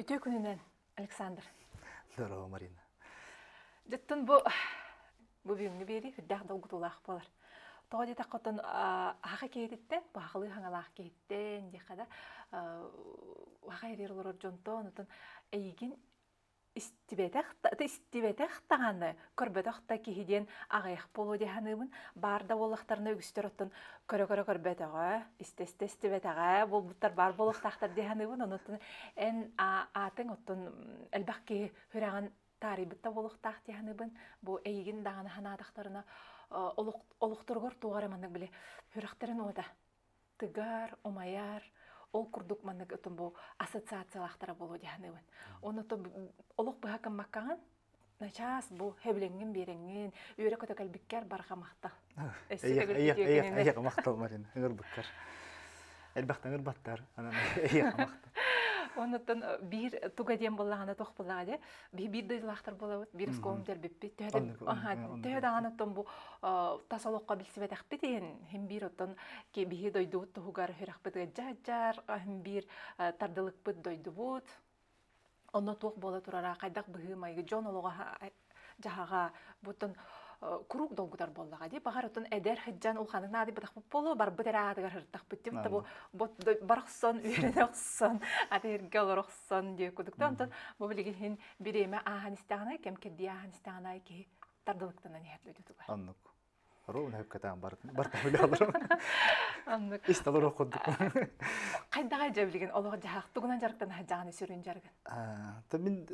Үтүө күнүнэн, Александр. Здорово, Марина. Дьыттын бу бу бүгүҥҥү биэрии үрдээх долгутуулаах буолар. Тоҕо диэтэххэ оттон аха киһититтэн, баһаҕалыы хаҥалаах киһиттэн диэххэ да, аха ириэр олорор дьонтон, отон эйигин истибэтэх истибэтэх даҕаны, көрбөтөх да киһи диэн аҕыйах буолуо дии саныыбын. Баар да буоллахтарына үгүстэр оттон көрө-көрө көрбөтөҕө, истэ-истэ истибэтэҕэ буолбуттар баар буолуохтаахтар дии саныыбын. Онон эн аатыҥ оттон элбэх киһи сүрэҕин таарыйбыт да буолуохтаах дии саныыбын. Бу эйигин даҕаны санаатахтарына олохторугар туох эрэ маннык били сүрэхтэрин уота тыгар, умайар, ол курдук маннык отон бу ассоциациялаахтара буолуо дии саныыбын. Онно олох быһа гыммаккаҕын начаас бу хэбилэҥҥин биэрэҥҥин үөрэ-көтө кэлбиккэр барҕа махтал. Эйиэхэ махтал, Марина, ыҥырбыккар. Элбэхтэн ыҥырбаттар, анан эйиэхэ махтал. Оннуттан биир туга диэн буоллаҕына туох буоллаҕа дии биһи биир дойдулаахтар буолабыт, биир оскуолам төрбүппүт. Төһө даҕаны оттон бу тас олоххо билсибэтэхпит иһин, хим биир оттон биһи дойдубут туһугар сүрэхпит ыалдьа хим биир тардылыкпыт дойдубут. Онно туох буола турара, хайдах быһыы-майгы, дьон олоҕо дьаһаҕа буттан куруук долгутар буоллаҕа дии. Баҕар отон эдэр сылдьан улаханнык наадыйбатахпыт буолуо, барбыт эрэ аатыгар сырыттахпыт дии. Бу бар охсон, үөрэнэ охсон, аты эргэ олоро охсон диэ кудук. Онтон бу билигин иһин бириэмэ ааһан истэҕинэ, кэм кэрдии ааһан истэҕинэ киһи тардылыктанан иһэр дойдутугар. Оннук. Ровно хөпкөтөөн барта биле олором. Оннук. Исталар курдук. Хайдаҕай дьэ билигин олох дьаһах тугунан дьарыктана сылдьаҕын сүрүн дьарыгын? Та мин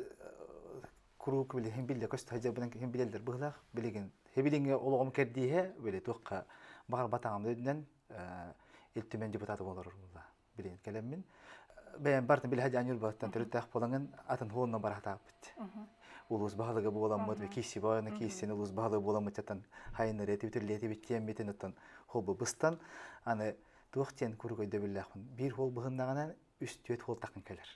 куруук били хин биллэ көстө сылдьарбынан хин билэллэр быһылаах билигин хибилиҥҥэ олоҕум кэрдииһэ били туохха баҕар батаҕым үрдүнэн Ил Түмэн депутата буолар буолла билигин кэлэммин бэйэм бартын билэ сылдьан Ньурбаттан төрүттээх буолаҥын атын хуонна барахтааппыт улуус баһылыга буоламмыт киисси бойону кииссин улуус баһылыга буоламмыт чатан хайыннары этибит үллиэтибит диэммитин оттон холбу быстан аны туох диэн куруук өйдөбүллээхпин биир хуол быһыннаҕынан үс-түөрт хуол тахын кэлэр.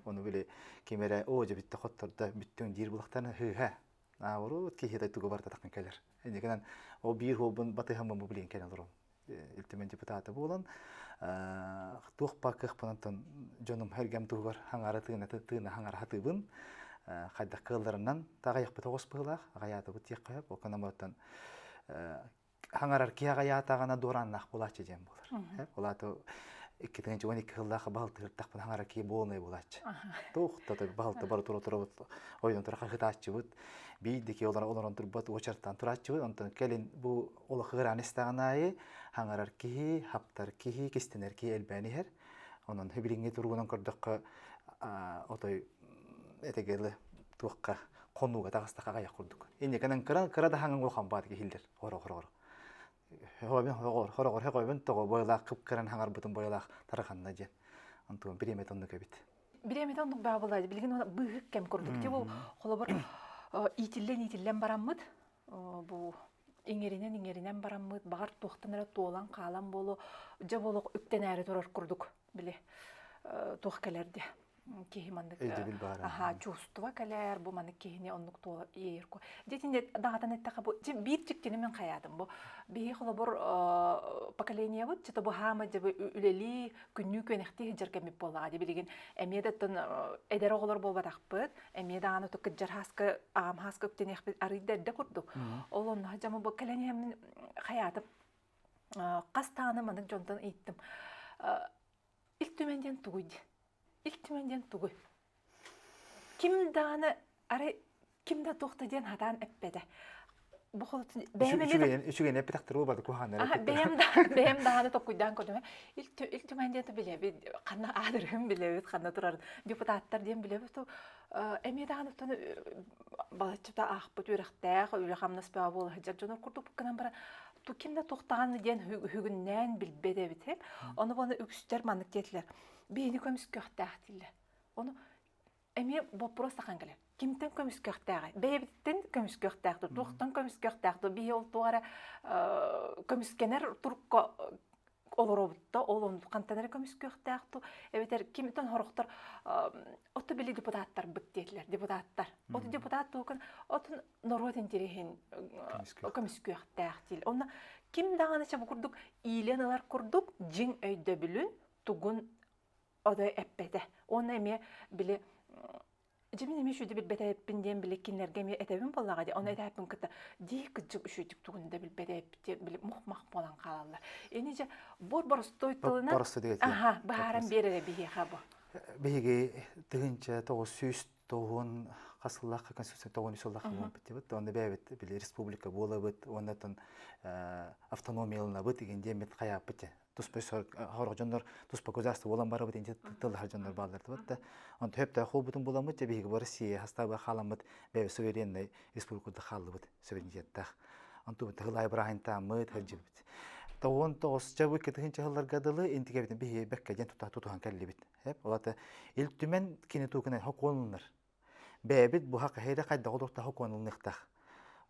Ону били ким эрэ оо дьэ бүтте хоттордо бүттүҥ диир булахтарына хыыһа наоборот киһи тугу барыта тахын кэлэр. Инникинэн ол биир хуолбун батыһаммын бу билигин кэлэн олоробун. Ил Түмэн депутата буолан туох ба кыахпынан дьонум эргэм туһугар хаҥара тыына тыына хаҥара хатыыбын хайдах кыалларынан таҕайахпыт оҕус быһыылаах аҕайаатыбыт диэххэ сөп окономоттон хаҥарар киһи аҕайаатаҕына дуорааннаах буолааччы диэн буолар. Ол аата 2012 сыллаах баһылтыһыртахпын хаҥарар киһи буолунай буолааччы. Туох да баһылты бары тура турабыт ойдон тура хаһытааччыбыт биир ки олорон турбат уочартан турааччыбыт онтон кэлин бу олох ыараан истэҕин аайы хаҥарар киһи, хаптар киһи, кистэнэр киһи элбээн иһэр. Онон билиҥҥи туругунан көрдөххө отой этэгелы туохха хонууга таҕыстаха аҕыйах курдук. Инникэнэн кыра кыра да хаҥын улахан баат киһилэр хоро-хороҕор. Хороҕор хөҕөбүн тоҕо бойолаах кып-кыран хаҥарбытын бойолаах тараханна диэн. Онтуон бириэмэтэ оннук эбит. Бириэмэтэ оннук баа буолла. Билигин быыһык кэм курдук. Ти бу холобур иитиллэн-иитиллэн бараммыт бу иҥэринэн-иҥэринэн бараммыт баҕар туохтан эрэ туолан хаалан буолуо дьэ буолуох үктэнээри турар курдук били туох кэлэр диэ киһи маннык өйдөбүл баара аха чувство кэлэр бу маннык киһини оннук туола иэйэр ку дьитинде даҕатан эттэхэ бу биир чиктини мин хайаатым бу биһи холобур поколениябыт чето бу хаама дьэ үлэлии күннүү күөнэхтии сылдьар кэммит буоллаҕа дии билигин эмиэ да оттон эдэр оҕолор буолбатахпыт эмиэ даҕаны кыдьар хааска аҕам хааска үктэниэхпит арыйда эрдэ курдук ол онно дьама бу кэлэн иһэммин хайаатым хас даҕаны маннык дьонтон ыйыттым Ил Түмэн диэн тугуй диэн Ил Түмэн диэн тугуй ким даҕаны арай ким да туох да диэн хатаан эппэтэ бу холотун бэйэм эмиэ үчүгэйин эппэтэхтэр буолбата куһаҕаннар бэйэм да бэйэм даҕаны токкуйдаан көрдүм Ил Түмэн диэн билэбит ханна аадырыһын билэбит ханна турарын депутаттар диэн билэбит эмиэ даҕаны оттон балаччыта аахпыт үөрэхтээх үлэ-хамнас бөҕө буола сылдьар дьонор курдук гынан баран ким да туохтаҕаны диэн үһүгүннээн билбэт эбит ону буона үгүстэр маннык диэтилэр биһини көмүскүөхтээх дииллэр ону эмиэ боппуруос тахан кэлэр кимтэн көмүскүөхтээҕий бэйэбититтэн көмүскүөхтээх дуо туохтан көмүскүөхтээх дуо биһи ол туох эрэ көмүскэнэр турукка олоробут да ол хантан эрэ көмүскүөхтээх дуу эбэтэр кимтэн сорохтор ото били депутаттарбыт диэтилэр депутаттар от депутат туукун отун норуот интириэһин көмүскүөхтээх диил онно ким даҕаны бу курдук иилэн ылар курдук дьиҥ өйдөбүлүн тугун ото эппэтэ уонна эмиэ били Дьэ мин эмиэ үчүгэйдик билбэтэбиппин диэн били кинилэргэ эмиэ этэбин буоллаҕа дии. Ону этээппин кытта дии кырдьык үчүгэйдик тугун да билбэтэбиппит диэн били мух-мах буолан хаалаллар. Ини дьэ бор боростуой тылынан аха быһааран биэрэрэ биһиэхэ бу. Биһиги 1990 хас сыллаахха конституция 93 сыллаахха буолбут диэбит. Онно бэйэбит били республика буолабыт уонна автономияланабыт игин диэммит хайааппыт туспа сорох дьоннор туспа государство буолан барабыт инти тыллаһар дьоннор бааллар да онто хөптөөх буолбутун буламмыт дьэ биһиги бу Россия хастаабы хааламмыт бэйэ суверенный республикада хааллыбыт суверенитеттаах онтубут тыһылай бырааһынтааммыт сылдьыбыт 99 ча бу 2 сылларга дылы интикэбитин биһиги бэккэ диэн тутуһан кэллибит хеп олата ил түмэн кини туукунай хокуонунар Бэйэбит буһа хаһыыра хайдах олохтоох сокуонулыныахтаах.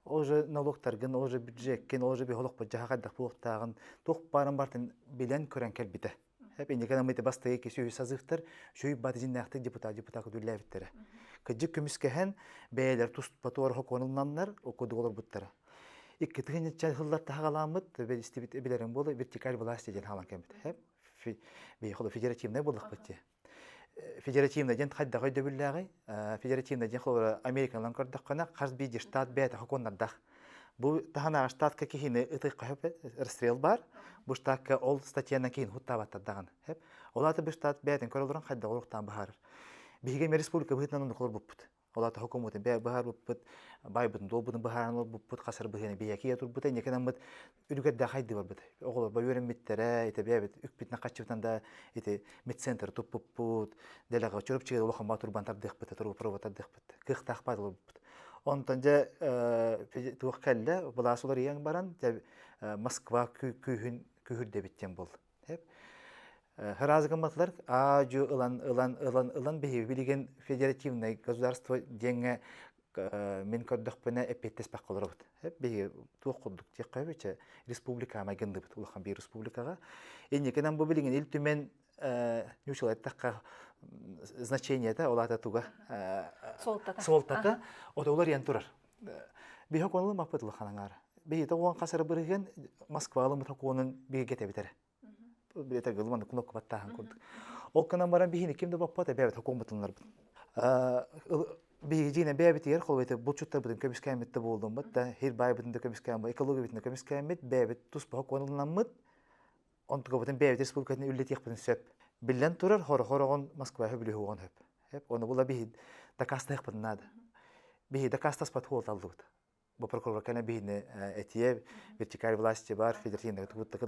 Ол же налогтаргын, ол же бюджеккин, ол же биһи олохпут дьаһа хайдах буолуохтааҕын туох баарын барытын билэн көрөн кэлбитэ. Эп инникэн амыйты бастайы киси үһүс созывтар шүй баты дьиннээхтик депутат депутат күдүллээбиттэрэ. Кыдьык көмүскэһэн бэйэлэр туспа туора сокуонулунаннар окудук олорбуттара. Икки тыһынча сыллар таһаҕаламмыт истибит билэрин буола вертикаль власти диэн хаалан кэммит. Хеп федеративный буоллахпыт дии. Федеративный диэн хайдах өйдөбүллээҕий? Федеративный диэн холобура Американан көрдөххүнэ хас биирдии штат бэйэтэ сокуоннардаах. Бу таһынааҕы штатка киһини ытыахха сөп расстрел баар. Бу штатка ол статьянан киһини хуттаабаттар даҕаны. Ол аата бу штат бэйэтин көрө олорон хайдах олохтоон быһаарар. Биһиги эмиэ республика быһыытынан оннук олорбуппут. Ол аата хокумутун бэйэ быһаарбыппыт, байбытын-дуолбутун быһааран олорбуппут, хасар быһыыны биһиэхэ турбута, инники наммыт үлүгэрдээх хайдыы барбыт. Оҕолор үөрэммиттэрэ, ити бэйэбит үкпүтүнэн хаччыбытан да ити медцентр туппуппут, дэлэҕэ чурапчыга улахан баа турбан тардыахпыт, турба тардыахпыт, кыахтаах баар олорбуппут. Онтон дьэ туох кэллэ, былаас уларыйан баран, дьэ Москва күүһүн күүһүрдэбит диэн буолла. Ыраас гымматылар аа-дьуо ылан ылан ылан ылан биһиги билигин федеративнай государство диэҥҥэ мин көрдөхпүнэ эппиэттэспэккэ олоробут. Биһиги туох курдук диэххэ сөбүй республика майгынныбыт улахан биир республикаҕа. Инникинэн бу билигин Ил Түмэн ньуучала эттэххэ значениета ол аата туга суолтата суолтата ото уларыйан турар. Биһи окуоналыммаппыт улахан аҥаара. Биһиги уон хас эрэ бырыһыан Москва ылыммыт окуонун биһиги эбитэрэ. Билетер гылман кнопка баттааһын курдук. Ол гынан баран биһини ким да боппот эбээбит хокуоммутуннарбыт. Биһиги дьиинэ бэйэбитигэр холобуйта булчуттарбытын көмүскээммит да буоллуммут да, хир баайбытын да көмүскээммит, экологиябытын да көмүскээммит, бэйэбит туспа хокуонуланаммыт, онтугабытын бэйэбит республикатын үллэтиэхпитин сөп. Биллэн турар, хоро-хороҕун Москва сөбүлүһүөҕүн сөп. Оны була биһи дакаастыахпытын наада. Биһи дакаастаспат хуолталлыбыт. Бу прокурор кэлэн биһини этиэ вертикаль власти бар федеративный тубуттакы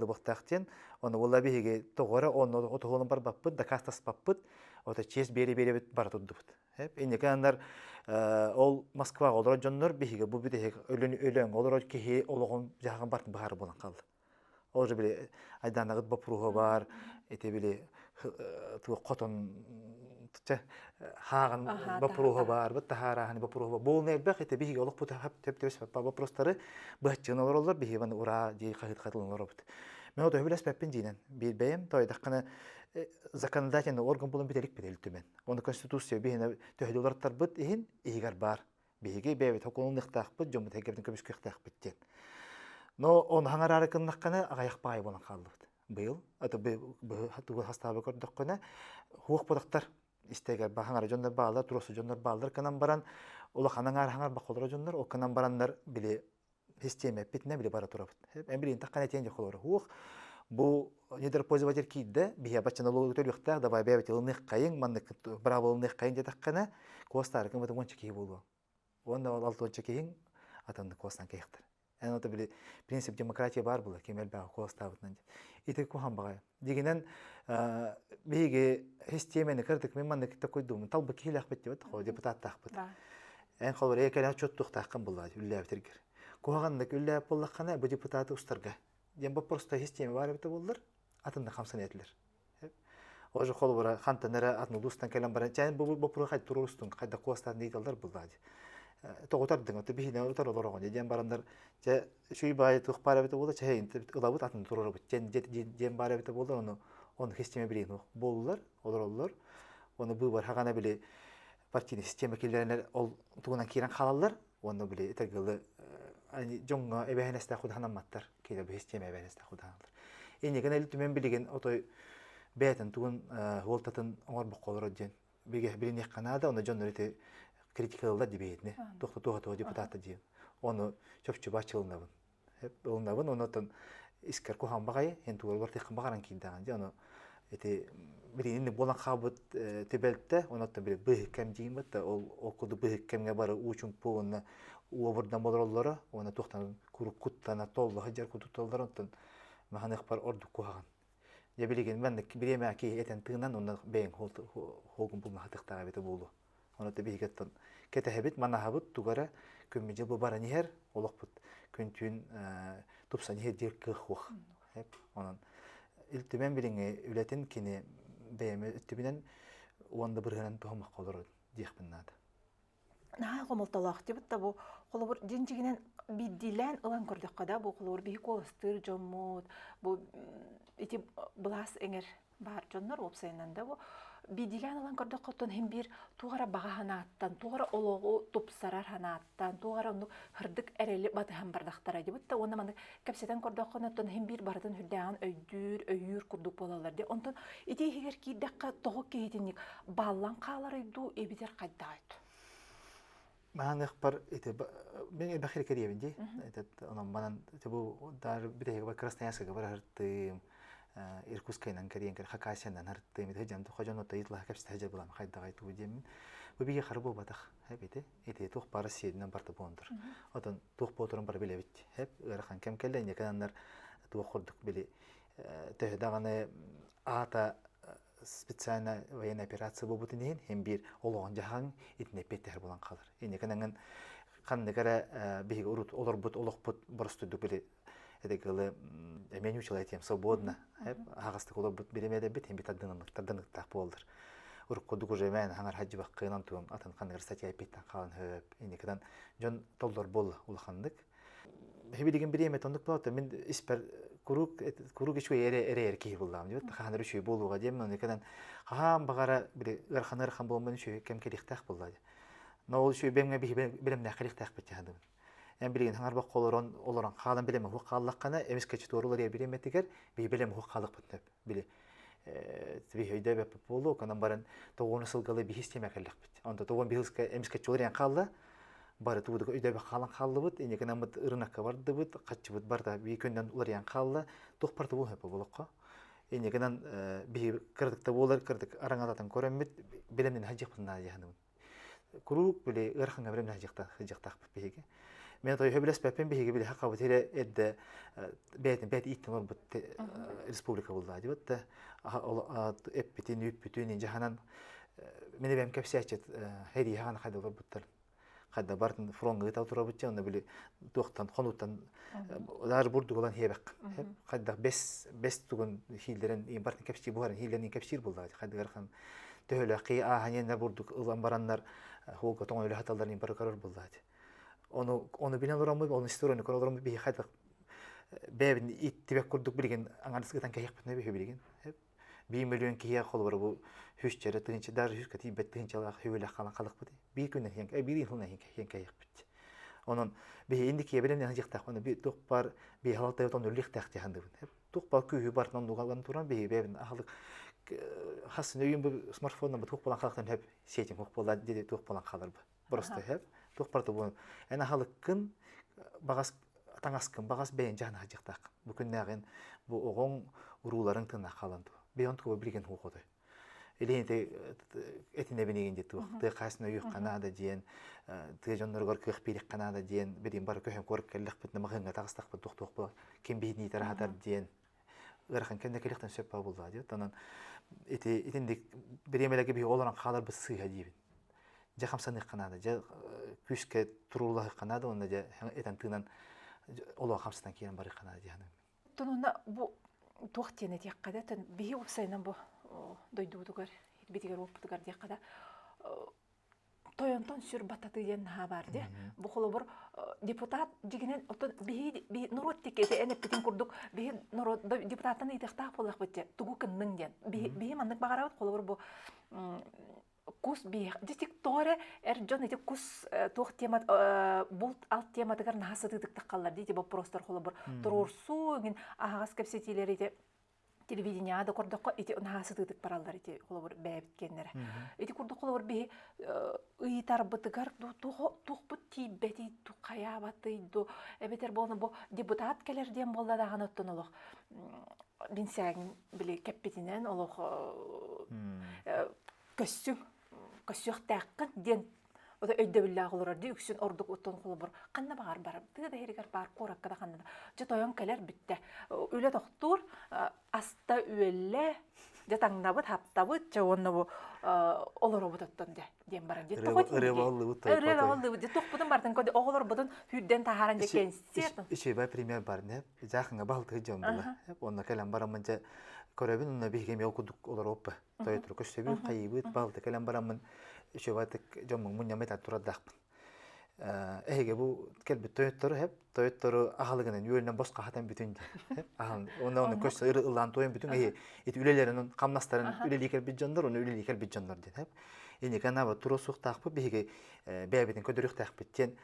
диэн оны була биһиги тоҕо эрэ онно отоһуолун барбаппыт дакаастаспаппыт ото честь биэри биэрэбит бара турдубут. Инники аннар ол Москваҕа олорор дьоннор биһиги бу бүтэһик өлөн өлөҥ олорор киһи олоҕун дьаһаҕын бартын быһаар буолан хаалла. Ол же били айдаанагыт боппуруоһа баар, ити били туох хотон хааҕын боппуруоһа баар, быт таһаарааһын боппуруоһа буолун элбэх ити биһиги олохпут хөп вопростары быһаччыгын олороллор биһиги маны ураа дии хаһыт хатылын олоробут. Мен ото билэспэппин диинэн биир бэйэм тойдаххына законодательный орган булан бүтэрик бит түмэн. Оны конституция биһине төһөдө олортарбыт иһин иһигэр бар. Биһиги бэйэбит хокуонунуохтаахпыт, дьоммут эйгэбитин көмүскүөхтээхпит диэн. Но он хаҥараары гыннаххына аҕайах баай буолан хааллыбыт. Быйыл аты тугу хастаабы көрдөххүнэ хуох бодохтор истэгэр баһаҥара дьоннор бааллар, туруорсу дьоннор бааллар кынан баран улахан аҥаар хаҥар бахолоро дьоннор ол кынан бараннар били систиэмэ эппитинэ били бара турабыт. Эн билин таххан этиэн дьохолоро хуох бу недропользователь киирдэ биһиэ баччана лугу төлүөхтээх давай бэйэбит ылыныаххайыҥ маннык быраабы ылыныаххайыҥ диэтэххинэ куостаарыкын бытын уонча киһи буолуо уонна ол алтыонча киһиҥ атыннык куостан кэһиэхтэр эн ото били принцип демократия баар буолар ким элбэҕи куостаабытынан ити куһан баҕайы дигинэн биһиги систиэмэни кырдык мин маннык такой думаю талбы киһилээхпит диэбит депутаттаахпыт эн холобур экэлээх чуоттуохтааххын буллаа үллээбитиргэр куһаҕаннык үллээп буоллаххына бу депутаты устарга диэн боппуруоста систиэмэ баар эбитэ буоллар атыннык хамсана этилэр Уже холобура хантан эрэ атын улуустан кэлэн баран чээн бу боппуруоһу хайда туруорустуҥ хайда куостаан ыйыталлар буллаа дии тоҕутардыҥ ото биһине утар олороҕун диэн бараннар чэ үчүгэй баайы туох баар эбитэ буолла чэһэйин ылабыт атын туруорабыт диэн диэн баар эбитэ буолла ону ону систиэмэ билигин буоллулар олороллор ону быыбар хаҕана били партийный система киллэрэннэр ол тугунан киирэн хаалаллар уонна били этэргылы дьоҥҥо эбэһинэстээх худаһанамматтар киирэ бу систиэмэ эбэһинэстээх худаһаналлар инникин эл түмэн билигин отой бэйэтин тугун уолтатын оҥорбокко олорор диэн. Билиниэххэ наада, онно дьоннор ити критикалылар дибиэтини. Туох туох туох депутата диэн. Ону чопчу баччылынабын. Ылынабын, онотон искер куһаҕан баҕайы, эн тугар тыххын баҕаран киирдэҕин дии, ону ити билигин буолан хаалбыт түбэлтэ, онотон били быһык кэм диин бытта, ол ол курдук быһык кэмҥэ бары уучумпу уонна уобурдан болороллоро, уонна туохтан курук куттана толло сылдьар кутутталлар, онтон маһаныахпар ордук куһаҕан. Дьэ билигин маннык бириэмэ киһи этэн тыынан, онно бэйэҥ хоогун булмаһатыктаах эбитэ буолуо. Ону да биһигиттэн кэтэһэбит, манаһабыт, туга эрэ күммүдьэ бу баран иһэр, олохпут күн-түүн тупсан иһэр диир кыах суох. Онон Ил Түмэн билиҥҥи үлэтин кини бэйэм өттүбүнэн уонна бырыһынан туһаммакка олорор диэхпин наада. Наһаа хомолтолоох дибит да бу холобур дьин-дьигинэн биирдиилээн ылан көрдөххө да бу холобур биһи куоластыыр дьоммут бу ити былаас эҥэр баар дьоннор уопсайынан да бу биирдиилээн ылан көрдөххө оттон иһин биир туох эрэ баҕа санааттан, туох эрэ олоҕу тупсарар санааттан, туох эрэ оннук һырдык эрэли батыһан бардахтара дибит да уонна маннык кэпсэтэн көрдөххө оттон иһин биир барытын үрдээҕин өйдүүр, өйүүр курдук буолаллар дии. Онтон ити иһигэр киирдэххэ тоҕо киһитинник бааллан хааларый дуу эбитэр хайдаҕай Маһаныахпар ити мен элбэх кэриэбин дии. Этот онон манан бу дар бүтэһигэ Красноярскага бараһыртым, Иркутскайынан кэриэн кэр Хакасиянан хартым, ити дьон хожон отой итла кэпсэтэ жа булам хайдагай туу диэмин. Бу биге хары буолбатах. Хеп ити ити туох бары сиэдинэн барта буондур. Отон туох буолтурун бары билэбит. Хеп ыарахан кэм кэллэ иннекананнар туох курдук били төһө даҕаны аата специально военная операция буолбутун иһин һин биир олоҕун дьаһаҥ итинэ эппиэттэһэр буолан хаалар. Инникин ханнык эрэ биһиги урут олорбут олохпут боростуйдук били эдэгылы эмиэ ньуучалай этиэм свободно аһаҕастык олорбут биримэдэбит һин би тардыныктаах буоллар. Уруккудук уже мээн хаҥар хаджыбаккыынан туом атын ханныгар статья эппиттэн хаалан хөп инникитен дьон толлор буолла улаханнык Билигин бириэмэ оннук буолла мин испэр куруук куруук үчүгэй эрэ эрэ киһи буллаам диэбит хаһан эрэ үчүгэй буолуоҕа диэмин ону кэнэн хаһаан баҕара били ыарахан ыарахан буолмун үчүгэй кэм кэлиэхтээх буолла диэ но ол үчүгэй бэмҥэ биһи бэлэмнээх кэлиэхтээхпит дьаһаныбын эн билигин хаҥарбакка олорон олорон хаалан билэм уһук хааллаххына эмискэ туорулар бириэмэтигэр биһи бэлэм уһук хаалыахпыт сөп били биһи өйдөөбөппүт буолуо онон баран тоҕуону сылгалы биһис тиэмэ кэллэхпит онто тоҕуон биһилска эмискэ чуолуйан хаалла бары туудука өйдөөбөх хаалан хааллыбыт инникинаммыт ырынакка бардыбыт хаччыбыт барда бии күннэн уларыйан хаалла туох барта бу хөпө болоххо инникинан биһи кырдыкта буолар кырдык араҥалатан көрөммүт билэмнин хадьыахпытын наадыйаһаныбын куруук били ыарахаҥҥа билэмнин хадьыахтаахпыт биһиги мен той билеспеппин биһиги били хакабыт ире эрдэ бэйэтин бэйэт ииттэн олорбут республика булла дибит да эппитин үүппүтүн жаһанан мен эбэм кэпсээччит хэрииһаҕана хайда олорбуттар хайда бартын фронга ыта турабыт онно били туохтан хонуттан даже бурдугулан хиэбэк хайдах бес бес тугун хиилдерен бартын кэпсии буһарын хиилдерин кэпсиир булла хайдыгар хан төһөлөөх кии ааһаньеннер бурдук ылан бараннар хуга тоҥ өлө хаталларын бары көрөр булла ону ону билэн олороммут ону историяны көрөр олороммут биһи хайдах бэйэбин иттибэк курдук билигин аҥардас ытан кэһиэхпитинэ биһи билигин биир миллион киһиэхэ холобура бу үсчэрэ тыһыынча даже үскэ тиийбэт тыһыынчалаах үбүлэх халан халыкпыт биир күннэн хиэн биир сылынан хиэн кэйэхпит онон биһи инники билэн дьахтаах оны би туох бар би халалтайбыт онно үллэхтээх дьаһандыбын туох бар күүһү бартан нугалан туран биһи бэйэбин ахалык хасын өйүн бу смартфонна бу туох болан халактан хөп сетин хух болан диди туох болан халар бу просто хөп туох барта бу эн ахалыккын багас таҥаскын баҕас бэйэн дьаһана сылдьыахтааххын. Бу күннээҕин бу оҕоҥ урууларыҥ тыыннаах хаалан дуо. Бэйэн туга билигин хуохотой. Илиһин этинэбин игин диэ туох тыа хаасына өйүөххэ наада диэн тыа дьонноругар кыах биэриэххэ наада диэн билигин бары көһөн куорат кэллэхпит маҕаһыыҥҥа таҕыстахпыт туох туох буолар ким биһиниитэр аһатар диэн ыарахан кэннэ кэлиэхтэн сөп буоллаҕа диэт онон ити итинник бириэмэлэргэ биһи олорон хааларбыт сыыһа диибин дьэ хамсаныахха наада дьэ күүскэ туруулаһыахха наада уонна дьэ этэн тыынан олоҕу хамсатан киирэн барыахха наада дии саныыбын. Онно бу туох диэн этиэххэ да биһи уопсайынан бу дойдубутугар ирбитигэр уоппутугар диэххэ да тойонтон сүр баттатыы диэн наһаа баар дии. Бу холобур депутат дьигинэн оттон биһи норуот тиккэти эн эппитин курдук биһи норуот депутаттан ыйытыахтаах буоллахпыт дии тугу кынныҥ диэн. Биһи маннык баҕарабыт холобур бу кус биһиэх дьитик тоҕо эрэ эр дьон ити кус туох тема булт алт тематыгар наһаа сытыытык таххаллар дии ити боппуруостар холобур туруорсуу иҥин аһаҕас кэпсэтиилэр ити. Телевидениеҕа да көрдөххө ити наһаа сытыытык бараллар ити холобур бэйэбит киэннэрэ. Ити курдук холобур биһи ыйытарбытыгар туохпут тиийбэтий хайаабатый ду эбэтэр буолна бу депутат кэлэр диэн буолла даҕаны оттон олох бинсээгин били кэппитинэн олох көссүҥ көссүөхтээххин диэн ото өйдөбүллээх олорор дии үксүн ордук оттон холобур ханна баҕар барар тыа да иһигэр баар куоракка да ханна да дьэ тойон кэлэр бүттэ үлэ тохтуур аста үөллэ дьэ таҥнабыт хаптабыт дьэ уонна бу олоробут оттон дьэ диэн баран дьэ ырыа ырыа ыллыбыт дьэ тохпутун бартын көдө оҕолорбутун сүүрдэн таһааран дьэ кэнсиэр Үчүгэй пример бар не жаахыңа балтыы дьон була онно кэлэн бараммын дьэ көрөбүн онно биһиги эмиэ ол курдук олоруоппа тойотуру көстөбүт хайыыбыт балты кэлэн бараммын үчүгэйдик дьоммун мунньаммыт турардаахпын эһиги бу кэлбит тойоттору хеп тойоттору аһалыгынан үөлүнэн босхо хатан бүтүн диэн аһан онно оны көстө ыллаан тойон бүтүн эһи ити үлэлэрин хамнастарын үлэлии кэлбит дьоннор оны үлэлии кэлбит дьоннор диэн хеп инникана туруо суохтаахпыт биһиги бэйэбитин көдөрүөхтээхпит диэн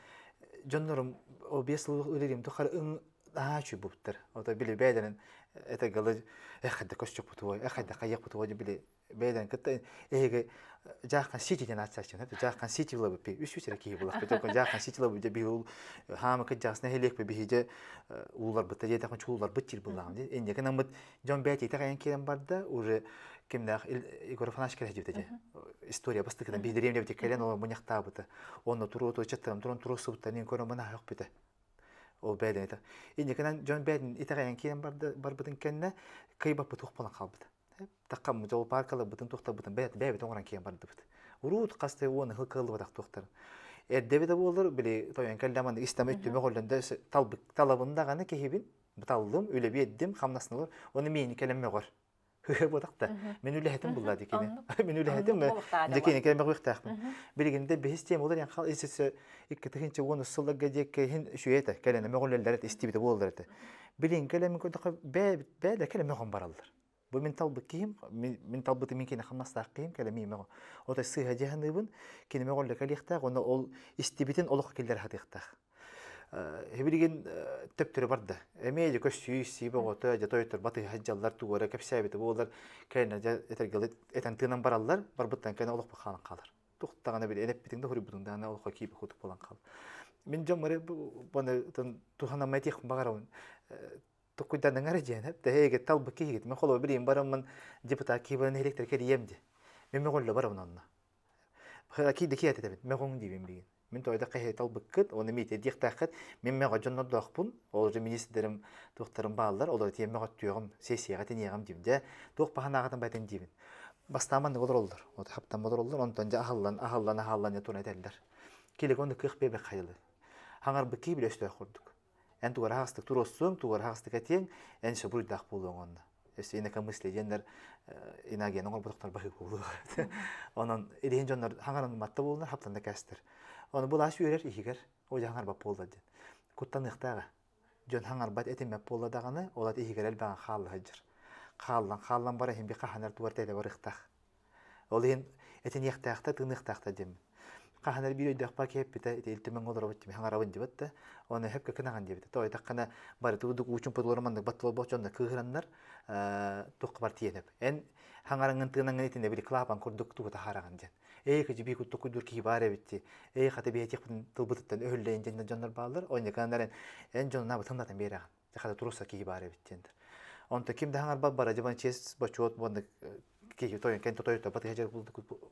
дьоннорум ол 5 сыл үлэлиим тухары ың наһаа үчүгэй буолбуттар. Ото били бэйэлэрин это галы эх хайда көстүкпутуой, эх хайда хайыахпутуой били бэйэлэрин кытта эһиги Жаахан Сити диэн ааттааччы Жаахан Сити булабыт үс үс эрэ киһи булахпыт Жаахан Сити лабыт дьэ биһи хаамы кыдьаҕас нэһилиэкпи биһи дьэ ууларбыт дьиэтэхин чууларбыт диир буллаҕым дии инники наммыт дьон бэйэтэ итэҕэйэн киирэн барда уже кимнээх Егор Афанасьевич кэлэ дьибитэ дьэ история бастакынан биһи дэриэм дебити кэлэн ол мунньахтаабыта онно туруоту чаттарым туран туруорсубуттарын көрөн мына хөхпүтэ Ол бэйдэн итэ. Инникинэн дьон бэйдин итэҕэйэн киирэн барбытын кэннэ кыйбаппыт туох буолан хаалбыта. Таххаммыт ол паркаларбытын туохтарбытын бэйэт бэйэбит оҥорон киирэн бардыбыт. Уруут хас да уон ыһыл кыаллыбатах туохтарын. Эрдэби да буоллар били тойон кэллэман истэм өттүмэ холлонда талбык талабын даҕаны киһибин таллым үлэби эддим хамнаснылар оны миини кэлэн мөҕөр Буотахта. Мен үлэһитим булла дикини. Мен үлэһитим дикини кэлэн мөҕүөхтээхпин. Билигин де биһис тем олар ян хал исесе икки тыһынча уон сылларга диэкке иһин үчүгэй этэ. Кэлэн мөҕүлэллэр этэ истибитэ буолаллар этэ. Билигин кэлэн көрдөхө бээ бээ да кэлэн мөҕөн бараллар. Бу мин талбыт киһим, мин талбытым мин кини хамнастаах киһим кэлэн мин мөҕө. Ото сыыһа дьаһаныыбын, кини мөҕөллө кэлиэхтээх, уонна ол истибитин олох киллэрэ сатыахтаах. Билигин төптөрү барда. Эмиэ дьэ көссүү сиибэ оҕото дьэ тойоттор батыһа дьаллар тугу эрэ кэпсээбитэ буолар кэннэ дьэ этэргэлит этэн тыынан бараллар барбыттан кэннэ олохпо хаалан хаалар. Тухтаҕына били эппитиҥ да хуруйбутуҥ даҕаны олоххо киирбит курдук буолан хаал. Мин дьон бары баны туһанаммай этиэх баҕарабын туккуйданыҥ эрэ диэн тэһиэгэ талбыт киһигит мен холобур билигин бараммын депутат киһи баран нэһилиэктэр кэрийэм ди мен мөҕөллө барабын онно киирдэ киэтэтэбин мөҕүҥ диибин билигин Мин тойдох кэһи талбыккыт, оны миитэ диэхтээххит. Мин мөҕө дьоннордоохпун, ол же министрдэрим туохтарым бааллар, олор тиэмэ мөҕөттүөҕүм, сессияҕа тиниэҕим диим. Дьэ, туох баһанааҕытын байтын диибин. Бастаан маннык олороллор, вот хаптан олороллор, онтон дьэ аһыллан, аһыллан, аһыллан дьэ тура этэллэр. Килик онно кыах биэрбэх хайылы. Хаҥарбыт киһи билэ өстөөх курдук. Эн тугар аһаҕастык туруоссуоҥ, тугар аһаҕастык этиэҥ, эн сөбүрүйдээх буолуоҥ онно. Өссө инакомыслие диэннэр инагияны оҥорботохтор баһыы буолуо. Онон илиһин дьоннор хаҥаран матта буоллар, хаптан да кээстэр. Ону былаас үөрэр иһигэр, о дьэ хаҥарбат буолла диэн. Куттаныахтааҕа. Дьон хаҥарбат этиммэт буолла даҕаны, ол ат иһигэр элбэҕин хаалла сылдьар. Хааллан, хааллан бара иһин би хаһанар тугар тэтэ барыахтаах. Ол иһин этиниэхтээхтэр, тыыныахтаахтар диэммин. Хаһан эрэ биир өйдөөхпөр киһи эппитэ, ити Ил Түмэҥҥэ олоробут дии, хаҥарабын диэбит да, оны сөпкө гынаҕын диэбитэ. Тоҕо диэтэххинэ, барыта курдук уу чумпутулар маннык батталбах дьонно кыыһыраннар, туохха бар тиийэн эп. Эн хаҥараҥҥын тыынаҥҥын итиннэ били клапан курдук тугу таһаараҕын диэн. Эй, кыдьы курдук куйдуур киһи баар эбит дии. Эй, хата биһиэтиэхпитин тылбытыттан өһүллэйин диэн дьоннор бааллар. Онньаканан эрэн эн дьонунаабытын датан биэрэҕин. Хата туруса киһи баар эбит диэн. Онто ким да хаҥарбат бара чиэс бочуот уонна киһи тойон кэн тотойто батыһа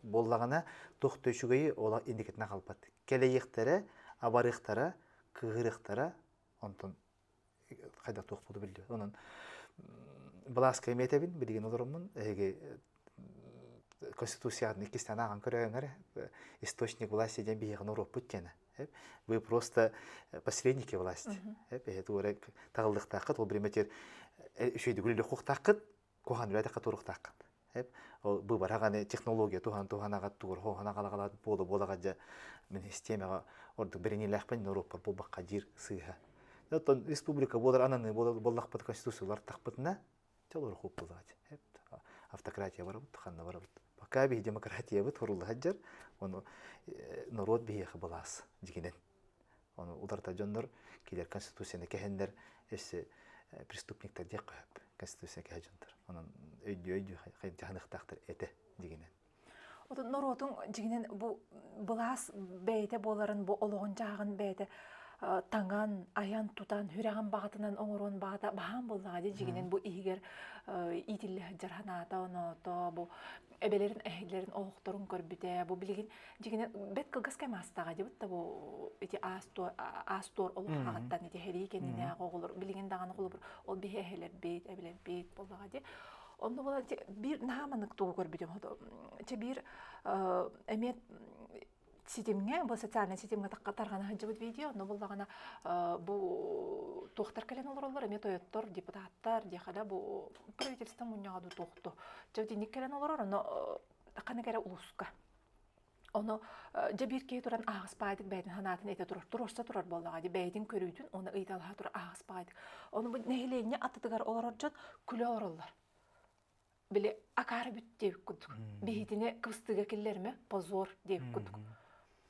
буоллаҕына туох да үчүгэйи ол индикетинэ халбат. Кэлэйиэхтэрэ, абарыахтара, кыыһырыахтара онтон хайдах туох буолу биллибэт. Онон былааска эмиэ этэбин, билигин олороммун, эһиги Конституциятын иккистээн ааҕан көрөөҥөр источник власти диэн биһиэхэ норуоппут диэнэ. Вы просто посредники власти. Эһи туора таҕыллыахтааххыт, ол бириэмэтигэр үчүгэйдик үлэлиэх куһаҕан үлэтэххэ туруохтааххыт. Ол быбараҕаны технология туһан туһанаҕат тугур хоһонаҕалаҕалаат буола буолаҕа дьэ мин систиэмэҕэ ордук бэриниилээхпин норуоппар буолбакка диир сыыһа. Оттон республика буолар ананыы буоллахпыт конституциялар тахпытына чолор хууппулаат. Автократия барабыт, ханна барабыт. Пока биһи демократиябыт хурулла сылдьар, ону норуот биһиэхэ былаас дьигинэн. Ону уларыта дьоннор килер конституцияны кэһэннэр өссө преступниктар диэх көһөп. Конституция кэһэ дьонтор. Онон өйдүү өйдүү дьаһаныахтаахтар этэ дигинэн. Отон норуотуҥ дьиҥинэн бу былаас бэйэтэ буоларын, бу олоҕун-дьаһаҕын бэйэтэ таҥан, айан-тутан, сүрэҕин баҕатынан оҥоруон баҕата баһаам буоллаҕа дии дьиҥинэн бу иһигэр иитиллэ сылдьар санаата, оноото, бу эбэлэрин, эһэлэрин олохторун көрбүтэ, бу билигин дьиҥинэн бэрт кылгас кэм аастаҕа дии да бу ити аас-туор олох аҕыттан ити сэрии кэннинээҕи оҕолор билигин даҕаны холобур ол биһи эһэлэрбит, эбэлэрбит буоллаҕа дии. Онно була биир наһаа маннык тугу көрбүтүм. Чэ биир эмиэ ситимҥэ, бу социальнай ситимҥэ тарҕана сылдьыбыт видео, онно буллаҕына бу туохтар кэлэн олороллор, эмиэ тойоттор, депутаттар, диэхэ да бу правительство мунньаҕа дуу туохту. Чэ итинник кэлэн олорор, ону ханнык эрэ улууска. Ону дьэ биир киһи туран ааҕыспаайдык бэйэтин санаатын этэ турар, туруорса турар буоллаҕа дии, бэйэтин көрүүтүн уонна ыйыталаһа турар ааҕыспаайдык. Ону бу нэһилиэнньэ аттытыгар олорор дьон күлэ олороллор. Били акаары бүт диэбит курдук. Биһитини кыбыстыыга киллэримэ, позор диэбит курдук.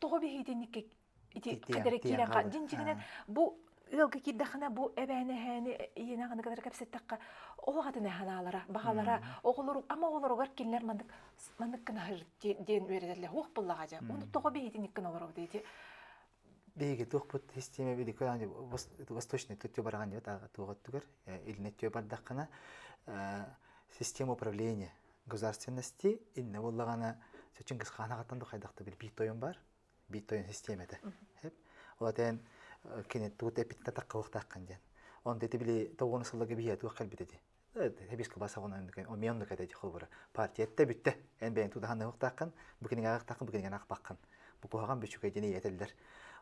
Тоҕо биһитинникке ити кадара киирэн ха дьин-дьиҥинэн бу ыалга киирдэххинэ бу эбээни эһээни ийэни аҕаны кытары кэпсэттэххэ олох атын санаалара баҕалара оҕолору ама оҕолоругар кинилэр маннык маннык гына диэн үөрэтэллэр хуох буллаҕа дьэ ону тоҕо биһитиник гына олоробут ити Биһиги туохпут систиэмэ били восточный түттү бараҕан диэбит туоҕа өттүгэр илин өттүгэр бардаххына система управления государственности иннэ буоллаҕына Чингис Хаан аҕаттан да хайдах да бил биир тойон бар биир тойон систиэмэтэ. Ол этэн кини тугу эппитин таххылыктааххын диэн. Онто ити били тоҕуону сылларга биһиэ туох кэлбит ити. Хебис кылбас оҕонон омион оннук этэ холбура. Партия этте бүттэ. Эн бэйэн тудахан ыһыктааххын, бу кинигэ аахтааххын, бу кинигэни аахпаххын. Бу куһаҕан бүчүкэй диэн ийэтэллэр.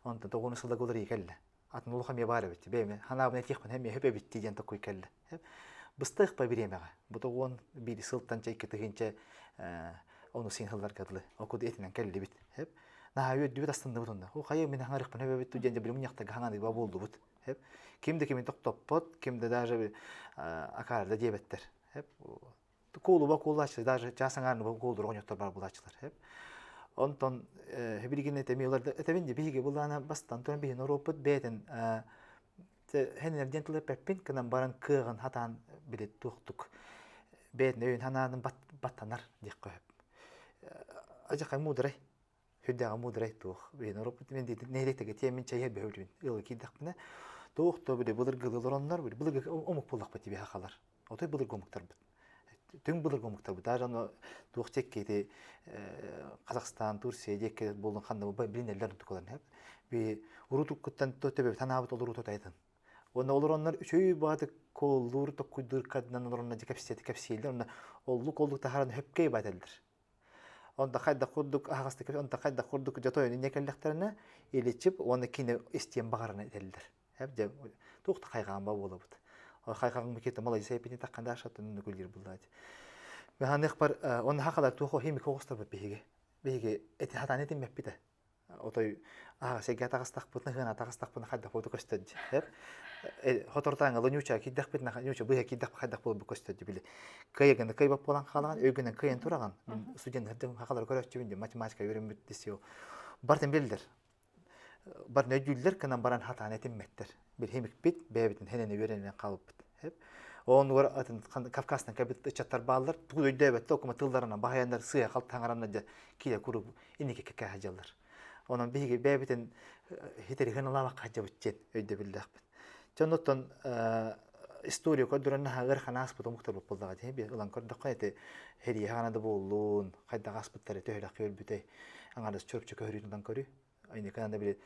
Онтон тоҕуону сылларга уларыйа кэллэ. Атын улахан эмиэ баар эбит. Бэйэм ханаабын этиэхпин эмиэ хөп эбит диэн токуй кэллэ. Быстах по бириэмэҕэ. Бу тоҕуон биир сылтан чэ икки тыһыынча ону син сылларга дылы окуду этинэн кэллибит. Наһаа үөрдүбүт астынныбыт онно. О хайа мин хаҥарыхпын хөбөбүт диэн дьэ мунньахтарга хаҥаныыба буоллубут. Ким да кими тохтоппот, ким да даже акаарда диэбэттэр. Куулуба куулааччы даже чаас аҥаарны куулдур оҕонньоттор бар булааччылар. Онтон билигин этэмиэлэр этэбин де биһиги булаана бастан туран биһин оруоппут бэйэтин хэннэр диэн тылы эппэппин кынан баран кыаҕын хатаан билет туохтук бэйэтин өйүн ханаанын баттанар диэххэ сөп. Ажахай муударай Сүрдээҕэ муударай туох. Билин ороппут мен нэһилиэктэргэ тиэммин чэйэр бөһүлүбүн ыалы киирдэхпинэ туох то били былыргылыы олороннор били былыргы омук буоллахпыт тибиһэ халар. Отой былыргы омуктарбыт. Түҥ былыргы омуктарбыт. Даже ону туох чекки Казахстан, Турция диэки буолун ханна билинэллэр тукаларын Би урутуккуттан төбөбүт ханаабыт олоруу тотайтын. Уонна олороннор үчүгэй баҕатык коллуур токкуйдуур кадынан олороннор кэпсиэти кэпсииллэр онно оллук оллук таһааран хөпкөй баатэллэр. Онто хайдах курдук аһаҕастык онто хайдах курдук дьотойон инньэ кэллэхтэринэ иличип уонна кини истиэн баҕарана этэллэр. Дьэ туох да хайҕаан буолабыт. Хайҕаҕын киһи маладьыс эппитин таххан да ашаттан нүкүллүүр буллаати. Механыхпар онно хахалар туох химик оҕустарбыт биһиги. Биһиги эти хатаан этиммэппитэ. Отой аһаҕас эйгэ атаҕастахпытына, хыана атаҕастахпытына хайдах буолта көстөр дии. Хотортааҥҥа ньууча киирдэхпитинэ, ньууча быһа киирдэхпит хайдах буолбут көстөр дии били. Кыайыгына кыайбат буолан хаалаҕын, өйгүнэн кыайан тураҕын. Студенттар хахалары көрөөччүбүн дии, математика үөрэммит десио. Бартын билдер. Барын өйдүүллэр кынан баран хатаан этиммэттэр. Бил химикпит, бэйэбитин хэнэни үөрэнэн хаалбыт. Онугар атын Кавказтан кэлбит ыччаттар бааллар, тугу өйдөөбөттөр, окума тылларынан баһайаннар сыа халтаҥараннар дьэ киирэ куруук инники кэккэ сылдьаллар. Онон биһиги бэйэбитин хитэриһин ылаабакка сылдьабыт диэн өйдөбүллээхпит. Дьэ оннуттан история көрдөрөн наһаа ыарахан ааспыт омуктарбыт буоллаҕа дии. Ылан көрдөххө ити Херийэ хаана да буоллун, хайдах ааспыттара төһөлөөх өлбүтэй аҥардас чөрчө көһөрүүтүн ылан көрүү. Инникынан да били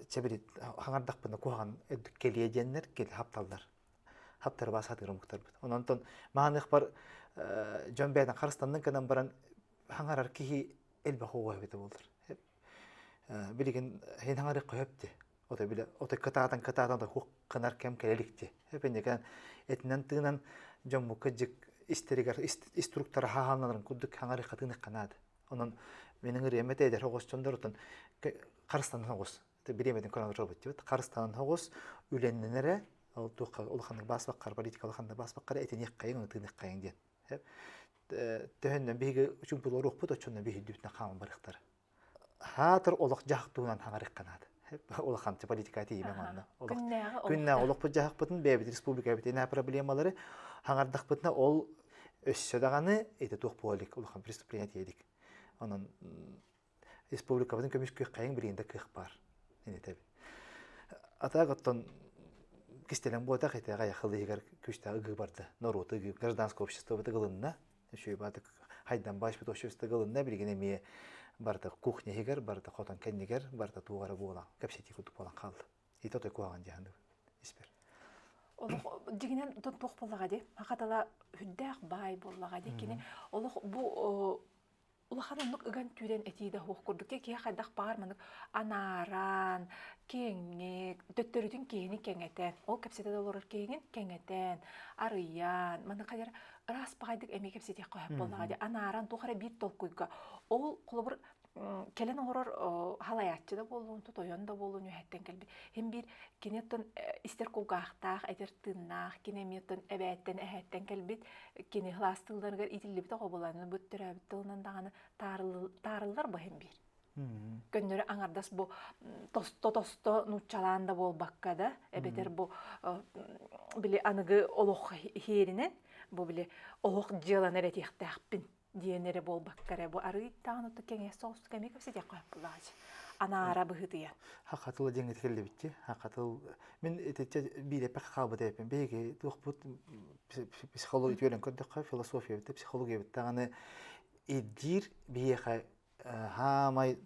чэ били хаҥардахпына куһаҕан үрдүк кэлиэ диэннэр кели хапталлар. Хаптары баа сатыыр омуктарбыт. Онон мааныхпар дьон бэйэтин харыстаннын гынан баран хаҥарар киһи элбэх оҕо эбитэ буоллар. Билигин һин хаҥарыахха сөп дии. Отой биле отой кытаатан кытаатан отой хук кынар кэм кэлэ иликти. Эпинникэн этинэн тыынан дьоммукка дьик истэригэр инструктора хаһааннарын курдук хаҥарыахха тыыныахха наада. Онон менин ырыам этэ эдэр оҕус дьоннорутун харыстанан оҕус бириэмэтин көрөн олоробут диэбит. Харыстанан оҕус үлэннэнэрэ ол туохха улаханнык бааспаккар политика улаханнык бааспаккар этиниэххэйиҥ тыыныаххайыҥ диэн. Төһөннөн биһиги чуҥпулар уохпут оччонно биһи үрдүбүтүнэн хааман барыахтара. Хаатыр олох дьаһах туһунан хаҥарыахха наада. Улахан политика тиийимэҥ онно. Күннээҕи Күннээҕи олохпут дьаһахпытын бэйэбит республикабыт инаа проблемалары хаҥардахпытына ол өссө даҕаны ити туох буола илик улахан преступление тиийдик. Онон республикабытын көмүскүөх хайыҥ билигин да кыах баар этэбин. Атаак оттон кистэлэҥ буотах итэҕэй хылыһыгар күүстээх ыгыы барда. Норуоту ыгыы, гражданское обществобыт ыгылынна. Үчүгэй баатык хайдан баашпыт общество ыгылынна билигин эмиэ барыта кухня иһигэр, барыта хотон кэннигэр, барыта туох эрэ буолан, кэпсэтии курдук буолан хаалла. Ити отой куһаҕан дьаһаныы испэр. Олох дьигинэн туох буоллаҕа дии. Хатала үрдээх баай буоллаҕа дии. Кини олох бу улахан оннук ыган түүрэн этии да суох курдук киһи хайдах баар маннык анааран киэҥник төттөрүтүн киһини кэҥэтэн ол кэпсэтэ да олорор киһигин кэҥэтэн арыйан маннык хайар ыраас баҕайдык эмиэ кэпсэтиэххэ сөп буоллаҕа дии анааран туох эрэ биир толкуйга ол холобур кэлэн олорор халайааччы да буоллун тойон да буоллун үөһэттэн кэлбит хин биир кини оттон истэр кулгаахтаах этэр тыыннаах кини эмиэ оттон эбээттэн эһээттэн кэлбит кини кылаас тылларыгар иитиллибит оҕо буолан бу төрөөбүт тылынан даҕаны таарыллар бу иһин биир. Көннөрү аҥардас бу тосто-тосто нууччалаан да буолбакка да, эбэтэр бу били аныгы олох иһиэринэн бу били олох дьыаланы эрэ этиэхтээхпин диэн эрэ буолбакка эрэ бу арыйтаан оту кэҥэс соҕустук эмиэ кэпсэтиэххэ сөп булаачы анаара быһыытыйан Хахатыл диэн этиллибитти. Хахатыл мин итиччэ биирэппэ хаалбыт эппин. Биһиги туохпут психология түөрэн көрдөххө философия битте психология даҕаны ирдиир биһиэхэ хаамай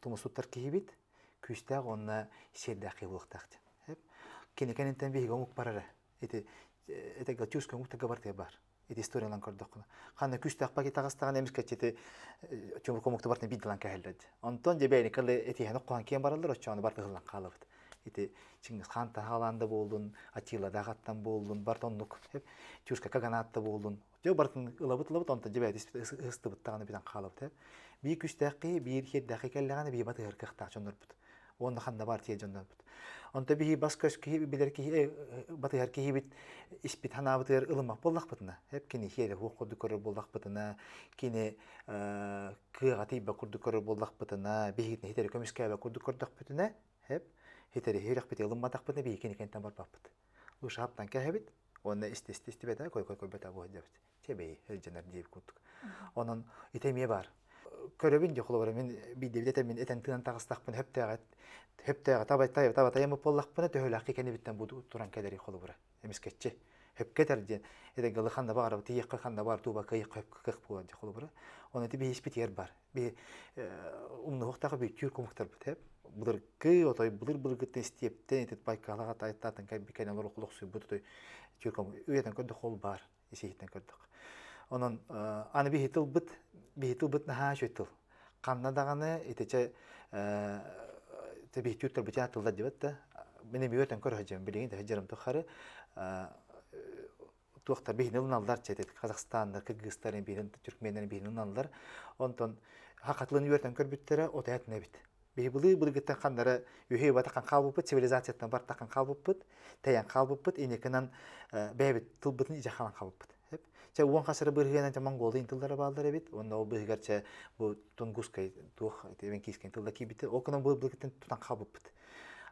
тумусуттар киһибит күүстээх уонна сиэрдээх киһи буолуохтаах диэн. Кини кэнниттэн биһиги омук барара. Ити этэ чуус көҥүл тыга бар бар. Ити историялан көрдөххүнэ. Ханна күүстээх пакет таҕыстаҕына эмискэ ити чумук омукту бартын биир кэһэллэр. Онтон дьэ бэйэни кылы этиһэн оххоһон киэн бараллар оччоҕуна барты ыһыллан хаалабыт. Ити Чингис хаан таһаалаан да буоллун, Атила даҕаттан буоллун, барт оннук Тюрка каганаат да буоллун. Дьэ бартын ылабыт ылабыт онтон дьэ бэйэти ыһыстыбыт даҕаны бүтэн хаалабыт. Биир күүстээх киһи, биир хиэрдээх кэллэҕинэ биир батыһар кыахтаах дьоннорбут. Уонна ханна баар тиэ дьоннорбут. Онто биһи бас-көс киһи билэр киһи батыһар киһибит испит ханаабытыгар ылыммат буоллахпытына, эп кини хиэрэ хуох курдук көрөр буоллахпытына, кини кыаҕа тиийбэт курдук көрөр буоллахпытына, биһигитин хитэри көмүскээбэт курдук көрдөхпүтүнэ, эп хитэри үрэхпити ылымматахпытына биһи кини кэнтэн барбаппыт. Лучше хаптан кэһэбит, уонна исти-исти истибэтэ, кой-кой көрбөтө буо дьэбит. Чэбэй өйдөнөр диэбит курдук. Онон ити эмиэ баар. Көрөбүн дии холобура мин биирдэ этэн мин этэн тыынан таҕыстахпын хөптөөҕө хөптөөҕө таба таба таба тайаммыт буоллахпына төһөлөөх кэннибиттэн бу туран кэлэри холобура эмискэччи хөпкө этэр диэн этэҥҥэ ылы ханна баҕарабыт тиийиэххэ ханна баар туба кыайыахха хөпкө кыах буолар дии холобура оны ити биһиспитигэр бар би умнуһуохтаах бүттүүр кумуктарбыт хэп былыргы отой былыр былыргыттан истиэптэн итит байкалаҕа тайтаатын кэлбикэн олор олохсуйбут отой түүр үйэтэн көрдөх ол баар исиһиттэн көрдөх. Онон аны биһи тылбыт, биһи тылбыт наһаа үчүгэй тыл. Ханна даҕаны итичэ биһи түүртэр тыллар диэбэт да мин эмиэ өтөн көрө сылдьабын билигин да сылдьарым тухары туохтар биһини ылыналлар чэ Казахстаннар, Кыргызстар биһини Түркменнэр биһини ылыналлар. Онтон хахатылын үөртэн көрбүттэрэ отаятын эбит. Биһи былыы былыргыттан ханнары үһү батахан хаалбыппыт, цивилизацияттан бартахан хаалбыппыт, тэйэн хаалбыппыт, инникинэн бэйэбит тылбытын ижэ хаалан хаалбыппыт. Чэ уон хасыры бырыһыанан чэ монголын тыллара бааллар эбит, уонна ол быһыгар чэ бу тунгусскай туох эвенкийскай тылла киирбит, ол гынан былыргыттан тутан хаалбыппыт.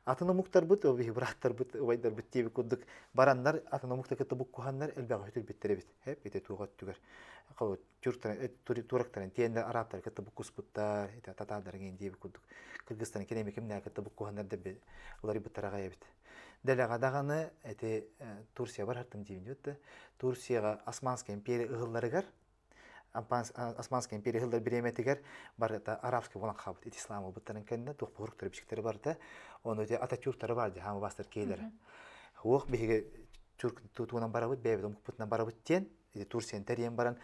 Атын омуктарбыт, биһи бырааттарбыт, убайдарбыт диэбит курдук бараннар атын омуктар кытта буккуһаннар элбэҕи үтүрбүттэр эбит. Хеп ити туох өттүгэр турактарын тиэннэр арабтары кытта буккуспуттар, ити татаардары гин диэбит курдук. Кыргызстан кинеми кимнää кытта буккуһаннар да уларыйбыттар эбит. Дэлэҕэ даҕаны ити Турция барартым диибин диэбит Турцияҕа Османская империя ыһылларыгар Османская империя ыһыллар бириэмэтигэр барыта арабский буолан хаалбыт ити ислам ылбыттарын кэннэ туох буһуруктары бичиктери барыта ону ити Ататюрктары бар дии хаама бастар киһилэрэ. Уох биһиги тюрк туунан барабыт бэйэбит омукпутунан барабыт диэн ити Турцияны тэрийэн баран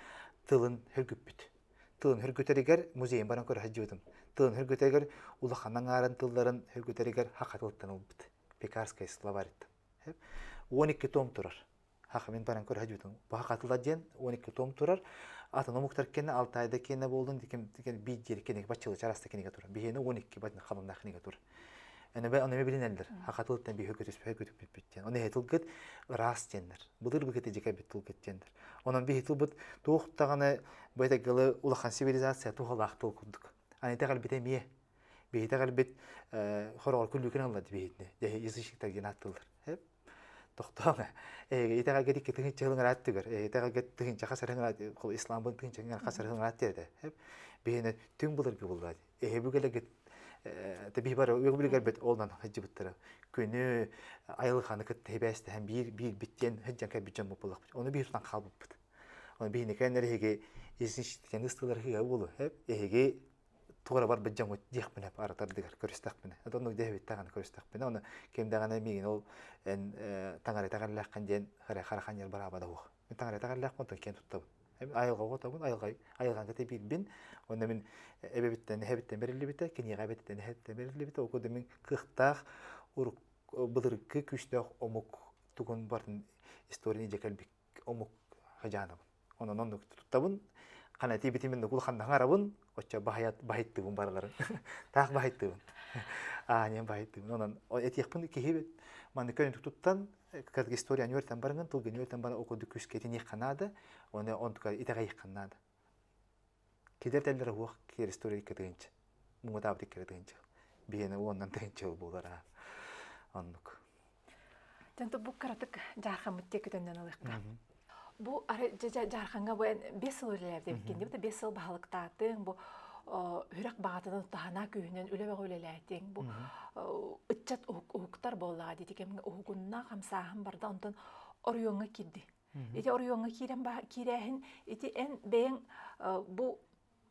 тылын хөргүппүт. Тылын хөргүтэригэр музейын баран көрө сылдьыбытым. Тылын хөргүтэригэр улахан аҥаарын тылларын хөргүтэригэр хаха тылыттан ылбыт. Пекарская словарь 12 том турар. Хаха мин баран көрө сылдьыбытым. Бу хаха тыла диэн 12 том турар. Атын омуктар кэннэ Алтайда кэннэ буолдун дикен биир диэри кинигэ баччылы чараста кинигэ турар. Биһиэнэ 12 батын халыннаах кинигэ турар. Энэбэ ону билинэллэр. Хаха тылыттан биһи көтүспэ көтүппүппүт диэн. Ону эһи тылгыт ыраас диэннэр. Былыр быгыт эдьикэ бит тылгыт диэннэр. Онон биһи тылбыт туох даҕаны бу этэгылы улахан цивилизация туһалаах тыл курдук. Аны итэҕэлбит эмиэ. Биһи итэҕэлбит хороҕор күллүүкүн ылла биһитини. Дьэ язычниктар диэн ааттыыллар. Тохтоон эһиги итэҕэлгэ икки тыһыынча сыл ыраат түгэр. Итэҕэлгэ тыһыынча хас эрэ ыраат исламбын тыһыынча хас эрэ ыраат диэтэ. Биһиэнэ түҥ былыргы булла. Эһи бүгэлэгит тэбиһи бары үгүбүлүгэрбит олнан хыдьыбыттара. Күнү айылҕаны кытта хибээстэһэн биир биир биттиэн хыдьан кэлбит дьон буоллахпыт. Ону биир тутан хаалбыппыт. Оны биһиникэн эһиги язычниктен ыстылар хыга болу. Эһиги туора барбыт дьоҥҥут диэхпинэ аратардыгар көрүстэхпинэ. Оннук диэбит даҕаны көрүстэхпинэ, оны ким даҕаны миигин ол эн таҥара итэҕэллээххин диэн харахан бараабада уох. Мин таҥара итэҕэллээхпин, онтон киэн туттабын. Айылҕа оҕотобун, айылҕа айылҕаҥҥа тэбиирбин, уонна мин эбэбиттэн, эһэбиттэн бэриллибитэ, киниэхэ эбэтиттэн, эһэбиттэн бэриллибитэ, ол курдук мин кыахтаах урук былыргы күүстээх омук тугун барын историяны дьэ кэлбит омук хадьаанабын. Онон оннук туттабын. Хана тиибитим мин улахан арабын, оччо баһайат баһыттыбын барыларын. Таах баһыттыбын. Ааньан баһыттыбын. Онон этиэхпин киһи маннык көнөтүк туттан кыргыз историяны үөртэн барыҥын, тылгын үөртэн баран окурдук күүскэ этиниэххэ наада, оны онтука итэҕэйиэххэ наада. Кидер тэллэр уох киэр история кытыынча. Муҥутаабыт икки тыынча. Биһиэнэ уоннан тыынча буолар. Оннук. Тэн бу кыратык дьаархаммыт диэки төннөн ылыахха. Бу дьаархаҥҥа бу 5 сыл үлэлээбит эбиккин дии, 5 сыл баһылыктаатыҥ, бу үрэх баҕатынан таһанаа күүһүнэн үлэ бөҕө үлэлээтиҥ, бу ыччат уһуктар буоллаҕа дии кэмҥэ уһугунна, хамсааһын барда, онтон оройуоҥҥа киирди. Ити оройуоҥҥа киирэн киирээһин ити эн бэйэҥ бу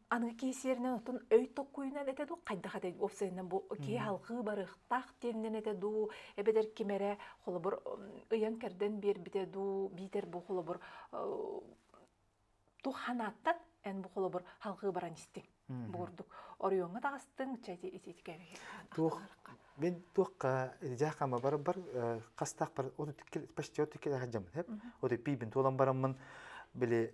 аныгы киһи сиэринэн оттон өй токкуйунан этэ дуу хайдах этэ уопсайынан бу киһи халҕыы барыахтаах диэнинэн этэ дуу эбэтэр ким эрэ холобур ыйан кэрдэн биэрбитэ дуу биитэр бу холобур туох ханааттан эн бу холобур халҕыы баран истиҥ бу курдук оройуоҥҥа таҕыстыҥ чэ ити ити туох мин туохха дьаахама бар бар хастаах бар почти оту кэлэ сылдьаммын оту пиибин туолан бараммын били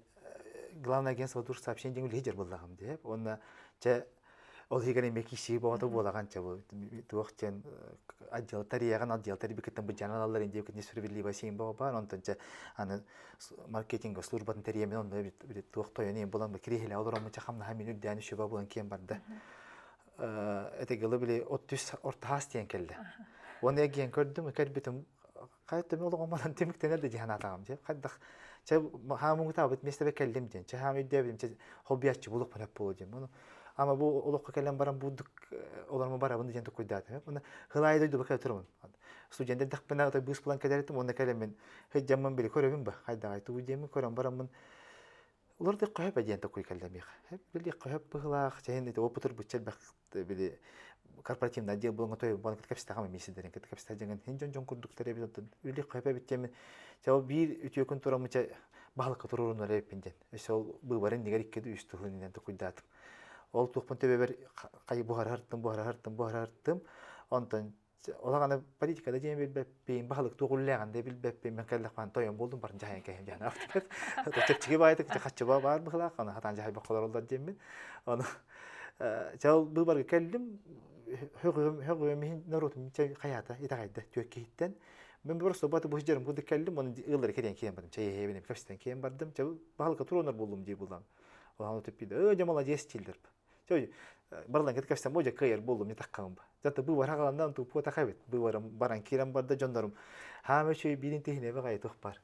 главное агентство душ сообщение диэн үлэһит буоллаҕым дии уонна чэ ол иһигэр эмиэ киирсии бөҕөтө буолаҕын чэ бу туох диэн отдел тарияҕын отдел тарибикыттан быдьаанан аллар индиэбикин справедливая сиин бөҕө баар онтон чэ аны маркетинга службатын тэрийэмин онно туох тойон иэн булан кириэһилэ олороммун чэ хамнаһа мин үрдээн үчүгэй буолан киэн барда этигылы били от түс ортаһаас диэн кэллэ уонна эгиэн көрдүм кэлбитим хайа төмө олоҕум манан түмүктэнэр да дии санаатаҕым дии хайдах чэ хаамыҥытаабыт миэстэбэ кэллим диэн чэ хаам өйдөөбүтүм чэ холбуйааччы булуохпун сөп буолуо диэн ону ама бу олоххо кэлэн баран буурдук олормо барабын диэн туккуйдаатым уонна хылаайы дойдуба кэлэ турабын студент эрдэхпинэ отой быыс булан кэлэритим уонна кэлэммин сылдьаммын били көрөбүн ба хайдаҕай тугу диэммин көрөн бараммын Олор да хөп диэн такой кэллэ миэхэ. Били хөп быһылаах, чэһин ити опытыр бучча элбэх били корпоративный отдел буолан той буолан кэпсэтэҕим эмиэ сидэрин кытта кэпсэтэ дьаҥын хин дьон дьон курдуктар эбит оттон үли хөп эбит диэмин чэ ол биир үтүө күн тураммын чэ баһылыкка туруорунар эбиппин диэн өссө ол быыбарын иннигэр икки үс туһун иннинэн тукуйдаатым ол туохпун төбөбөр хай буһарартым буһарартым буһарартым онтон Улахан политика да диэн билбэппин, баһылык туох үлэлээҕин да билбэппин, мен кэллэхпин тойон буолдум баран дьаһайан кэһим дьаһан автопет. Чэпчэки баайытык хаччыба баар быһылаах, аны хатаан дьаһайбакка олороллор диэммин. Ону чэ ол быыбарга кэллим, хөҕүөм хөҕүөм иһин норуотум чэ хайаата итэҕэйдэ түөрт киһиттэн. Мен просто баты бу дьарым курдук кэллим, оны ыаллары кэриэн киэн бардым, чэй иһэбин кэпсэтэн киэн бардым. Чэ баһылыкка туруонар буоллум дии булам. Улахан төппүйдэ, өө дьэ молодец дииллэр. Чой барлан кет кэпсэм бу кыайар буоллум не таххам ба. Зато быыбар хагаландан туппу тахабит. Быыбарым баран киирэн барда дьоннорум. Хаама үчүгэй биирин тиһине баҕайы тух бар.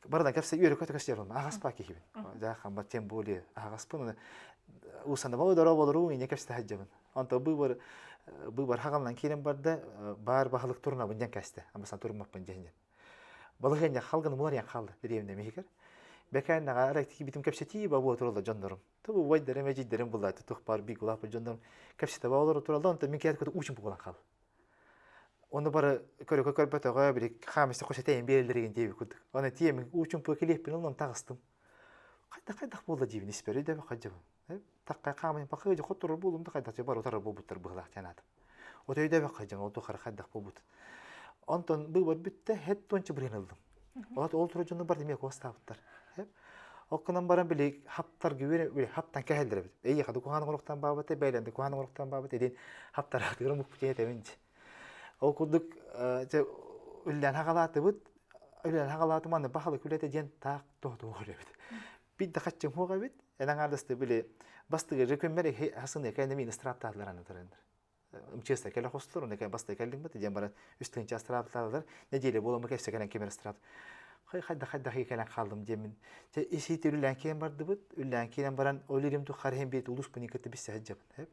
Бардан кэпсэ үөрэ көтө көстөр аҕаспа киһибин. Жаахам тем более аҕаспын усана боо дороо болоруу ине кэпсэ хаджабын. Онто быыбар быыбар хагаланан киирэн барда бар баһылык турунабын дьэн кэсте. Амасан туруммаппын дьэһинен. Балаһыанньа халганы муларыйан хаалла дэриэбинэ миһигэр. Бэкээннэҕэ арай битим кэпсэтии бабуа туралла дьоннорум. Ту убайдарым, эдьиийдэрим буллааты тух баар биир улааппыт дьоннорум кэпсэтэ олору тураллар, онтон мин кэлээт уучум буолан хаал. Ону бары көрөкө көрбөтөҕө били хаамыста хос этэйин биэрэллэригин диэбит курдук. Оны тиэмин уучум пуо килиэппин ылан таҕыстым. Хайдах хайдах буолла диибин испэр өйдөбө хадьабын. Такка хаамын пахы дьэ хотторор буолум да хайдах бар утарар буолбуттар быһылаах диэн аатым. От өйдөбө хадьам ол тухары хайдах буолбут. Онтон быыбар бүттэ хэт туонча бырыан ылдым. Ол ол турар дьону бар эмиэ куостаабыттар. Ол гынан баран били хаптар үөрэ били хаптан кэһэллэр эбит. Эйиэхэ да куһаҕан оҥоруохтан баабыта, бэйэлэрин да куһаҕан оҥоруохтан баабыта диэн хаптараатыгар омукпут этэбин дии. Ол курдук дьэ үллээн хаҕалаатыбыт, үллээн хаҕалаатым аны баһылык үлэтэ диэн таах тоһутуох эбит. Бит да хаччым хуоҕа эбит. Эн аҥаардасты били бастыгы күммэр хасыны кэннэ миин ыстраптаатылар аны тураннар. МЧС кэлэ хостулар, уна баста кэллиҥ диэн баран үс тыһыынча ыстраптаатылар. Неделя буоламмы кэпсэ кэлэн кимэр ыстрап. Хайда хайда кэлэн хааллым диэмин. Те исиити үллээн киэн бардыбыт. Үллээн киирэн баран ол ирим тухары хем бит улус пыни кытта биссе хаджабын.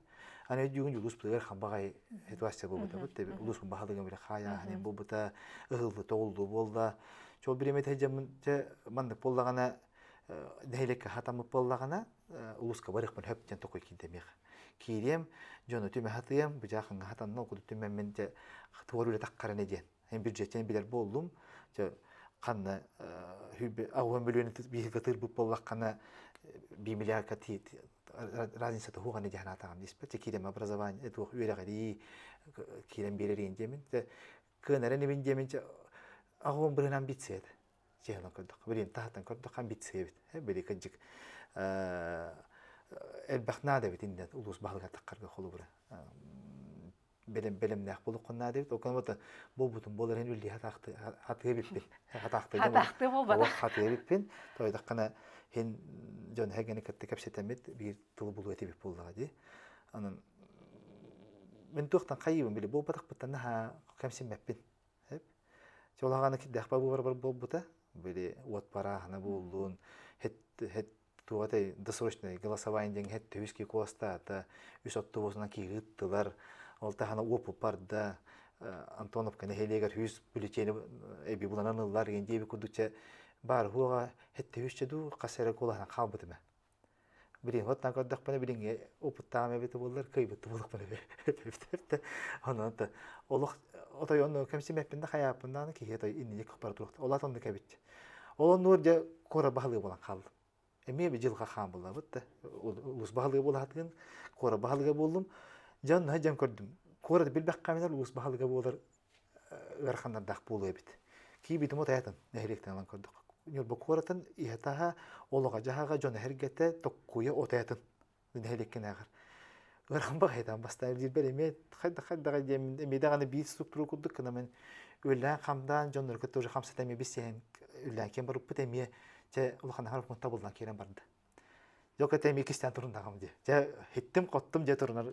Аны өйдүүгүн улус пытыгар хамбаҕай ситуация буолбута бут. Улус баһылыгын биле хаайааһын буолбута, ыһыллы тоҕуллуу буолла. Чол биремете дьаммын те маннык буоллаҕына нэһилиэккэ хатаммыт буоллаҕына улууска барыахпын хөп диэн токуй киирдэмиэх. Киириэм, дьону түмэ хатыам, быдьаахыҥҥа хатанна, ол курдук түмэммин дьэ туор үлэ таххарана диэн. Эн бюджеттен билэр буоллум. Дьэ ханна аҕыһын мөлүйүөн биһиги тыырбыт буоллаххына би миллиардка разницата хуҕаны диэн атаҕым диспет. Дьэ киирем образование туох үөрэҕирии киирэн биэрэрин диэмин. Дьэ кыанарын ибин диэмин аҕыһын бырынан амбиция этэ. Чиһынан көрдөххө, билин таһаттан көрдөххө амбиция эбит. Били кырдьык элбэх наада эбит инден улуус баһылыга таххарга холобура бэлэм бэлэмнээх буолуоххун наада эбит. Ол гынан буолбутун буолар иһин үллии хатыа эбиппин. Хатаахтыы Хатаахтыы буолбатах. Хатыа эбиппин. Тойдаххына хин дьон хэгени кытта кэпсэтэммит биир тылы булуо этибит буоллаҕа дии. Анан мин туохтан хайыыбын били буолбатахпыттан наһаа кэмсиммэппин. Чолаҕаны кирдээх бабыыбар буолбута. Били уот парааһына буоллун, хет хет туох этэй досрочное голосование диэн хет төһүс ки куостаата, үс оптубусунан киһи ыыттылар. Ол таһана уопу барда. Антоновка нэһилиэгэр хүс бюллетени эби буланан ыллар диэн диэби курдук чэ баар хуоҕа хетте хүсчэ дуу хас эрэ куолаһынан хаалбытым Билигин оттон көрдөхпүнэ билиҥҥи опыттаам эбитэ буоллар кыайбыт буолуохпун эбит. Онон олох отой онно кэмсимэппин да хайааппын даҕаны киһи отой иннини бара туруохта. Ол оннук эбит. Ол оннугар дьэ куора баһылыга буолан хааллым. Эмиэ би дьылҕа хаан буллабыт да. Улус баһылыга буолаатыгын куора баһылыга буоллум. Дьэ онно дьэн көрдүм. Куорат билбэххэ улус баһылыга буолар ыараханнардаах буолуо эбит. Киибитим отаятын нэһилиэктэн ылан көрдөх. Ньурба куоратын иһэ-таһа, олоҕо-дьаһаҕа, дьоно эргэтэ, токкуйа отаятын нэһилиэккинээҕэр. Ыарахан баҕайытан бастаан диирбэр эмиэ хайда-хайдаҕа диэммин эмиэ даҕаны биир структура курдук гына мен үллээн хамдаан дьоннорго кытта уже хамсата эмиэ билсиһэн үллээн киэн барыппыт эмиэ чэ улахан аһар табыллан киирэн барда. Дьок этэ эмиэ кистээн туруннаҕым дии. Дьэ иттим-хоттум дьэ турунар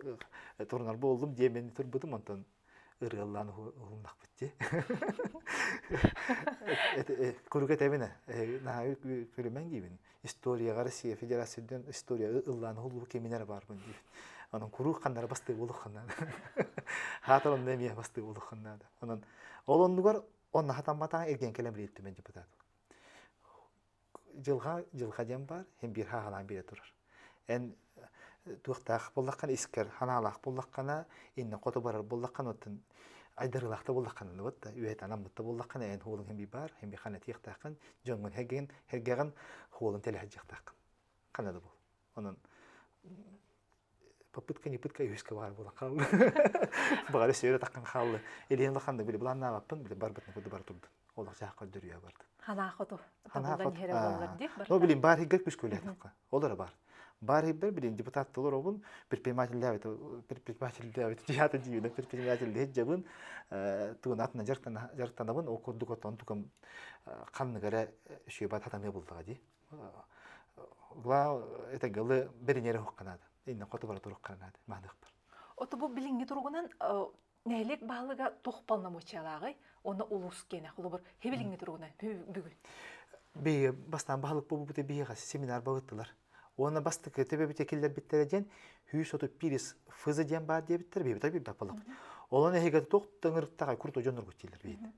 турунар буоллум диэмин турбутум онтон ырыаллаан уһуннахпыт дии. Курук этэбин наһаа күлүмэн диибин. Историяҕа Россия Федерациятын история ыллаан уһуллубут кэминэр баарбын диибин. Онон куруук ханнара бастыы буолуохханнаада. Хаатар онно эмиэ бастыы буолуохханнаада. Онон ол оннугар онно хатамматаҕа эргиэн кэлэн билиэттим депутат. Дьылҕа, дьылҕа диэн баар, һин биир хааһалаан биэрэ турар. Эн туохтаах буоллаххына, искэр ханаалаах буоллаххына, иннин хоту барар буоллаххына, оттон айдарыылаах да буоллаххына, вот да үөһэ анаммыт да буоллаххына, эн хуолуҥ һин биир баар, һин биир хана тиэхтээххин, дьоҥҥун һэргин, һэргэҕин хуолун тэлэһэ Хана да буол. Онон попытка не пытка үһүскэ баар буолан хаалла. Баҕар өссө таххан хаалла. Илиһин улахан били былааннаабаппын, били барбытын курдук бара турдум. Олох дьаах көрдөрүө барды. Ханаа хоту. Табыллан иһэрэ буоллар дии. Но билин бар хиггер күс көлөтөххө. Ол эрэ бар. Бар хиггер билин депутат олоробун, предпринимателлээбит предпринимателлээбит дьиата дьиибинэ предпринимателлэһит дьабын тугун атына жарыктанабын ол курдук отон тукам ханныгара шөбат хатаныа буллаҕа дии. Гла это гылы бэринere хукканаада. Иннен хоту бара турукканаада маныхпар. Ото бу билиҥҥи туругунан нэһилиэк баһылыга туох полномочиялааҕый уонна улуус киэнэ холобур хибилиҥҥи туругунан бүгүн. Биһиги бастаан баһылык буолбут биһиэхэ семинар балыттылар. Уонна бастакы төбөбүтэ киллэрбиттэрэ диэн 131 фыза диэн баар диэбиттэр биһиги билбэт буоллахпыт. Олон эһигэ туох тыҥырыктаҕай курту дьонноргут дииллэр биһиги.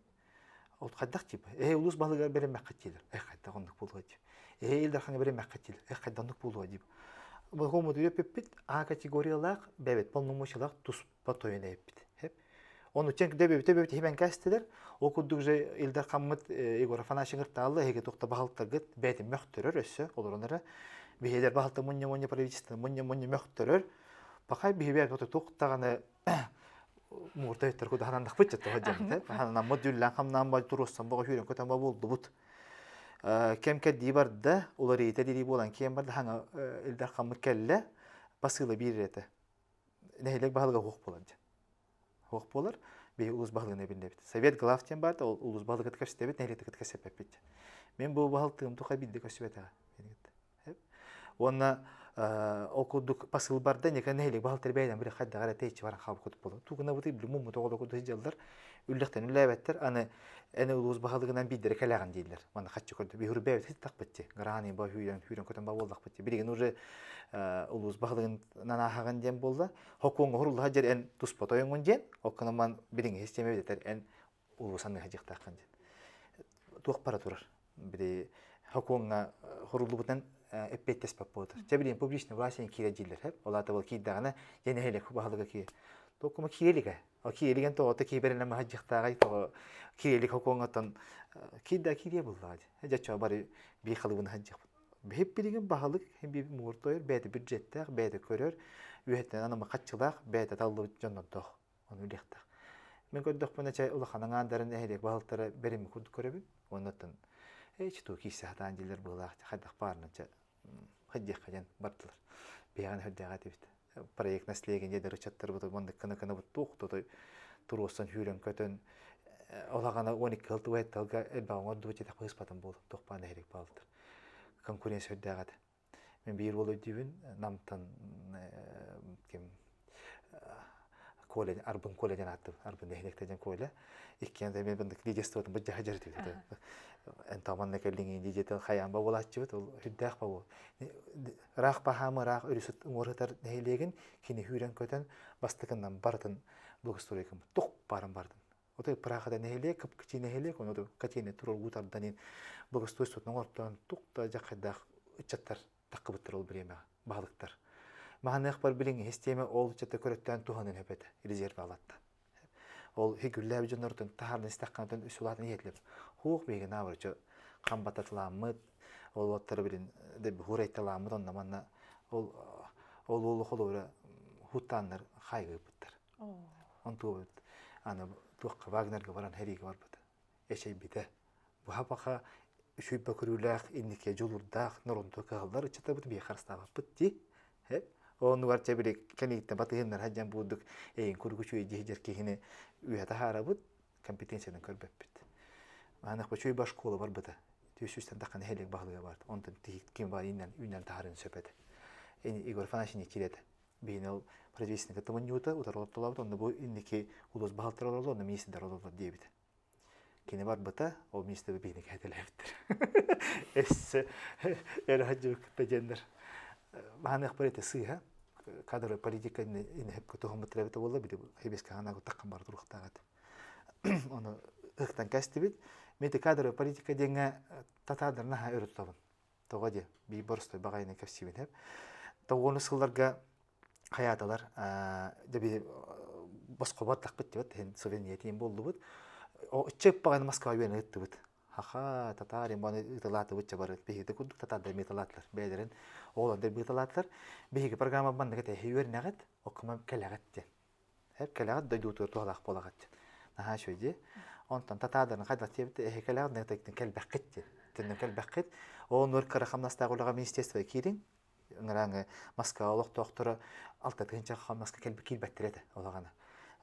Ол хайдах тип? Эһэ улуус баһылыгар бэриммэххит диилэр. Эх хайдах оннук буолуо дип. Эһэ Ил Дархаҥа бэриммэххит диилэр. Эх хайдах оннук буолуо дип. Бу үөппүппүт А категориялаах бэбит полномочиялаах туспа тойон эппит. Ону чен дөбөбүтэ бөбүт хибен кэстилер. Ол курдук же Ил Дархаммыт Егор Афанасьевич ыртаалла эһиги тухта баһылтагыт бэйэтин мөхтөрөр өссө олоронара. Биһиэлэр баһылта мунньа-мунньа правительство мунньа-мунньа мөхтөрөр. Пахай биһибэ туох даҕаны муурта өттөр кудаһананнахпыт дьэ тоҕо дьэммит хананаммыт дүллээн хамнаан бай туруоссан боҕо сүүрэн көтөн ба буолдубут кэм кэрдии барда уларыйыта дирии буолан киэн барда хаҥа илдэр хаммыт кэллэ посыла биир этэ нэһилиэк баһылыга хуох буолар дьэ хуох буолар биһи улус баһылыгын эбиннэбит совет глав диэн баарда ол улус баһылыгыт кэпсэтэбит нэһилиэктикит кэсэппэппит мин бу баһылтыым туха биирдэ көстүбэтэҕэ. Уонна ол курдук посыл барда нека нэһилиэк баһылтар бэйдэн били хайдаҕа эрэ тэйиччи баран хаалбыт буолар. Тугунабыты били муммут оҕолор курдук сылдьаллар. Үллэхтэн үллээбэттэр. Аны эн улуус баһылыгынан биирдэрэ кэлэҕин дииллэр. Манна хаччы көрдө. Биһуру бэйэбит сыттахпыт ти. Грани ба хүүрэн хүүрэн көтөн ба буоллахпыт ти. Билигин уже улуус баһылыгынан ааһаҕын диэн буолла. Хокуоҥҥа хуруллаха дьэр эн туспа тойоҥҥун диэн. Оккономан билиҥҥи систиэмэ эбэтэр эн улуус анныһа дьиэхтааххын диэн. Туох бара турар. Били хокуоҥҥа хоруллубутунан эппиэттэспэт буолар. Чэ билин публичный власть киирэ дииллэр хэп. Ол аата ол киирдэҕинэ дьэ нэһилиэк баһылыга киир. Токкума киирэлигэ. Ол киирэлигэн тоҕото киибэринэн маһа дьиэхтааҕай тоҕо киирэлик хокуоҥҥаттан киирдэ киириэ буллаҕа дии. Дьэ чо бары бии халыбын хаджыхпыт. Биһип билигин баһылык би муҥур тойор бэйэтэ бюджеттээх, бэйэтэ көрөр, үөһэттэн анама хаччылаах, бэйэтэ таллыбыт дьоннордоох. Ону билиэхтээх. Мин көрдөхпүнэ чай улахан аҥаардарын нэһилиэк баһылыктара бэриммит курдук көрөбүн. Уоннаттан эчи туу киирсэ сатаан дьиэлэр быһыылаах хайдах баарынан чэ хайдыахха диэн бардылар. Биһиэхэ үрдээҕэ этибит. Проект наследие диэн ыччаттарбыт маннык кына кынабыт туох тотой туруорсан сүүрэн көтөн олаҕана 12 сыл тугай тылга элбэҕи оҥордубут дьиэтэх быыспатын буолу туох баар нэһилиэк баһылыктар. Конкуренция үрдээҕэ этэ. Мин биир уол өйдүүбүн, Намтан ким Коля, Арбын Коля диэн ааттыбын, Арбын нэһилиэктэ диэн Коля. Иккиэн да мен бындык лидерствотын быдьаһа дьарытыбыт. Эн таманна кэллиҥин дии хайаан ба буолааччыбыт, ол үрдээх ба буол. Ыраах баһаамы ыраах өрүс уҥуор нэһилиэгин кини хүүрэн көтөн бастакыннан барытын благоустройкам тух барын бардын. Отой пырахата нэһилиэк, кып-кичи нэһилиэк, ону котельный турар тарданин благоустройствотун оҥортоон тук да дьахайдаах ыччаттар таххыбыттар ол бириэмэҕэ баһылыктар. Маһаныах бар билиҥ систиэмэ ол ыччаты көрөттөөн туһанын хөпөтө резерв алатта. Ол хигүллээби дьоннортон таһаарны истэхханатан үс улаатын иһэтлеп. Хуох биһиги наабырчы хамбататылааммыт, ол оттары билин дэби хуурайталааммыт онно манна ол ол уолу холобура хуттааннар хайгыппыттар. Онтуобут аны туохха Вагнерга баран сэриигэ барбыта. Эчэйбитэ. Быһа-баха үчүгэй бөкүрүүлээх, инникигэ дьулуурдаах норуоту кыһаллар ыччатабыт биһиэхэ харыстаабаппыт дии. Оннугар чэ били кэнииттэн батыһыннар сылдьан буурдук эйин курдук үчүгэй дьиһдьэр киһини үөһэ таһаарабыт, компетенциянан көрбөппүт. Маанах үчүгэй ба школа барбыта. Түс-үстэн таххан нэһилиэк баһылыга барт. Онтон тиһик ким бар иннэн үүнэн таһарын сөп этэ. Егор Афанасьевич киирэтэ. Биһини ол правительственный кытта мунньуута утары олортолообут, онно бу инники улуус баһылтара олороллор, онно министрдэр олороллор диэбит. Кини барбыта, ол министры биһини кэһэтэлээбиттэр. Эссе эрэ сылдьыбыт кытта диэннэр. Маһаныахпар ити сыыһа. Кадровая политика инэһэпкэ туһаммыттар эбитэ буолла, били хибеске ханаагы таххан бара туруохтаах этэ. Ону ыһыктан кэстибит. Мен ити кадровая политика диэҥҥэ татаардар наһаа өрө тутабын. Тоҕо диэ, биир боростой баҕайыны кэпсиибин эп. Тоҕуону сылларга хайааталар дьэ босхобор тахпыт диэбит иһин суверенитетин буоллубут. Ычча баҕайыны Москва үөнэ ыттыбыт. Хаха, татаар баны ытылаатыбыт ча бары. Биһиги курдук татаардар быыталаатылар. Бэйэлэрин оҕолордор быыталаатылар. Биһиги программа маннык этэ үөрэнэҕит, оккума кэлэҕит диэн. Эп кэлэҕит дойдуутугар туһалаах буолаҕыт диэн. Наһаа үчүгэй дии. Онтон татаадарын хайдах диэбит эһи кэлэҕит нэтектин кэлбэххит диэн. Төннөн кэлбэххит. Ол кыра хамнастаах үлэҕэ министерство киириҥ. Ыҥырааҥы Москва олохтоохторо 6 тыһыынча хамнаска кэлбит киирбэттэр этэ олаҕана.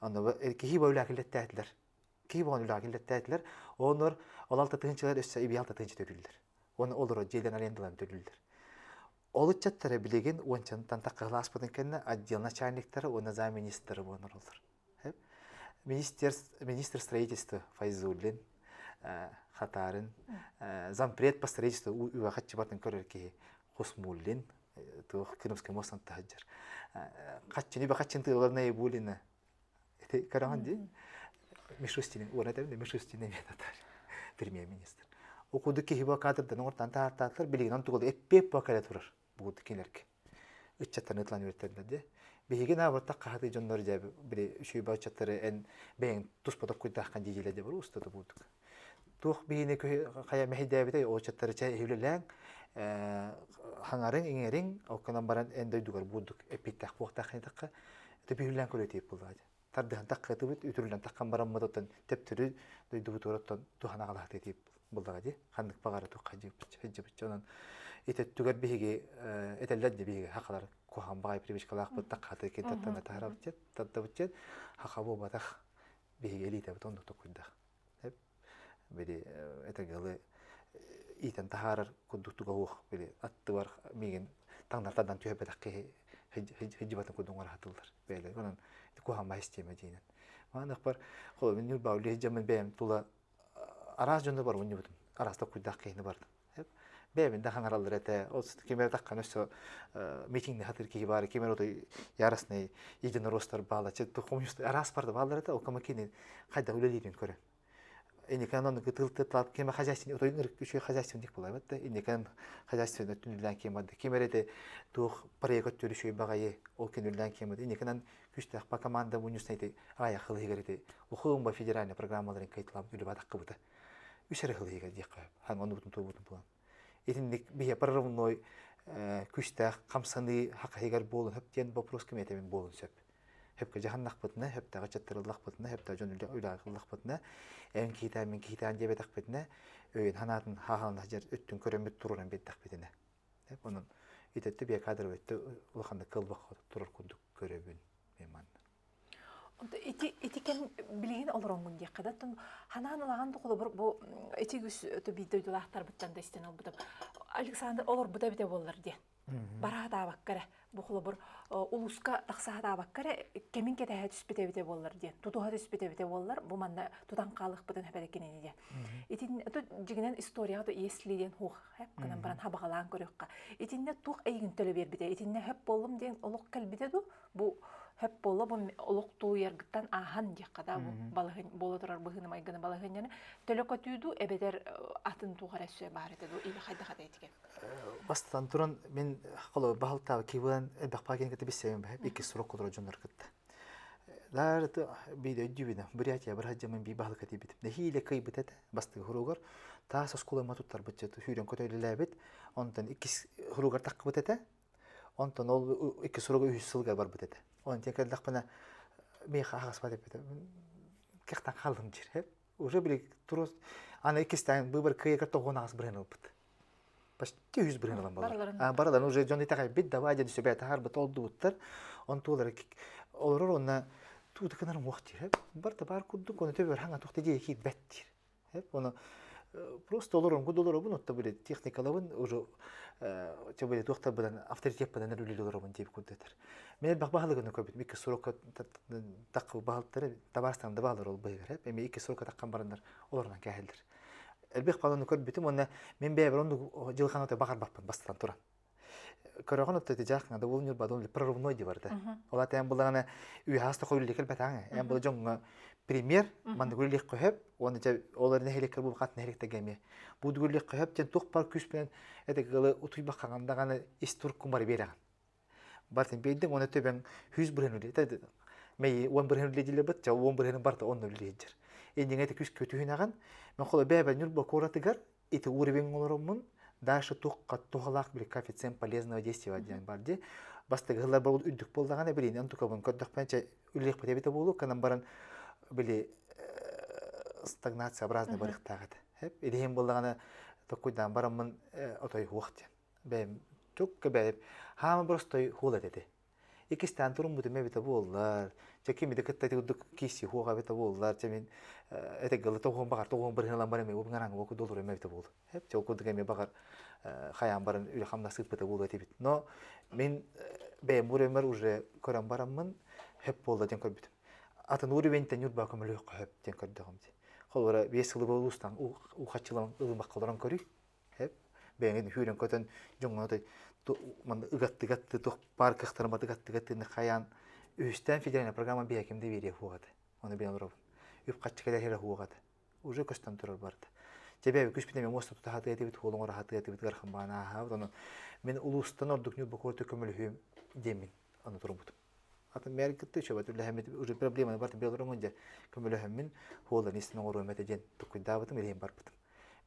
Онно киһи бо үлэҕэ киллэттээтилэр. Киһи боҕон үлэҕэ киллэттээтилэр. Онор ол 6 тыһыынчалар өссө эбии 6 тыһыынча төлүүллэр. Уонна олоро дьиэлэн арендалан төлүүллэр. Ол ыччаттара билигин уончантан таххалааспытын кэннэ отдел начальниктара уонна замминистрдара буолан олороллор. Министр, министр строительства Файзуллин, Хатарын, зампред по строительству үөҕэ көрөр киһи Хусмуллин, туох Крымский мост таһыдьар. Хаччыны бахаччын тыылар Наибулина. Ити көрөҕүн дии. Мишустин, уона этэ Мишустин эмиэ татар премьер-министр. Окуду киһи бу кадрдан оҥортан таһаартаатылар билигин он тугул эппиэп бу кэлэ турар бугут кинилэргэ. Ыччаттарын ытлан үөртэллэр дии. Биһиги наабыртах хаһаты дьоннор дьэ били үчүгэй ыччаттары эн бэйэҥ туспа токкуйдааххан диилэ дьэ устата буурдук. Туох биһини хайа мэһэйдээбитэй ол ыччаттары чэ үлэлээҥ хаҥарыҥ иҥэриҥ окконон баран эн дойдугар буурдук эппиэттээх буохтаах ханитахха это биһүллээн көрөтиip буллаҕа тардыһан таххытыбыт үтүрүллэн таххан бараммыт оттон төптөрү дойдубутугар оттон туһана аҕалаһытыы тиип буллаҕа дии ханнык баҕара туохха дьыбычча онон итөттүгэр биһиги этэллэр де биһиги хахалар куһаҕан баҕай привычкалаахпыт таххаты кин таттана таһарабыт тардабыт хаха буолбатах биһиги элитэбит оннук токуйдах били этэгалы иитэн таһаарар курдук туга уох били аттыбар миигин. Таҥнартардан түһэрбэтэх киһи сылдьыбатын курдук оҥоро сатыыллар бэйэлэрэ. Онон куһаҕан систиэмэ диинэн. Маныахпар холобур мин Ньурбаҕа үлэ сылдьаммын бэйэм тула араас дьону бар мунньубутум. Араас толкуйдаах киһини бардым. Бэйэбин да хаҥараллар этэ. Ол ким эрэ таххан өссө митиҥни хатыр киһи баар, ким эрэ отой яростный единоростар баала, коммунист араас барда бааллар этэ. Ол кама кини хайдах үлэлиирин көрөн. Инникэн оннук ытыл ким хозяйственный отой ырык үчүгэй хозяйственник буолабыт да инникэн хозяйственный түнүлээн киэм барды. Ким эрэ ити туох проект өттүр үчүгэй баҕайы ол күнүлээн киэм барды. Инникэнэн күстээх па команда мунньусна ити аайах хылыһыгар ити ухуумба федеральный программаларын кайтылам үлүбатаккыбыта. Үс эрэ хылыһыгар диэххэ хан оннубутун туобутун булан. Итинник биһи прорывной күстээх хамсаныы хахайыгар буолун хөп диэн вопрос кэметебин буолун сөп. Хөпкө дьаһаннахпытына, хөптөҕө чаттырыллахпытына, хөптөҕө дьон үлэҕэ эн киһитэ мин киһитээн диэбэтэхпитинэ, өйүн ханаатын хааһалана сылдьар өттүн көрөммүт туруран биэрдэхпитинэ. Онон итэтти бие кадр өттө улаханнык кылбах турар курдук көрөбүн мен манна. Ити ити кэм билигин олороҥҥун диэххэ да оттон ханаан ылаҕан да холобур бу ити үгүс биир дойдулаахтарбыттан да истэн ылбытым Александр олорбута эбитэ буоллар диэн бара сатаабакка эрэ бу холобур улууска тахса сатаабакка эрэ кэмин кэтэһэ түспүт эбитэ буоллар диэн тутуһа түспүт эбитэ буоллар бу манна тутан хаалыахпытын сөп кинини диэн итин дьиҥинэн историяҕа да если диэн хуох хэп гынан баран хабаҕалаан көрүөххэ итиннэ туох эйигин төлө биэрбитэ итиннэ хөп буоллум диэн олох кэлбитэ дуу бу хөп буолла бу олох тулуйаргыттан ааһан диэххэ да бу балаһын буола турар быһыыны майгыны балаһыанньаны төлө көтүү дуу эбэтэр атын туох эрэ өссө баар этэ дуу или хайдах этэ итигэ Бастатан туран мин холобур баһылтаабы кибыан элбэх паагин кытта билсэбин бэһэп икки срок олорор дьоннор кытта. Лаар биир өйдүүбүнэ Бурятия бырахадьамын бии баһылыка тиийбитим. Нэһиилэ кыйбыт этэ бастакы хуругар таас оскуолама туттарбыт сүүрэн көтөйлөлөөбүт. Онтон иккис хуругар таххыбыт этэ. Онтон ол икки суруга үһүс сылга барбыт этэ. Онтон кэллэхпинэ миэхэ аһаҕаспат эппитэ. Кэхтэн хааллым диир. Уже били турус аны иккистээн быыбар кыайыгар тоҕуон аҕыс бырыһын ылбыт. Почти үс бырыһын ылан балар. Бараларын уже дьон итэҕэйбит давай диэн сүбэ таһаарбыт олдубуттар. Онтулары олорор онна туутыкынар уох диир. Барта бар курдук оны төбөр хаҥа тухта дии киирбэт диир. Оны просто олорон кудолоробун отто били техникалабын уже те туохтарбынан авторитетпынан үлэлии олоробун диэбит курдуктар. Мен элбэх баһылыгын көрбүтүм икки срокка таккы баһылтары табаарыстарым да баалар ол быһыгар эми икки срокка таккан бараннар олорунан кээһэллэр. Элбэх баланы көрбүтүм уонна мен бэйэбэр оннук дьылҕаны баҕарбаппын бастатан туран. Көрөҕүн отто ити дьаах да буолун ньурбадон прорывной ди барда. Ол ата эн булаҕына үһаас да хойулле кэлбэтаҥ. Эн бу дьоҥҥо пример маннык үлэлиэх көһөп уонна дьэ ол эрэ нэһилиэккэ бу хат нэһилиэктэргэ эмиэ. Бу үлэлиэх көһөп диэн туох бар күүспүнэн это кылы утуйбаххаҕын даҕаны ис туркун бары биэрэҕин. Бартын биэрдиҥ уонна төбөҥ 100 бырыһын үлэ. Мэйи 10 бырыһын үлэ дилебит, ча 10 бырыһын барта онно үлэлиһиджер. Инниҥэ ити күс көтүһүнэҕин, мен холо бэйэбэр Ньурба куоратыгар ити уровень олороммун дальше туохха туһалаах били коэффициент полезного действия диэн бар дии бастакы сыллар бар үрдүк буоллаҕына билин онтукабын көрдөхпүнэ чэ үлэлиэхпит эбитэ буолуо канан баран били стагнация-образный барыахтаах этэ илиһин буоллаҕына токкуйдаан бараммын отой хуох диэн бэйэм чукка бэйэм хаама простой хуол этэ Иккистээн туруммутум эбитэ буоллар, чэ кими да кытта ити курдук киирсии суох эбитэ буоллар, чэ мин этэ тоҕуһун баҕар тоҕуһун бырыһылан баран эмиэ уҥараҥ уоку долуруом эбитэ буолуо. Чэ ол курдук эмиэ баҕар хайаан баран үлэ-хамнас ыыппыта буолуо этибит. Но мин бэйэм уровеньмар уже көрөн бараммын хөп буолла диэн көрбүтүм. Атын уровеньтэн Ньурба көмөлөһүөххэ хөп диэн көрдөҕүм дии. Холобура биэс сылы улуустан уухаччылан ылымакка олорон көрүй. Бэйэҥин сүүрэн-көтөн дьоҥҥо манна ыгаттыгатты туох баар кыахтарын ыгаттыгаттыны хайаан үһүстээн федеральная программа биһэким да биэриэ суох этэ. Ону билэн олоробун. Үп-харчы кэлэр суох этэ. Уже көстөн турар барыта. Чэбэ күспүт эми муоста тута хатыа этибит, хуолуҥ ора хатыа этибит ыарахан баҕана ааһаабыт. Ону мин улуустан ордук Ньурба куораты көмөлөһүөм диэммин аны турбутум. Атын мээр кытта үчүгэй үлэһэммит уже проблеманы барытын билэ олороммун дьэ көмөлөһөммүн хуолан истин оҥоруом этэ диэн туккуйдаабытым илиһин барбытым.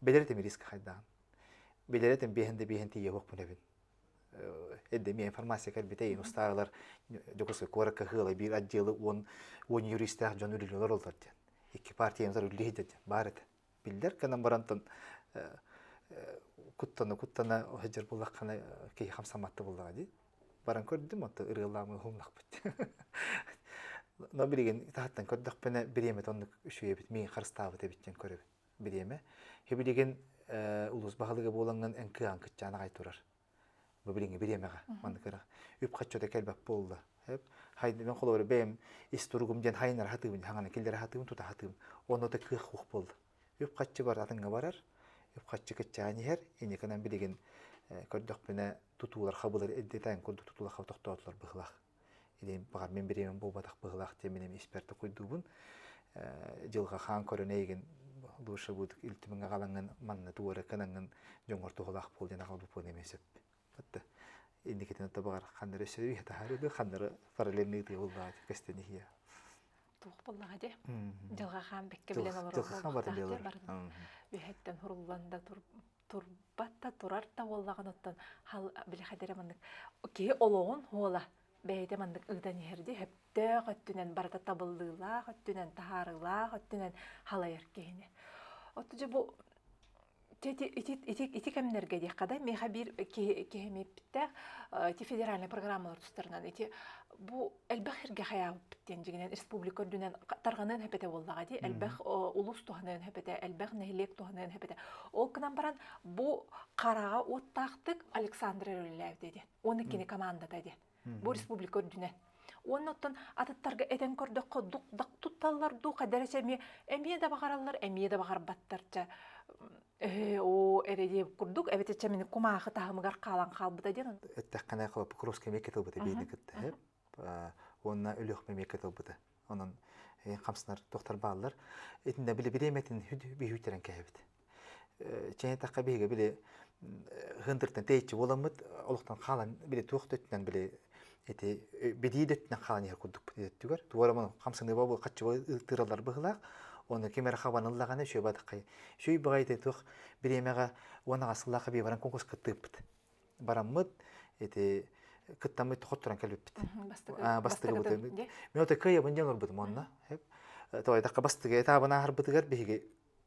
Билэр этим риска хайдаҕын. Билэр этим биэһин да биэһин тиийэ уохпун эбин. Эрдэ эмиэ информация кэлбитэ иин устааралар Дьокуускай куоракка ыала биир отделы 10 юристаах дьон үлэлии олороллор диэн. Икки партиямызар үлэлиһи диэн баар этэ. Биллэр гынан барантан куттана-куттана сылдьар буоллаххына киһи хамсамматта буоллаҕа дии. Баран көрдүм, онто ырыалаамы уһумнахпыт. Но билигин таһыттан көрдөхпүнэ бириэмэтэ оннук үчүгэй эбит, миигин харыстаабыт эбит диэн көрөбүн. Бириэмэ. Билигин улуус баһылыга буолаҥҥын эн кыаҕыҥ кыччаан аҕай турар. Бу билиҥҥи бириэмэҕэ маннык ырах үп-харчыта кэлбэт буолла. Мен холобура бэйэм ис туругум диэн хайыннара хатыыбын, хаҥана киллэрэ хатыыбын, тута хатыыбын. Онно да кыах суох буолла. Үп-харчы бар атыҥҥа барар, үп-харчы кыччаан иһэр, инникинэн билигин көрдөхпүнэ тутуулар хабылар эрдэтэн курдук тутуулар хаба тохтоотулар быһылаах. Илин баҕар мин бириэмэм буолбатах быһылаах диэн мин испэр токуйдуубун. Дьылҕа хаан көрөн эйигин лучше будет ил түмэҥҥэ аҕалаҥҥын манна туора кынаҥҥын дьоҥҥор туһалаах буол диэн аҕалбыппын эмиэ сөп. Отто инникитин отто баҕар ханнары өссө үйэ таһаарыды ханнары параллельный ыытыы буллаҕа көстөн иһиэ. Туох буоллаҕа дии. Дьылҕа хаан бэккэ билэн олорор буолуохтаах барын. Үһэттэн хуруллан да турбат да турар да буоллаҕын оттон хал били хадэрэ маннык киһи олоҕун хуола бэйэтэ маннык ыытан иһэр дии сөптөөх өттүнэн барыта табыллыылаах өттүнэн таһаарыылаах өттүнэн халайар киһини. Оттон дьэ бу ити ити ити ити кэмнэргэ диэххэ да миэхэ биир киһи киһим эппиттээх ити федеральнай программалар тустарынан ити бу элбэх сиргэ хайаабыппыт диэн дьиҥинэн республика үрдүнэн тарҕаныан сөп этэ буоллаҕа дии элбэх улуус туһаныан сөп этэ элбэх нэһилиэк туһаныан сөп этэ ол гынан баран бу хараҕа уоттаахтык Александр үлэлээбитэ диэн уонна кини командата диэн бу республика үрдүнэн уонна оттон атыттарга этэн көрдөххө дук-дак тутталлар дуу хайдара эмиэ эмиэ да баҕараллар эмиэ да баҕарбаттар чэ Ээ, оо, эрэ диэбит курдук, эбэтэр чэ мини кумаахы таһымыгар хаалан хаалбыта диэн. Эттэххинэ, Покровскай эмиэ кытылбыта биирни кытта сөп. Уонна Өлүөхүмэ эмиэ кытылбыта. Онон хамсанар тохтор бааллар. Итиннэ били бириэмэтин биһүүтэрэн кэһэбит. Чэйэ тахха биһиги били хындыртан тэйиччи буоламмыт олохтон хаалан били туох да өттүнэн били ити бидии да өттүнэн хаалан иһэр курдукпут өттүгэр туора маны хамсаныыба бу хаччыба тыыраллар быһылаах оны ким эрэ хабаныллаҕына үчүгэй бадаххай үчүгэй баҕайы туох бириэмэҕэ уон аҕыс сыллаах бии баран конкурс кыттыыппыт бараммыт ити кыттаммыт хотторон кэлбиппит бастыгыбыт мен ото кыайабын диэн олорбутум онно тоойдахха бастыгы этабын ааһарбытыгар биһиги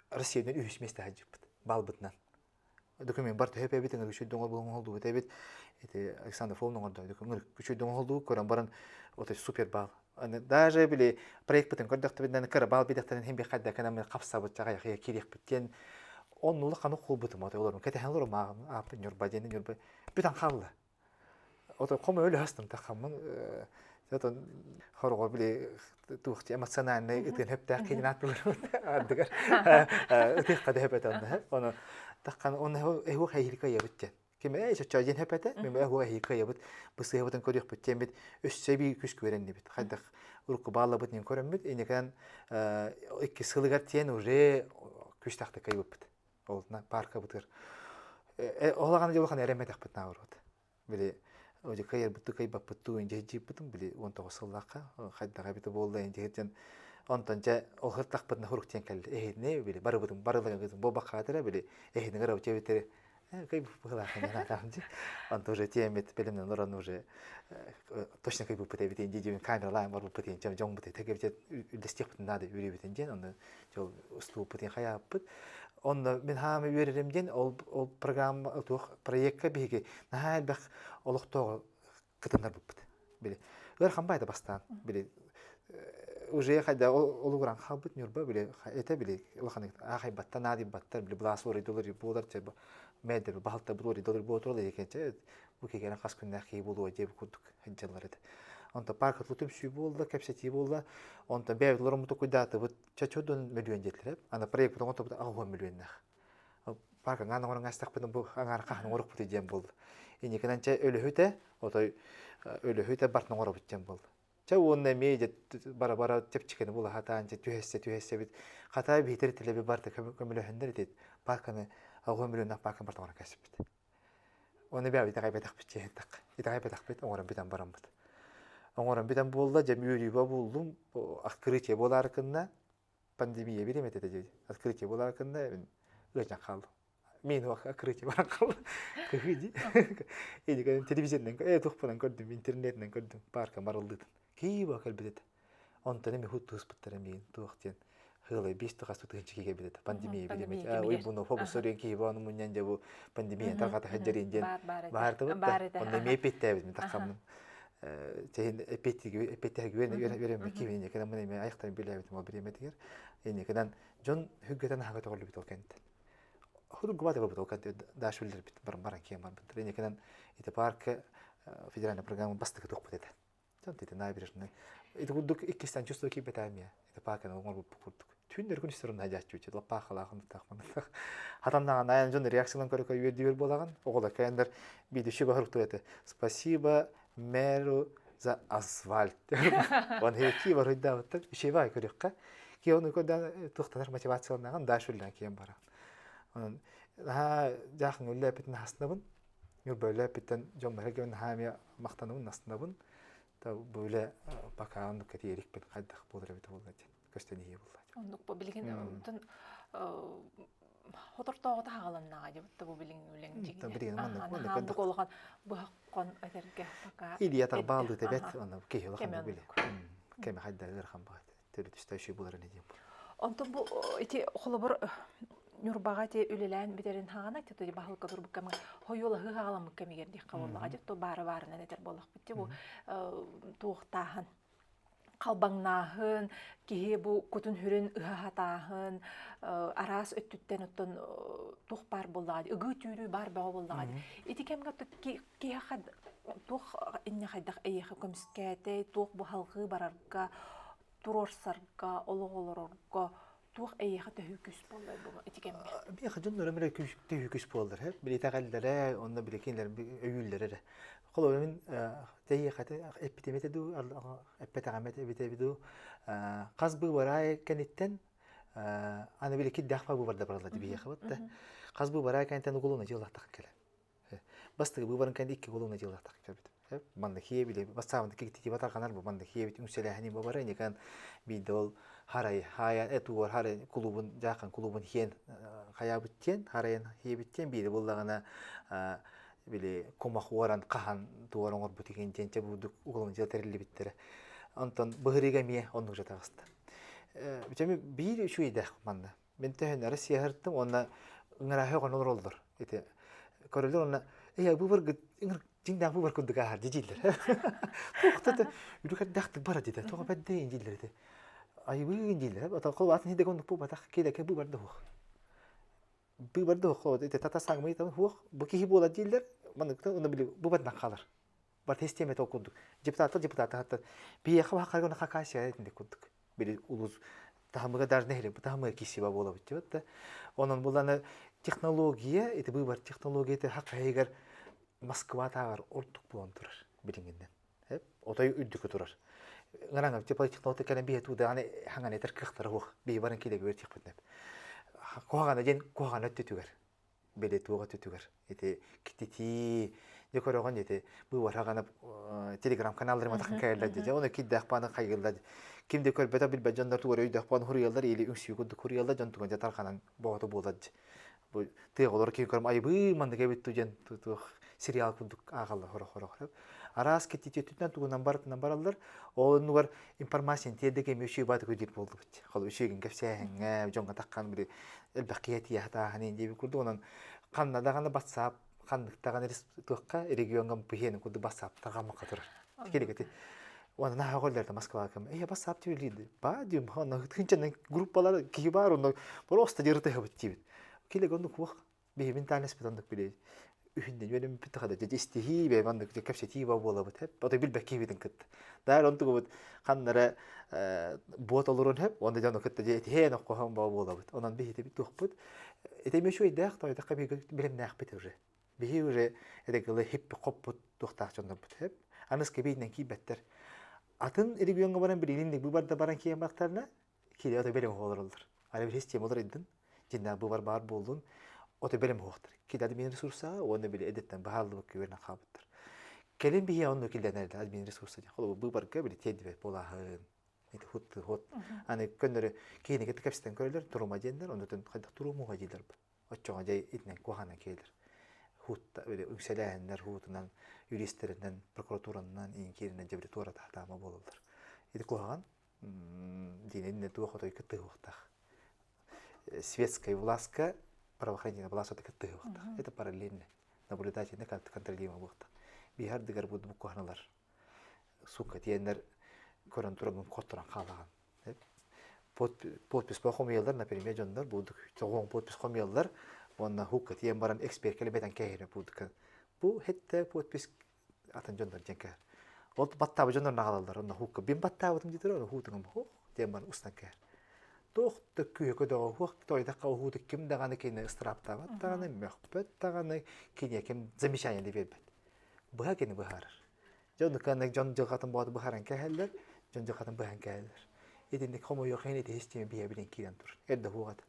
Россиядан үһүс миэстэ сылдьыппыт баалбытынан документ бар төһө эбит ыҥыр үчүгэй оҥоһуллубут эбит ити Александр Фомин оҥордо ыҥыр үчүгэй оҥоһуллубут көрөн баран вот супер баал даже били проектпытын көрдөхтүбүнэн кыра баал бидэхтэрин хим бихайда кэнэ хапсабыт чаҕайахыйа киириэхпит диэн оннула ханы холбутум отой олорум кэтэһэн олорум ааппын ньурба диэн ньурба бүтэн хаалла Ото хом өлө хастым тахаммын отон хороҕор били туох эмоциональный ытыан хөптөөх киһин ааттылар ардыгар ытыахха да хөпөтө онно ону таххан оны эһуох эһиил кыайабыт диэн ким ээ чоччоо диэн хөпөтө мин эһуох эһиил кыайабыт бысыһыбытын көрүөхпүт диэммит өссө бии күс күөрэннибит хайдах урукку бааллабыт нин көрөммүт инникэн икки сылыгар тиэн уже күстахты кыайбыппыт Ол паркабытыгар ол аҕаны дьолухан эрэммэтэхпит наоборот. Били одьа кыайарбыттыы кыайбаппыттыы дьиһдьииппитин били 19 сыллаахха хайдах эбитэ буолла дьиһдьэн онтон дьэ ол хыртахпытына хурук диэн кэллэ эһини били барыбытын барыларыгытын буолбаккаатыра били эһинигэр обчебитери кыйбыппыһылаахын дьи онто уже тиэммит билимнэн орон уже точно кыйбыппыт эбитин дии дьиэн камералаан барбыппыт дьон дьоҥбут тэгэбит үллэстиэхпитин наада үөрүүбүтүн диэн онно дьол устубуппутун хайааппыт Онно мин хаама үөрэрим диэн ол ол программа туох проекка биһиги наһаа элбэх олохтооҕу кытыннарбыппыт. Били ыарахан баайда бастаан били уже хайда олугуран хаалбыт Ньурба били этэ били улахан аахайбаттан наадыйбаттар били былаас уорайдылар буолар чэ мээдэр баһылта буолар буолар диэкэнчэ бу кигэрэн хас күннээх киһи буолуо диэбит курдук сылдьаллар этэ. Онто парка түмсүү буолла, кэпсэтии буолла. Онтон бэйэбит олороммуту куйдаатыбыт чочодун мөлүйүөн диэтилэр. Аны проект оҥортобут аҕыс мөлүйүөннээх. Парка ҥаан оҥорон астахпытын бу аҥаар хаһан оҥорукпут диэн буолла. Инникинэн чэ өлөһүтэ, отой өлөһүтэ бартын оҥоробут диэн буолла. Чэ уонна эмиэ дьэ бара-бара чэпчэкини була сатаан дьэ түһэссе түһэссэбит. Хата биһитэр телеби барта көмөлөһөннөр ити парканы 8 мөлүйүөннээх парканы барта оҥорон кэспит. Оны бэйэбит итэҕэйбэтэхпит чиэһинтэххэ. Итэҕэйбэтэхпит оҥорон бүтэн бараммыт. Оҥорон бүтэн буолла, дьэ үөрүүбэ буллум, открытие буолаары кынна, пандемия бириэмэтэ этэ дии. Открытие буолаары кынна мин ыалдьан хааллым. Мин открытие баран хааллым. Кыһыы дии. Или телевизорынан, тухпунан көрдүм, интернетинэн көрдүм, парка барыллыытын. Кииба кэлбит этэ. Онтон эми туспуттара миин туох диэн хыылай биэс тухас тутуһунча киһи этэ пандемия билимит ой буну фобусорин киһи бону мунньан дьэ бу пандемия тарҕата сылдьарин диэн баартыбыт да онно эмиэ эпиэттээбит мин таххаммын чэһин эпиэттэһэ үөрэммит киһи кэнэн мын эмиэ айахтарын билээбитим ол бириэмэтигэр инникинэн дьон хүггэтэн аһага тоҕоллубут ол кэнниттэн. Худугубата барбыт, ол даш үллэрбит баран баран киэн барбыттар. Инникинэн ити парка федеральная программа бастакы туохпут этэ. Дьон ити набережный. Ити курдук иккистэн чувство киирбэтэ эмиэ. Ити парканы оҥорбуппут курдук. Түүннэр күн истэр онно дьааччы лаппаахалаах оннуктаах Хатаннаҕын айан дьон реакциялан көрө үөрдүбэр буолаҕын. Оҕолор кэлэннэр биирдэ баһырыктыр этэ. Спасибо мэру за асфальт. Он хейки барыйдаабыттар. Үчүгэй көрүөххэ. Ки оны көрдөөн туохтанар мотивацияланнаҕын дальше үллэн киэн бараҕын. Онон наһаа дьаахын үллээппитин хаснабын. Ньурба үллээппиттэн дьон барыгын наһаа эмиэ махтанабын, наснабын. Та бу үлэ пока оннук кэтиэрикпин хайдах буолар эбит буолла диэн көстөн иһии буолла. Оннук бу билигин онтон хотортооҕута хаҕаланнаҕа дебут бу билиҥ үлэҥ дьиҥинэ. Билигин маннык маннык улахан быһаххон этэргэ пока Илия тарбаалыы тэбэт онно киһи улахан били. Кэме хайда ыарахан баҕат. Төрүт үчүй буларын диэн. Онтон бу ити холобур Ньурбаҕа ити үлэлээн бүтэрин хаҕана ити туй баһылыкка турбут кэмҥэ хойуолаһыы хаҕаламмыт кэмигэр диэххэ буоллаҕа дьэ то баара баарынан этэр буоллахпыт ти бу туохтааһын халбаҥнааһын киһи бу кутун-сүрүн ыһа-хатааһын араас өттүттэн оттон туох баар буоллаҕа ыгыы-түүрүү баар бөҕө буоллаҕа ити кэмҥэ киһиэхэ туох инньэ хайдах эйиэхэ көмүскээтэй туох бу халҕыы барарга туруорсарга олох олорорго туох эйиэхэ төһүү күүс буолла бу ити кэмҥэ Биэхэ дьоннор эмиэ төһүү күүс буоллар били итэҕэллэрэ онно били кинилэр өйүүллэрэ эрэ холобура мин тэйиэхэ эппитим этэ дуу эппэтэҕим эбитэ дуу хас быыбараа кэнниттэн аны били кирдээх быыбарда бараллар биһиэхэ бытта хас быыбараа кэнниттэн уголовнай дьыалаахтах кэлэ Бастакы быыбарын кэннэ икки уолуна дьыалаахтах кэлбит. Манна хиэбили бастаабын киктити батарханар бу манна хиэбит үҥсэлээһини бабара никан биирдэ ол харай хая этуор харай кулубун жаахан кулубун хиэн хаябыт тиэн харайын хиэбит тиэн биири буллаҕына били кумах уоран хаһан туор оҥорбут игин диэн чэ бурдук уголун дьыла тэриллибиттэрэ. Онтон быһырыга эмиэ оннук жатаҕыста. Бүтөмү биир үчүгэйдээх манна. Мин төһөннөрө сиэһэртим уонна ыҥыраһы оҕону олороллор. Ити көрөлөр уонна ээ бу баргыт ыҥыр дьиҥнээх бу бар курдук ааһар дьииллэр. Туохта үлүкэрдээхтик бара диэтэ. Тоҕо бэрдэйин дииллэр этэ. Айыбыын дииллэр. Ата хол атын хидэ оннук буолбатах. Киэдэкэ бу барда хуох. Бу барда хуох. Ити тата саҥмый там хуох. Бу киһи буола дииллэр. Манныктан уонна били бу бардан хаалар. Бар система ол курдук. Депутаттар депутаттар хаттан биһиэхэ баха хакасия этинде курдук. Били улус таһымыга даже нэһилиэк таһымыга киссиба буолабыт диэбит да. Онон буланы технология, ити быыбар технологията хакайыгар Москва тааҕар ордук буолан турар билиҥиннэн. Отой үрдүкү турар. Ыңараҥа типа технология кэлэн биһи туудааны хаҥан этэр кыахтара суох. Биһи баран килеге үөртиэхпит Куһаҕана диэн куһаҕана өттүтүгэр били туох өттүтүгэр ити кититии дьэ көрөҕүн ити быыбархаҕана телеграм каналлары матахын кэлэллэр дии оны киддээх бааны хайгыллар ким да көрбөтө билбэт дьоннор тугу өйдөөх бааны хуруйаллар или үҥсүү курдук хуруйаллар дьон туган дьэ тарҕанан боҕото буолар дии бу тыаҕалар киһи көрөм айбыы маннык эбит ту диэн туох сериал курдук ааҕаллар хоро хоро хоро араас кититиэтүтүнэн тугунан барытынан бараллар ол оннугар информация тиэрдэ кэми үчүгэй бааты күдир буолдубут хол үчүгэн кэпсээһиҥҥэ дьоҥҥо таххан били элбэх киһи тиийэ сатааһын диэбит курдук онон ханна даҕаны батсаап ханнык даҕаны туохха региоҥҥа быһыаны курдук бассаап тарҕаммакка турар тикилигити уонна наһаа оҕоллорда Москваҕа кэм э бассаап түөлиир ба диим онно тыһынчанан группалар киһи баар онно просто дьырытыһабыт диибит килег оннук уох биһи ментальность оннук биле үһүннэн үөрэммиппит хада дьэ истиһии бэйэм оннук кэпсэтии буолабыт хэп ото билбэккэ киһибитин кытта даар онтугубут ханнара буот олорон хэп онно дьону кытта дьэ этиһээн оккоһон баа буолабыт онон биһитибит туохпут ити эмиэ үчүгэйдээх тоойдоххо биһиги билимнээхпит уже биһи уже эдэгылы хиппи хоппут туохтаах дьоннорбут хэп аныска биинэн киирбэттэр атын региоҥҥа баран билигин быыбарда баран киирэн бартарына киирэ ото бэлэм олороллор аны били система олоройдун дьиннээх быыбар баар буоллун ото бэлэм уһуохтар кида админ ресурсаҕа уонна били эдэттэн баһааллыбыт күөрнэн хаалбыттар кэлин биһи онно киллэнэр админ ресурса диэн холобур быыбарга били тиэрдибэт буолааһын ити хут хот аны көннөрү киһини кытта кэпсэтэн көрөлөр турума диэннэр оннутун хайдах турумуга дииллэр оччоҕо дьэ итинэн куһаҕана киэлэр хуутта били үҥсэлээһиннэр хуутунан юристэринэн прокуратуранан иин кииринэн дьэ били туора таһтаама буолаллар ити куһаҕан диининне туох отой кыттыһыахтаах светская властка правоохранительная власть отой кыттыһыахтаах это параллельно наблюдательно контролируемо буолуохтаах биһардыгар бу куһаналар сука тиэннэр көрөн туран хотторон хаалаҕын подпись хомуйаллар например дьоннор будук тоҕуон подпись хомуйаллар. Уонна хукка тиийэн баран эксперт кэлбэтэн кэһиирэ буудука. Бу хетте подпись атын дьоннор диэн кэһэр. Ол баттаабы дьоннор наҕалаллар онно хукка бин баттаабытым диэтэр оны хуутуҥам хух диэн баран устан кэһэр. Туох да күүһэ көдөҕө хуох тойдахха уһууту ким даҕаны кини ыстырааптаабат даҕаны мөхпөт даҕаны киниэ ким замечание да биэрбэт. Быһа кини быһаарар. Дьон кыаннык дьон дьылҕатын бооту быһаран кэһэллэр, дьон дьылҕатын быһан кэһэллэр. Итинник хомойуох иһин ити систиэмэ биһэ билин киирэн турар. Эрдэ хуоҕат.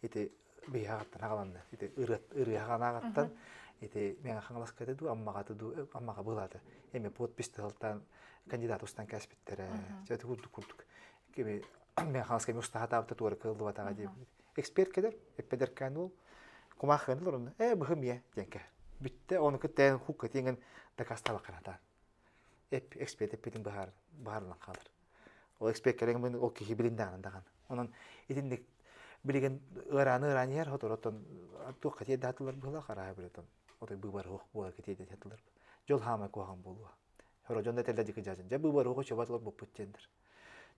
Ити биһи аҕаттан аҕаланна. Ити ырыа ырыа аҕаттан ити Мэҥэ Хаҥаласката дуу, Аммаҕата дуу, Аммаҕа былаата. Эми подпись тылтан кандидат устан кэспиттэрэ. Чэ курдук курдук. Кими Мэҥэ Хаҥаласка эми устаһатаабыта туора кыаллыбатаҕа диэбит. Эксперт кэлэр, эппэдэркээн уол кумаахыны олорунна. Ээ быһым ийэ диэн кэһэр. Бүттэ, ону кытта хукка тиҥэн дакаастаабакканатаан. Эп эксперт эппитин быһаар быһаарылан хаалар. Ол эксперт кэлэн ол киһи билиннэҕинэ даҕаны. Онон итинник билигин ыарааны ыараан иһэр хоторотон туохха тиэрдэ хатылар быһыылаах арааһа билэтон отой быыбар суох буолар тиэрдэ хатылар. Дьол хаамай куһаҕан буолуо. Хоро дьон да этэллэр дьики дьаажын. Дьэ быыбар суох чобат олорбуппут диэннэр.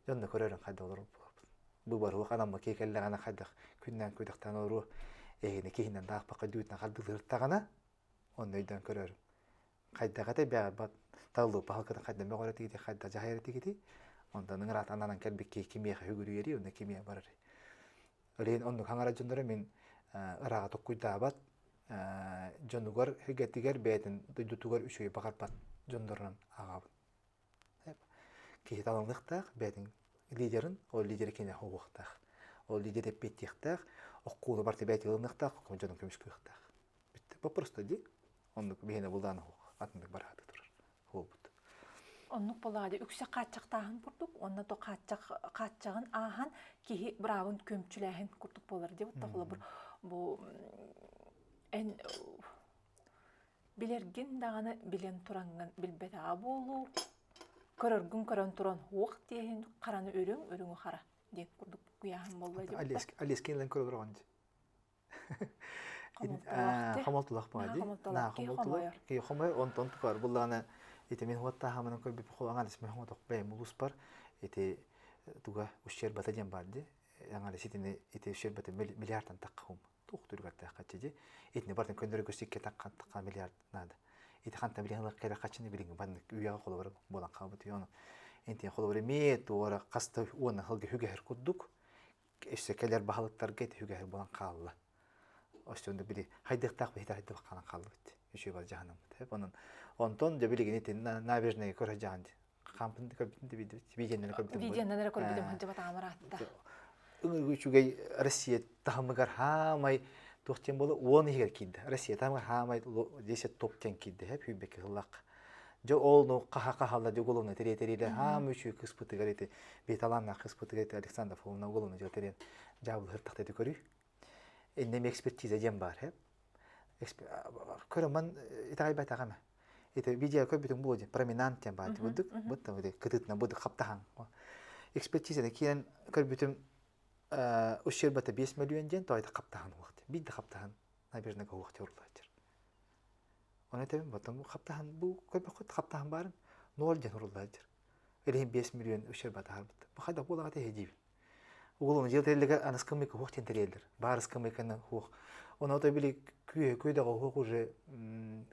Дьонно көрөрүн хайда олорор буолабыт. Быыбар суох анамма киһи кэллэҕинэ хайдах күннээн күдэхтээн олоруо эһини киһинэн даахпакка дүүтүнэн хардылыыртаҕына онно өйдөөн көрөрүм. Хайдах этэй бэҕэ таллыы паһылкатын хайда мөҕөрө тигити хайда дьаһайара тигити онтон ыҥыраат ананан кэлбит киһи кимиэхэ үгүрүйэри онно кимиэ барар. Ол оннук хаҥара дьонноро мин ырааҕа токкуйдаабат дьонугар хигэтигэр бэйэтин дойдутугар үчүгэй баҕарбат дьоннорунан ааҕабын. Киһи таланыахтаах бэйэтин лидерин, ол лидери киниэхэ угуохтаах. Ол лидер эппиэттиэхтээх, оккууну барыта бэйэтэ ылыныахтаах, дьонун көмүскүөхтээх. Бүттэ. Вопрос дии. Оннук биһиэнэ булдаан оһох атыннык барааты турар буолбут. Оннук буоллаҕа дии үксэ хааччахтааһын курдук уонна то хааччах хааччаҕын ааһан киһи быраабын күөмчүлээһин курдук буолар дии вот холобур бу эн Билэргин даҕаны билэн тураҥҥын билбэтэҕэ буолуу, көрөргүн көрөн туран уох диэһин хараны үрүҥ, үрүҥү хара диэн курдук куйааһын буолла диэбитэ. Алескин ылан көрө олороҕун дии. Хомолтолоох баҕа дии. Хомолтолоох киһи хомойор. Киһи хомойор, онтон тукар буллаҕына ити мин хуоттааһамынан көрбүт холаҥан исмин хомотох бэйэм улууспар ити туга ущербата диэн баар дии. Аҥар итини ити ущербата миллиардтан тахха туох түргэртээх дии. Итини бартын көннөрү көстүккэ таххан тахха миллиард наада. Ити хантан билиһин ылар кэлэ хаччыны билиҥ баннык үйэҕэ холобура буолан хаалбыт ону интин холобура эмиэ туора хаста уонна сылга хүгэһэр курдук өссө кэлэр баһылыктарга ити хүгэһэр буолан хаалла. Өссө били хайдыахтаах биһи хайдах хаалан хааллыбыт. Үчүгэй бар дьаһанаммыт. Онон онтон дьэ билигин ити набережная көрө дьаһан Хампын көрбүтүн да видео видеонан көрбүтүм. Видеонан эрэ көрбүтүм ханча батаамараатта. Ыҥыргы үчүгэй Россия таһымыгар хаамай туох диэн буола уон иһигэр киирдэ. Россия таһымыгар хаамай 10 топ диэн киирдэ хэп сүүрбэкки сыллаах. Дьэ ол ну хаха хахалла дьэ уголовно терие териле хаам үчүгэй кыспытыгар ити беталаннаах кыспытыгар ити Александр Фомовна уголовно дьэ терен дьаабылыһыр тахта ити көрүү. Иннем экспертиза диэн баар хэп. Көрөммөн итэҕэйбэтэҕим. Ити видео көрбүтүҥ буолуо дии, променант диэн баар дии, быт там кытыытынан быдык хаптаһаҥ. Экспертизаны киирэн көрбүтүм ущербата 5 миллион диэн тоойда хаптаһан уох диэн. Биир да хаптаһан набережныйга уох диэн урулааччар. Оны этэбин, потом хаптаһан бу көрбөххүт хаптаһан баарын ноль диэн уруллааччар. Илиһин 5 миллион ущербата хаалбыт. Бу хайдах буолаҕа тэһэ диибин. Уолун дьиэ тэрилигэр аны скамейка уһуох диэн тэрийэллэр. Баар скамейканы уһуох. Ону ото били күүһэ күйдэҕэ уһуох уже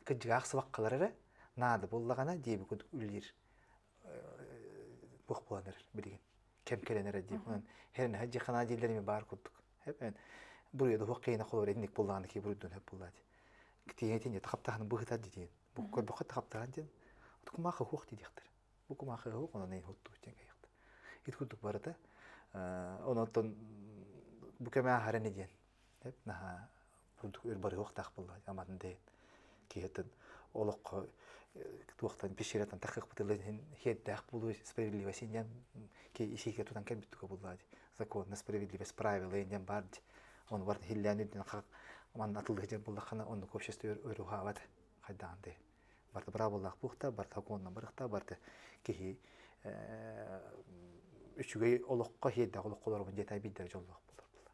кыдьыгаах сыбаккалар эрэ наада буоллаҕына диэби курдук үлэлиир буох буолан эрэр билигин. Кэм кэлэн эрэр диир. Онон хэрэнэһэ дьиэханаа дииллэр эми баар курдук. Буруйа да уһуох киһини холобур инник буоллаҕына кии буруйдуон сөп буоллаа дии. Тиийэн тиийэн хаптаһын быһытар диэн. Бу көрбөххө хаптаһан диэн. Кумаахы уһуох диэхтэр. Бу кумаахы уһуох онон эйин хуттуу диэн кайыахта. Ит курдук барыта. Онон бу кэмэ аһара не диэн. Наһаа курдук өр барыһыахтаах буолла аматын дейин. Киһитин олоххо туохтан пещераттан тахыахпытылын иһин хиэрдээх буолуу справедливость диэн ки исиигэ тутан кэлбит туга буллаа закон на справедливость правила диэн баар ди. Оны бар хиллээн үрдүнэн хак манна атыллыһы дьэн буллаххына оннук общество өр уһаабат хайдаан дей. Барыта быраабылаах буохта, барыта сокуонунан барыахта, барыта киһи үчүгэй олоххо хиэрдээх олоххо олоробун диэтэ биирдэрэ дьоллоох буолар буолла.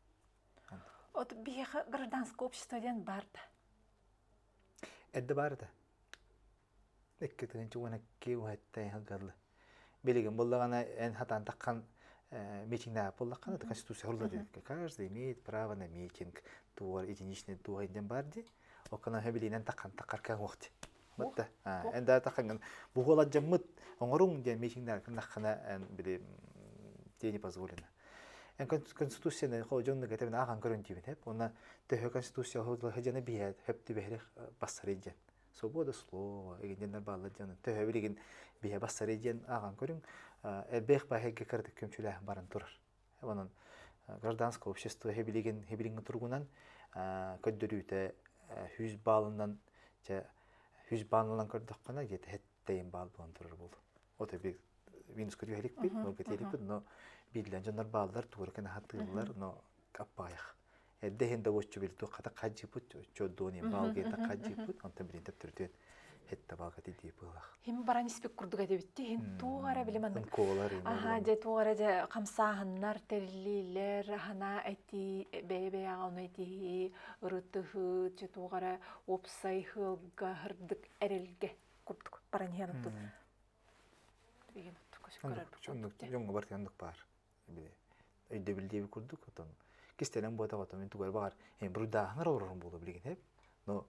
От биһиэхэ гражданское общество диэн бар да? Эрдэ баар этэ. 2 тыһыынча 12 уһаттай сылдьаллы. Билигин буллаҕына эн хатаан таххан митингнээх буоллаххына, Конституция хорула диэн. Каждый имеет право на митинг, туор единичный туох диэн бар ди. Оккана хөбилинэн таххан таххар кэҥ Батта. Эн да тахханган буһуоладжаммыт оҥоруҥ диэн митингнэр кыннаххына эн били тебе не позволено. Эн конституцияны хол дьонну кэтебин аахан көрөн диибин хеп. Онна төһө конституция хожаны биһэ хөп түбэһири бассары диэн. Свобода слова эгинденнер бааллар диэн төһө билигин биһэ бассары диэн аахан көрүҥ элбэх баһыгга кырдык көмчүлээх баран турар. Онон гражданское общество хебилигин хебилиҥҥэ туругунан көрдөрүүтэ 100 баалынан чэ 100 баалынан көрдөххүнэ где-то хэттэйин баал буолан турар буолу. Ото би минуска түһэликпит, нолга тиэликпит, но биллэн дьоннор бааллар, тугура кэн хатыыллар, но аппаайах. Эрдэ иһин да уоччу били туох хата хаджыпыт, чоддуон иһин баал гейта хаджыпыт, онтон билин төптөрүтүөн хетте баалга тидии быылах. Хим баран испик курдук этибитти, хин туох эрэ били маннык. Аха, дьэ туох эрэ дьэ хамсааһыннар, тэриллиилэр, хана этии, бэйэ-бэйэҕэ ону этиһии, ырытыһыы, дьэ туох эрэ уопсай ыалга һырдык эрэлгэ курдук баран иһэн оттун. Билигин Оннук дьоҥҥо барытын оннук баар. Өйдөбүл диэбит курдук отон кистэлэҥ буотах отон мин тугар баҕар буруйдааһынар олорорум буолуо билигин эп но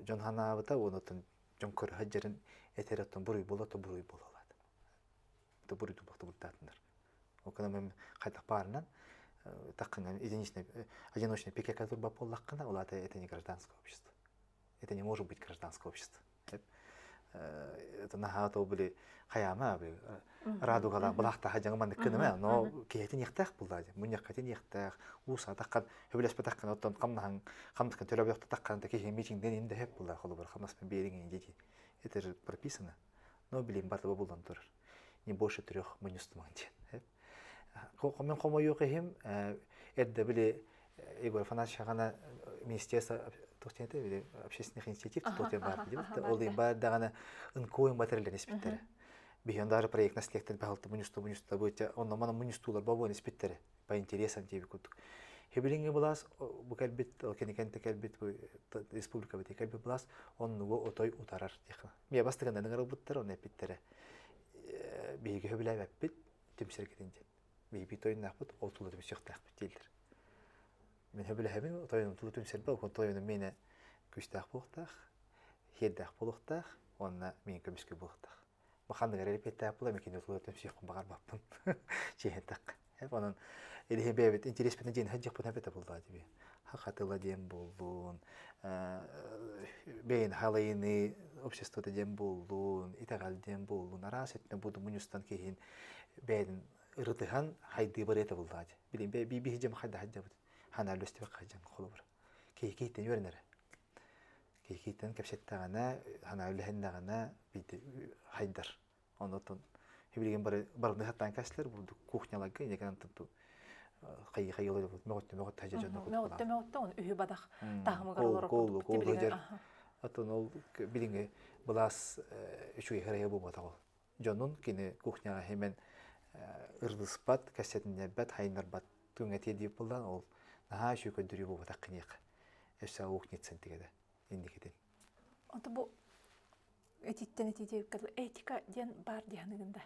дьон ханаабыта уонна оттон дьон көрө сылдьарын этэр оттон буруй буола то буруй буолалаат то буруй тубахта буруйдаатынар ол мен хайдах баарынан таххынан единичный одиночный пикека турбап буоллаххына ол аата это не гражданское общество это не может быть гражданское общество это наһаа то били хайаама били радугала былаахтаха дьаҥа маннык кыныма но киһитин иэхтээх буллаа дьэ мунньаххатын иэхтээх уусаатаххан хөбүлэспэтэххин оттон хамнаһан хамнаскын төлөбүөхтатаххан да киһи митингден ин дэһэп буллаа холобур хамнаспын биэриҥ диэти это же прописано но билин барыта булан турар не больше трех мунньустумаҥ диэн мен хомойуох иһим эрдэ били Егор Афанасьевич аҕана министерство туох общественных инициатив тутуотуйан баар диэбит ол иһин баар даҕаны НКО батарыллан испиттэрэ биһиэн даже проектна слектен пахалты муньусту муньуста быыча онно мана муньустуулар бобуон испиттэрэ по интересам диэби курдук Хебилиҥҥи былаас бу кэлбит кэникэнте кэлбит республика бити кэлбит былаас оннугу отой утарар диэхэ мия бастыгынан ыҥырылбыттар онно эппиттэрэ биһиги хөбүлээбэппит түмсэргитин диэн биһиги тойоннаахпыт ол тула түмсүөхтээхпит дииллэр. Мин сөбүлэһэбин тойонум тула түмсэрбэ ол тойонум миэнэ күүстээх буолуохтаах, сиэрдээх буолуохтаах уонна миин көмүскүү буолуохтаах. Бу ханнык эрэ эппиэттээх буола мин кини тула түмсүөхпүн баҕарбаппын чиэһинтэххэ. Онон илиһи бэйэбит интэриэспитин диэн сылдьыахпын эбэтэ буоллаҕа дии. Хатыла диэн буоллун, бэйэни халайыныы обществота диэн буоллун, итэҕэл диэн буоллун, араас өттүнэн буду мунньустан киһин бэйэтин ырытыһан хайдыы барыата буллаҕа дии. Билин би дьэм хайда сылдьабыт. Хана өлөстүбэк хайдьан холобура. Киһи киһиттэн үөрэнэрэ. Киһи киһиттэн кэпсэттэҕинэ, хана үлэһиннэҕинэ биирдэ хайдар. Оннотон билигин бары барыны хаттаан кэслэр бурдук кухняларга инекэн туту хайы хайылы мөҕөттө мөҕөттө хажа дьонно мөҕөттө мөҕөттө он үһү бадах таһымыгар олорор курдук билигин Отон ол билиҥи былаас үчүгэй харайа буолбатах ол. Дьонун кини кухняҕа хемен ырдыспат, кэссэтиннэрбэт, хайыннарбат түҥэтиэ диир буоллан ол наһаа үчүгэй көрдөрүү буолбатах киниэхэ. Өссө укницын тигede инникитин. Онто бу этиттэн этии диэбиккэ дылы этика диэн баар дии саныыгын да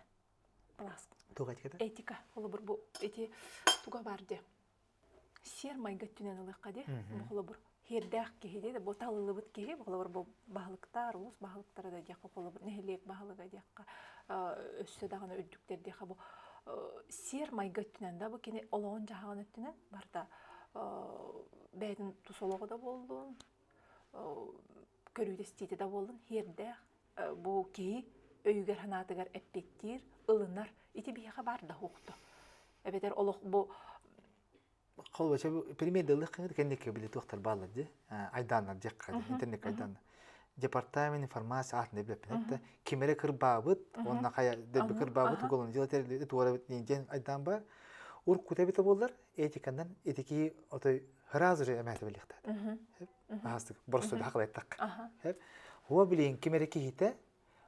былаас Туох этиката? Этика холобур бу эти туга баар дии сиэр майгы өттүнэн ылыахха дии бу холобур сиэрдээх киһи дии бу талыллыбыт киһи холобур бу баһылыктар улуус баһылыктара да диэххэ холобур нэһилиэк баһылыга диэххэ өссө даҕаны үрдүктэр диэххэ бу сиэр майгы өттүнэн да бу кини олоҕун-дьаһаҕын өттүнэн барыта бэйэтин тус олоҕо да буоллун көрүүтэ-истиитэ да буоллун сиэрдээх бу киһи өйүгэр-санаатыгар эппиэттиир, ылынар. Ити биһиэхэ баар да суохто. Эбэтэр олох бу Холбоча пример кэнники били туохтар бааллар дии айдааннар диэххэ интернет айдааннар департамент информация аатын билэппин этэ ким эрэ кырбаабыт уонна хайа дэрби кырбаабыт уголовное дело туора диэн айдаан бар уркута эбитэ буоллар этиканан этики отой сразу же эмээтэ билиэхтээх аһастык боростуой хакылайттак хуа билиин ким эрэ киһитэ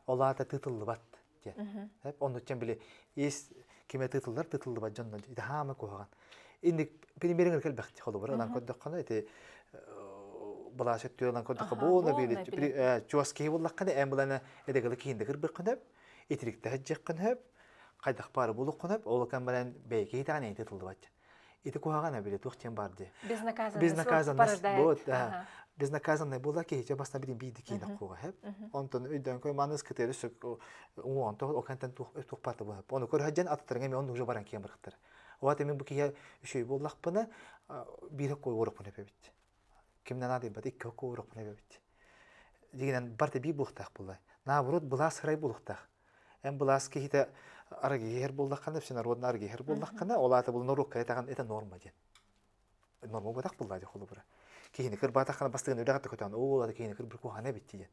ол аата тыытыллыбат диэн оннуттан били ис киме тыытыллар тыытыллыбат дьоннон ити хаама куһаҕан инник примериҥ кэлбэхти холобур ылан көрдөххүнэ ити былаас өттү ылан көрдөххө буолна били чуос киһи буллаххына эн булана эдэгылы киһинде кырбыххын хөп итирикте сылдьыаххын хөп. Хайдах баары булуоххун сөп, ол кэм баран бэйэ киһитэҕин эйэтэ тыллыбат. Ити куһаҕана били туох диэн баар дии. Безнаказанность Безнаказанность порождает. вот, да. Безнаказанный буолла киһи бастан билин биирди киинэ куга хэп. Онтон өйдөөн көр маныс кытары сөк уҥуон то окантан туох туох пата була. Ону көр хаджан аттарыңа мен уже баран киэн барыктар. Оат мен бу киһи үчүй буоллахпына биир кой уорукпун эбит. Кимнен наадыйбат икки кой уорукпун эбит. Дигинен барта бии буохтаах буолла. Наоборот былаас сырай буолуохтаах. Эн былаас киһитэ арыгы иһэр буоллаххына, всенародно арыгы иһэр буоллаххына, ол аата бу норуокка этаҕын это норма диэн. Норма буотах буллаа дии холобура. Киһини кырбаатаххына бастыгын үрэҕэ көтөөн, оо, ата киһини кырбыр куһаҕана эбит диэн.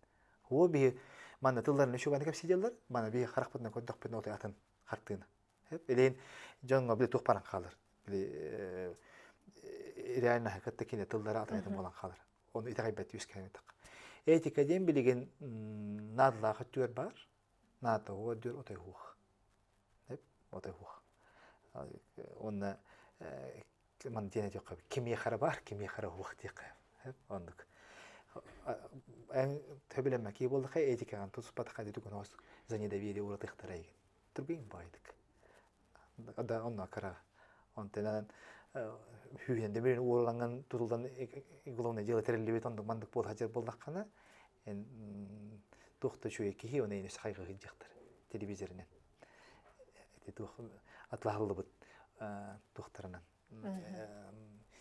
Оо, биһи манна тылларын үчүгэйдик кэпсииллэр, мана биһи харахпытынан көрдөхпүтүнэ ол атын хартыына. Билигин дьоҥҥо били туох баран хаалар. Били реально кытта кини тыллара атын буолан хаалар. Ону итэҕэйбэт үөскээн Этика диэн билигин наадалаах өттүгэр баар, наадалаах өттүгэр отой суох. Отой суох. Уонна маны диэн этиэххэ кимиэхэ эрэ баар, кимиэхэ эрэ суох диэххэ. Оннук. Эн төбүлэммэ кии буоллаха этикаҕын тутуспатахха дии за недоверие уратыахтара эйигин. Түргэн баайдык. Да онно кыра. Онтон хүүһүнэн демирин ууруланган тутулдан уголовное дело тэриллибит ондук мандык буол хадьар буоллаххына эн туох да үчүгэй киһи оны эйнес хайгы сылдьыахтар телевизорынан ити туох атлаһыллыбыт туохтарынан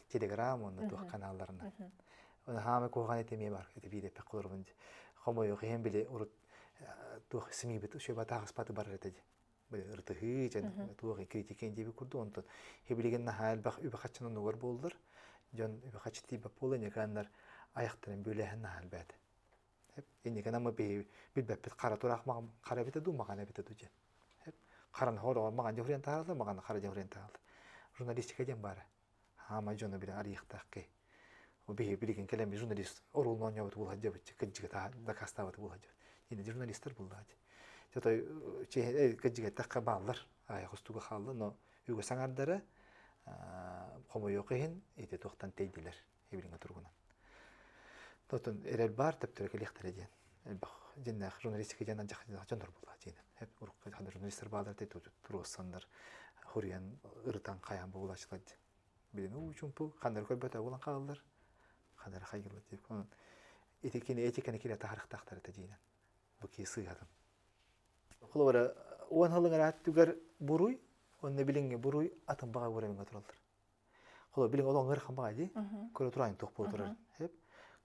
телеграм уонна туох каналларынан оны хаамай куһаҕан этэмиэ бар ити биир эппек холорбун хомойуох иһин били урут туох СМИ-бит үчүгэй барар этэ ырытыһыы дьэн туох критика диэби курдук онтон хибилигин наһаа элбэх үбэ хаччынан оннугар буоллар дьон үбэ хаччы тиийбэт буола инниканнар айахтарын бүлэһэн наһаа элбээтэ инникан ама биһи билбэппит хара тураах хара эбитэ дуу маҕан эбитэ дуу диэн харан хороҕор маҕан дьэ таһаалла маҕан хара дьэ таһаалла журналистика диэн баара хаама дьону билэ арыйыахтаах киһи биһи билигин кэлэн журналист оруолун оонньообут буолла дьэбит кырдьыга дакаастаабыт буолла дьэбит ини журналистар булла Той кырдьыгаттахха бааллар аайах устуга хаалла но үгүс аҥардара хомойуох иһин ити туохтан тэйдилэр ибилиҥэ туругунан Тотун эрэл баар төптөрө кэлиэхтэрэ диэн элбэх дьиннээх журналистика диэн дьоннор буолла диэн урукку журналистар баалар туруоссаннар хуруйан ырытан хайаан буолааччылар диэн билин уу чумпу ханнары көрбөтө буолан хааллар ханнары хайгылар дип онон ити кини этиканы кире тахарыхтаахтар этэ диинэн бу кии сыыһатын холобура уон сылын арааттыгар буруй онно билиҥҥи буруй атын баҕа уровеньга тураллар Холо билиҥ олоҥ ыарахан баҕайы дии. Көрө турайын туох буола турар. Хэп.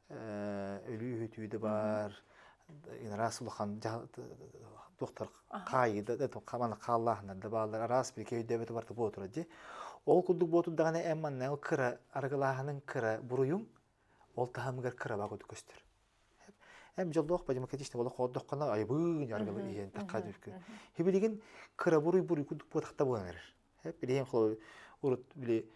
Өлүү үһүтүү да бар. Араас улахан туохтар хаайыы да маны хааллааһыннар да бааллар. Араас bir өйдөбөтө барыта буола турар дии. Ол курдук буотурдаҕына эн манна кыра арыгылааһының кыра буруйуҥ ол таһымыгар кыраба курдук көстөр. Эм дьоллоох демократичный буола хоордоххуна айбыын арыгылы иһэн тахха дүркү. Хибилигин кыра буруй буруй курдук буотахта буолан эрэр. Билигин холобур урут били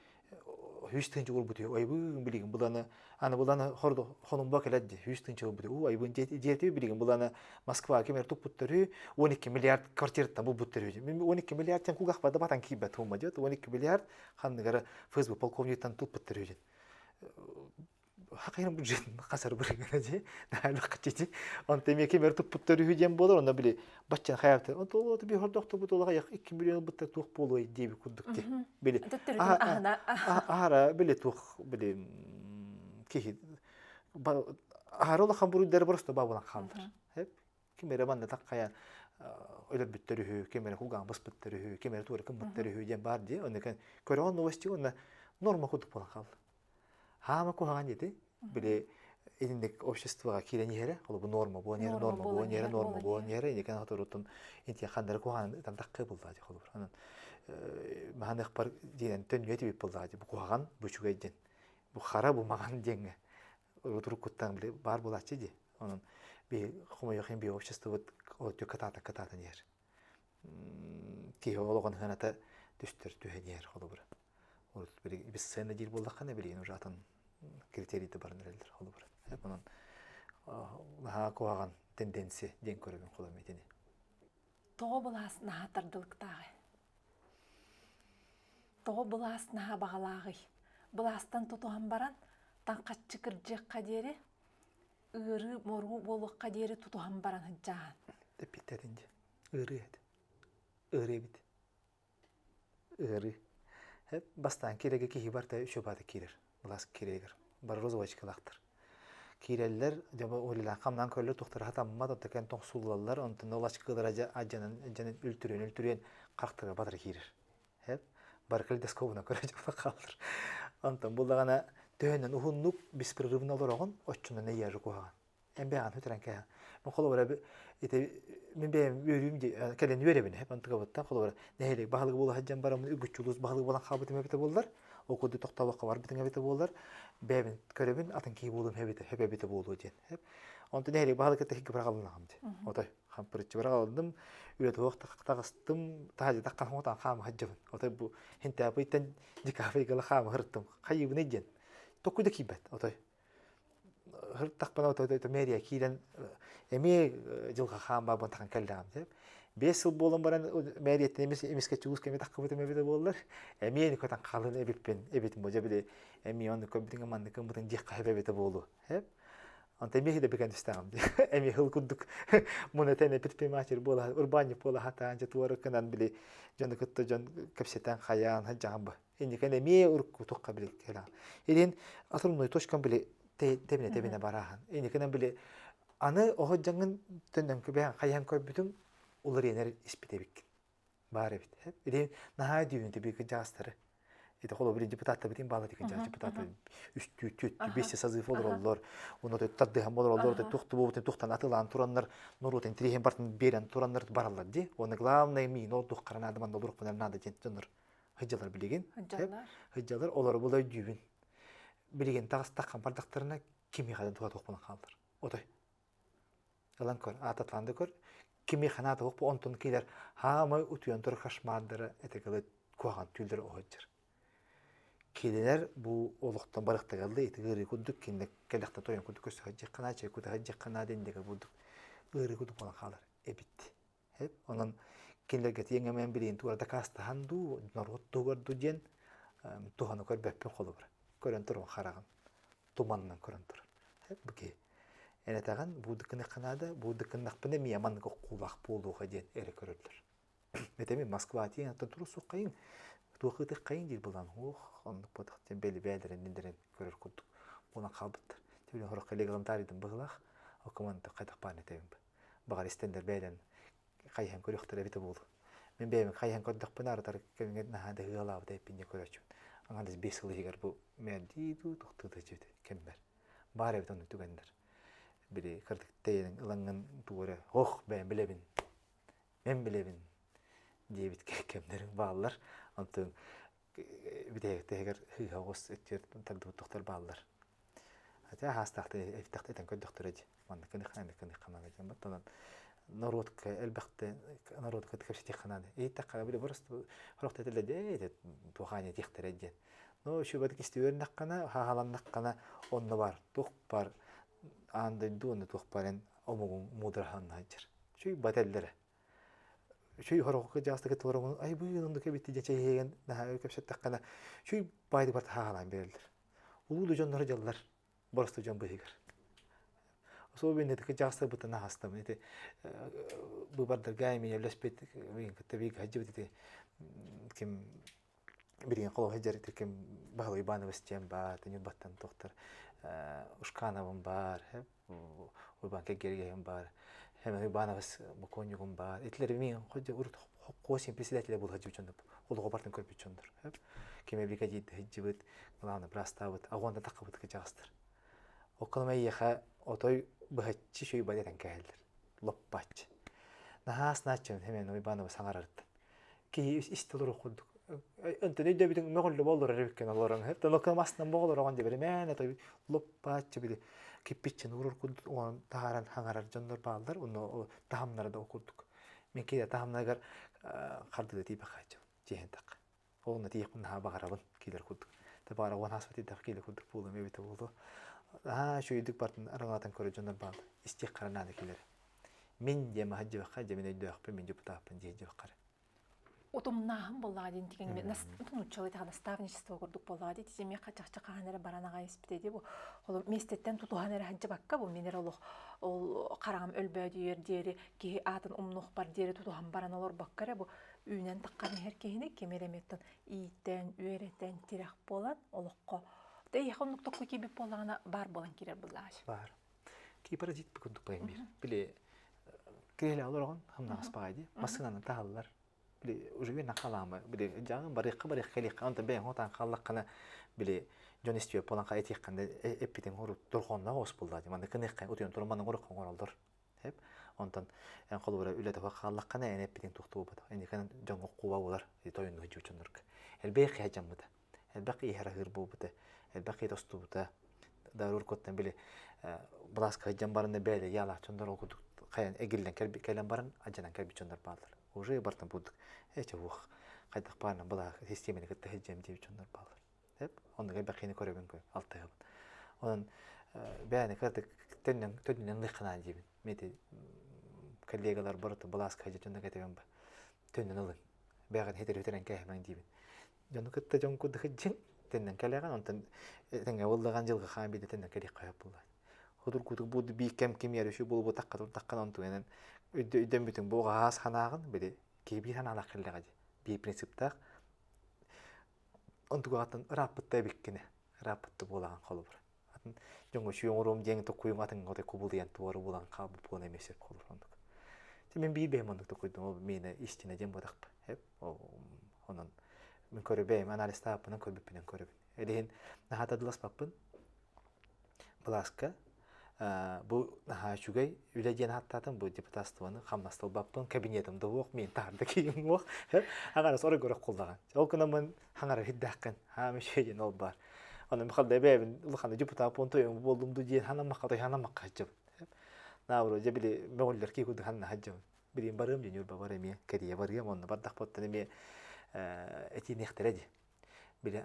100 тыһыынча уурбут үһү айбыын билигин буланы аны буланы хонумба кэлэр ди 100 тыһыынча уурбут уу айбыын диэти билигин буланы Москва кимер туппуттар үһү 12 миллиард квартираттан булбуттар үһү 12 миллиард тен кулгах бада батан киирбэт тума диэт 12 миллиард ханныгара ФСБ полковниктан туппуттар үһү хакыйын бюджетин хасар бырыгына дии наалах чити онто эмиэ кимэр туппуттар үһү диэн буолар онно били баччан хайаабыт онто ол би хордохтобут олаха 2 миллион ылбыттар туох буолуой диэби курдук ти били аһара били туох били киһи аһара улахан буруйдары просто бабылан хаалдар ким эрэ манна таккайан өлөрбүттэр үһү, ким эрэ кулгаан быспыттар үһү, ким эрэ туора кыммыттар үһү диэн баар дии. Онно көрөҕүн новости уонна норма курдук буолан хаалла. Хаама куһаҕан диэти били итинник обществоҕа киирэн иһэрэ, холобу норма буолан иһэрэ, норма буолан иһэрэ, норма буолан иһэрэ, инникэн хоторуттан интиэ ханнары куһаҕан ытан таххыы буллаа дии холобур. Онон маһаныахпар диэн төннүө тибит буллаа дии. Бу куһаҕан, бу үчүгэй диэн. Бу хара, бу маҕан диэҥҥэ уруккуттан били баар буолааччы дии. Онон би хомойуох иһин би обществобыт өттү кытаата кытаатан иһэр. Киһи олоҕун ыһыаната түстэр түһэн иһэр холобура. Урут бесценно диир буоллаххына билигин уже атын критерийде баран эрэллэр холобура. Онон наһаа куһаҕан тенденция диэн көрөбүн холобура итини. Тоҕо былаас наһаа тардылыктааҕый? Тоҕо былаас наһаа баҕалааҕый? Былаастан тутуһан баран таҥхаччы кырдьыахха диэри ыарыы моруу буолуохха диэри тутуһан баран сылдьааһын. Эппиттэрин дии. Ыарыы эт. Ыарыы эбит. Ыарыы. Бастаан киирэгэ киһи барта үчүгэй киирэр. Былаас киирэгэр. Бары розовочкалаахтар. Киирэллэр, дьэ үлэлээн хамнаан көрөллөр, тухтара хатаммат, оттон кэн тоҥсуллаллар, онтон ол ачыкылара дьэ адьанан адьанан үлтүрүөн үлтүрүөн харахтара батары киирэр. Хэп бары калейдоскобунан көрө дьоллох хаалар. Онтон буллаҕына төһөнөн уһуннук беспрерывно олороҕун, оччонон эйиэхэ куһаҕан. Эн бэйэҕин сүтэрэн кээһэн. Мин холобура ити мин бэйэм үөрүүм дии кэлин үөрэбин эп антыгабыттан холобура нэһилиэк баһылыга буола сылдьан бараммын үгүччү улуус баһылыга буолан хаалбытым эбитэ буоллар, ол курдук тохтообокко барбытым эбитэ буоллар, бэйэбин көрөбүн атын киһи буолуом эбитэ эбитэ эбитэ буолуо диэн. Онтон нэһилиэк баһылыга тэһиги быраҕаллаҕым дии. Отой хампырыччы быраҕаллым, үлэ туох таҕыстым, таһадьа таххан хоҥотон хаама сылдьабын. Отой бу хинтээпыйтан декабрьгала хаама сырыттым. Хайыыбыный диэн. Токуй да киирбэт отой. Һыртахпына мэрия киирэн эмиэ дьылҕа хаан баабын тахан кэллэҕим деп. 5 сыл буолан баран мэрияттан эмис эмискэччи уус кэми таххыбытым эбитэ буоллар эмиэ көтөн хаалын эбиппин эбитим бу дьэ били эмиэ онну көрбүтүҥ маннык гыммытын диэххэ сөп эбитэ буолуо хэп Онто эмиэ да бигэн түстэҕим дии. Эмиэ хыл курдук мунатен предприниматель буола урбаанньык буола хатаан дьэ туора кынан били дьону кытта дьон кэпсэтэн хайаан хаджаҕан бу. Инникэн эмиэ урукку тухха били кэлэҕин. Илин атырымной точкам били тэбинэ тэбинэ барааһын. Инникинэн били аны оһо дьаҥын төннөн көбээн хайаан көрбүтүм уларыйанар испит эбиккин. Баар эбит. Илин наһаа дүүнү тэби кыдьаастары. Ити холобур депутаттар битин баала тикин жаа депутаттар үстүү түөттүү бес созыв олороллор. Уну тардыһан олороллор, тухту буобутун тухтан атылаан тураннар, норуотун тириһин бартын берен тураннар бараллар ди. Оны главное миин ол тухкара надо манда олорукпунар надо диэн дьоннор Хыдьалар билигин. Хыдьалар. Хыдьалар олору була өйдүүбүн. Билигин таҕыстаххан бардахтарына кимиэхэ да туха туох хаалар. Отой. Ылан көр, аататлаан да көр. Кимиэхэ наада бу онтон киилэр хаамай утуйан тур кошмардара этигалы куһаҕан түүллэр оһоджар. Килилер бу олохтон барыктагаллы ити ыарыы курдук кинилэр кэлэхтэ тойон курдук көстө сылдьыаххына, чай кута сылдьыаххына диэн курдук ыарыы курдук буолан хаалар эбит. Онон кинилэргэ тиэҥэмэн билигин туора дакаастаһан дуу, норуот туһугар дуу диэн туһаны көрбөппүн холобура. Көрөн турун хараҕым. Туманынан көрөн турар. Бу киһи. Эн этэҕин, бу дыкыныххынаада, бу дыкыннахпына эмиэ маннык оххуулаах буолуоҕа диэн эрэ көрөллөр. Этэмин Москва тиийэн оттон турусуоххайыҥ, туох ытыаххайыҥ диир булан, ох, оннук буотах диэн бэли бээлэрин индэрин көрөр курдук буолан хаалбыттар. Түбүлүн хорох регламентарийдын быһылаах, окуманты хайдах баан этэбин баҕар истэннэр бэйэлэрин хайыһан көрүөхтэрэ эбитэ буолуо. Мин бэйэм хайыһан көрдөхпүнэ арытар кэмҥэ наһаа да ыалаабыт эппин диэн көрөөччүбүн. Аҥардас 5 сыл иһигэр бу мэрдии дуу тохтуу да дьиэбит кэммэр. Баар эбит оннук түгэннэр. Били кырдык тэйэн ылаҥҥын тугу эрэ ох бэйэм билэбин, мен билэбин диэбит кэмнэриҥ бааллар. Онтон бүтэһигэр сыыһа оҕус өттүгэр тардыбыт тохтор бааллар. Хотя хаастаахтар эбитэхтэ этэн көрдөхтөрө дии. Манна кыныххана кыныххана диэн баттанан норуотка элбэхтэ норуотка кэпсэтиэххэ наада. Иһиттэххэ били просто хорохто этэллэр дии туохааньа диэхтэрэ диэн. Но үчүгэйдик истибэрнэххинэ, хааланнаххына онно бар, туох бар аан дойду онно туох бар эн омугуҥ муудараһанна сылдьар. Үчүгэй бателлэрэ. Үчүгэй хороххо дьаастыгы толороҥун айбыын оннук эбит дьэ чэйиһиэгэн наһаа кэпсэттэххинэ үчүгэй баайды барыта хаалаан биэрэллэр. Улуу да дьонноро дьаллар боросту дьон быһыгар. Особенно ити кырдьаҕастарбытын аһастым. Ити быбардарга эмиэ өлөспүт кытта бииргэ сылдьыбыт ити ким билигин холоһо сылдьар ити ким Баһылай Иванович диэн баар, Ньурбаттан тохтор Ушкановым баар, Уйбаан Кэггэргэһим баар, Хэмэн Уйбаанович бокуонньугум баар. Итилэр мин хоть урут хос председателя була сылдьыбыт дьоннор, олоҕу бартын көрбүт дьоннор. Ким бригадир сылдьыбыт, главный бырастаабыт, агуонда таххыбыт кыдьаҕастар. Окколом эйиэхэ отой быһаччы шөй этэн кэһэллэр. Лоппач. Наһаа снааччын Хэмэн Уйбаанова саҥарарыттан. Киһи истэ олоруох курдук. Онтон өйдөбүтүҥ мөҕүллүбэ олорор эбиккин олорон. Тон астынан боҕолороҕун дебери мээнэ той лоппааччы били киппиччин уурар курдук оҥорон таһааран хаҥарар дьоннор бааллар. Онно таһымнара да курдук. Мин киһи таһымнарыгар хардыга тиийбэххэ тиэһэн тахха. Онно тиийэхпин наһаа баҕарабын киилэр курдук. Та баҕара уон ааспыт тиийдэх киилэр курдук буолуом эбитэ буолуо. Аа үчүгэйдик бартын араҥалатан көрөр дьоннор бааллар. Истиэх хара наада киилэр. Мин диэн маһа дьиэххэ дьэ мин өйдөөхпүн, мин депутаппын диэ дьиэххэ. Утумнааһын буоллаҕа диэн тигэн нууччалыы наставничество курдук буоллаҕа дии тиэмиэ чахчы хаһан эрэ баран аҕай испитэ дии бу холу миэстэттэн тутуһан эрэ сылдьыбакка бу мин эрэ олох ол хараҕым өлбөөдүйэр диэри киһи аатын умнуохпар диэри тутуһан баран олорбокко эрэ бу. үүнэн таххан иһэр киһини ким эрэ эмиэттэн иитэн, үөрэтэн, тирэх буолан олоххо эйиэхэ оннук токку киирбит буоллаҕына баар буолан киирэр былаач. Баар. Ки паразит курдук байым биир. Били киһилэ олороҕун хамнаҕас баҕай дии. Массыынаны таһаллар. Били уже мен халаама били дьаҕын барыахха барыахха илиэххэ онтон бэйэҥ отаан хааллаххына били дьон истиэ буолан ха этиэххин эппитиҥ урут дорҕоонноох оҕус буоллаа дии манна кыныахха утуйан туран манна оҥоруохха оҥороллор Эп. Онтон эн холобура үлэ тоҕо хааллаххына эн эппитиҥ туохтуубат. Инникэн дьоҥҥо куба буолар тойоннуу дьоннорго. Элбэх киһи дьаммыта. Элбэх киһи аһыыр буолбута. Элбэх киһи тостубута. Дарур коттан били былааска сылдьан баран бэйэлэ яалаах дьоннор ол курдук хайан эгиллэн кэлэн баран адьанан кэлбит дьоннор бааллар. Уже бартан бурдук. Эче уох хайдах баарынан былаа систиэмэни кытта сылдьам диэбит дьоннор бааллар. Эп оннук элбэх киһини көрөбүн көр алтыһабын. Онон бэйэни кырдык төннөн төннүнэн лыхханаан диибин. Мети коллегалар барыта былааска дьонно кэтебен ба. Төннөн ылын. Бэҕин хитер үтэрэн кээһэмэҥ диибин. Дьону кытта дьон курдук дьин төннөн кэлэҕин онтон тэҥэ буоллаҕын дьылҕа хаан биирдэ төннөн кэлиэх хайа буолла. Худургутук бу бии кэм ким ярышы буолбу такка турдаххын онтугунан өйдөммүтүҥ бу аас ханаағын били киһи биир ханаалаах кэллэҕэ дии. Биир принциптаах Онтугаҕыттан ырааппытта эбиккинэ, ырааппытта буолаҕын холобура. Атын дьоҥҥо үчүгэй оҥоруом диэн токуйум атын отой кубулуйан туора булан хаалбыт буолан эмиэ сөп холобур оннук. Мин биир бэйэм оннук токуйдум, ол миэнэ истина диэн буотахпын. Онон мин көрө бэйэм анализтаабыппынан көрбүппүнэн көрөбүн. Элиһин наһаа тадыласпаппын. Былааска бу наһаа үчүгэй үлэ диэн ааттаатым бу депутатствоны хамнастылбаппын кабинетым да уох мин таарда киим уох агарас орой көрөх кулдаҕан ол гынаммын хаҥара хиддээххин хаам үчүгэй диэн ол баар ону михалда бэйэбин улахана депутат буон тойон буоллум ду диэн ханаммакка той ханаммакка хадьабын наоборот дьэ били мөҕүллэр кии курдук ханна хадьабын билин барыам диэн Ньурба бар эмиэ кэрийэ барыам онно бардахпыттан эмиэ этиниэхтэрэ дии били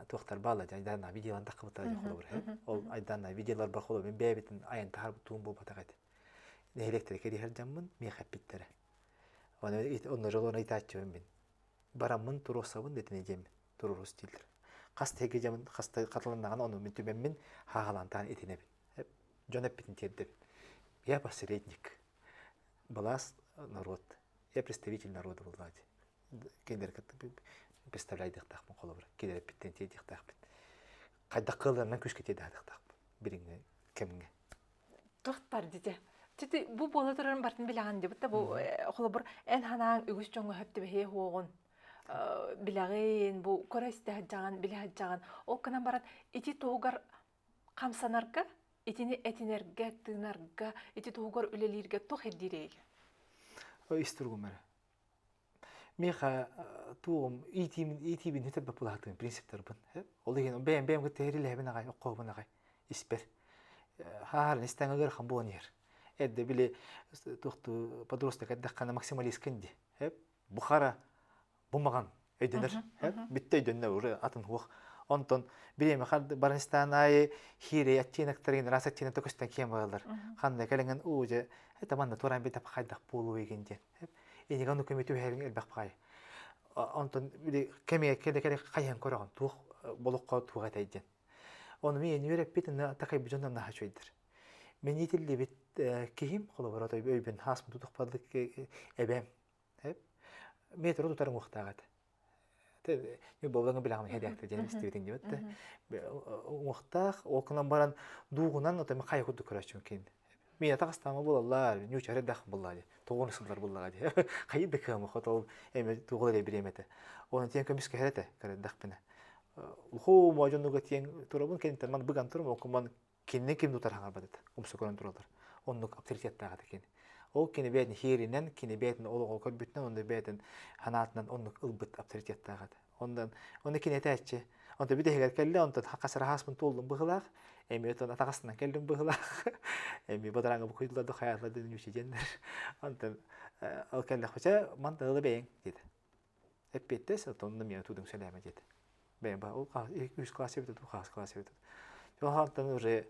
туохтар баалла айдааннаах видеоларын таххыбыттара дии холобур ол айдааннаах видеоларбар холобур мин бэйэбитин айан таһаарбыт туум буолбатах этэ нэһилиэктэрэ кэриһэр дьаммын миэхэ эппиттэрэ оны онно дьолуон ыйытааччыбын мин бараммын туруорсабын дэтини диэммин туруорус дииллэр хас тэһиги дьамын хас хатыланнаҕына ону мин түмэммин хааҕалаан таан итинэбин дьон эппитин тиэрдэбин я посредник былаас народ я представитель народа буоллаҕа дии кинилэр кытта представляйдыахтаахпын холобура кинилэрпиттэн тиэрдиэхтээхпин хайдах кыалларынан күүскэ тиэрдиэхтээхпин билиҥҥи кэмҥэ туох бар дите Тити бу буола турарын бартын билэҕин дибит да бу холобур эн ханаан үгүс дьоҥҥо хөп түбэһиэ хуоҕун билэҕин бу көрө истэ сылдьаҕын билэ сылдьаҕын ол гынан баран ити туһугар хамсанарга итини этинэргэ тыынарга ити туһугар үлэлииргэ туох ирдиирэй ис туругум эрэ Миэхэ туоҕум иитиибин иитиибин үтэрбэт булаатыым принциптарбын. Ол иһин бэйэм бэйэм кытта эрилэһэбин аҕай, оккообун аҕай испэр. Хаарын истэҥ ыарахан буолан иһэр. Эрдэ били туохтуу подросток эрдэххинэ максималисткын дии. Бу хара, бу маҕан өйдөнөр. Бүттэ өйдөннө уже атын хуох. Онтон бириэмэ баран истээн аайы хиирэй оттеноктарын раз оттенокта көстөн киэн бараллар. Ханна кэлэҥин уу дьэ это манна туораан битап хайдах буолуо игин диэн. Энигэ ону көмө түһэриҥ элбэх баҕайы. Онтон били кэмигэр кэлэ-кэлэ хайыһан көрөҕүн туох болоххо туох этэй диэн. Ону мин үөрэппит ына такайбыт дьон наһаа үчүгэйдэр. Мин иитиллибит киһим холобура өйбүн хаас тутухпалык эбэм метр тутар уҥуохтаах этэ. Боллоҥу билэҕин хэдээхтэ диэн истибитиҥ диэбит да. Уҥуохтаах, ол гынан баран дуугунан отон хайа курдук көрөөччүм киин. Мин атаҕастаама буолаллар, ньуучара дах буллаа дии. Тоҕуну сыллар буллаҕа дии. Хайы да кыамы хотол эме тугул эрэ бириэмэтэ. Оны тиэн көмүскэһэр этэ көрөрдөхпүнэ. Ухуу модьонуга тиэн турабын кэнниттэн ман быган турум, окуман кинини ким тутар хаҥарбат этэ умса көрөн тураллар оннук авторитеттаах этэ кини ол кини бэйэтин хиэринэн кини бэйэтин олоҕу көрбүтүнэн онно бэйэтин ханаатынан оннук ылбыт авторитеттаах этэ онон онно кини этээччи онто бүтэһигэр кэллэ онтон хасарахааспын туоллум быһылаах эми отон атаҕастынан кэллим быһылаах эми бадараҥа букуйдулар да хайаатылар да нүчи диэннэр онтон ол кэллэхпичэ мантан ыла бэйэҥ диэтэ эппиэттэс онно миэнэ туудуҥ сэлээмэ диэтэ бэйэм ол үс класс эбитэ дуу хаас класс эбитэ дуу уже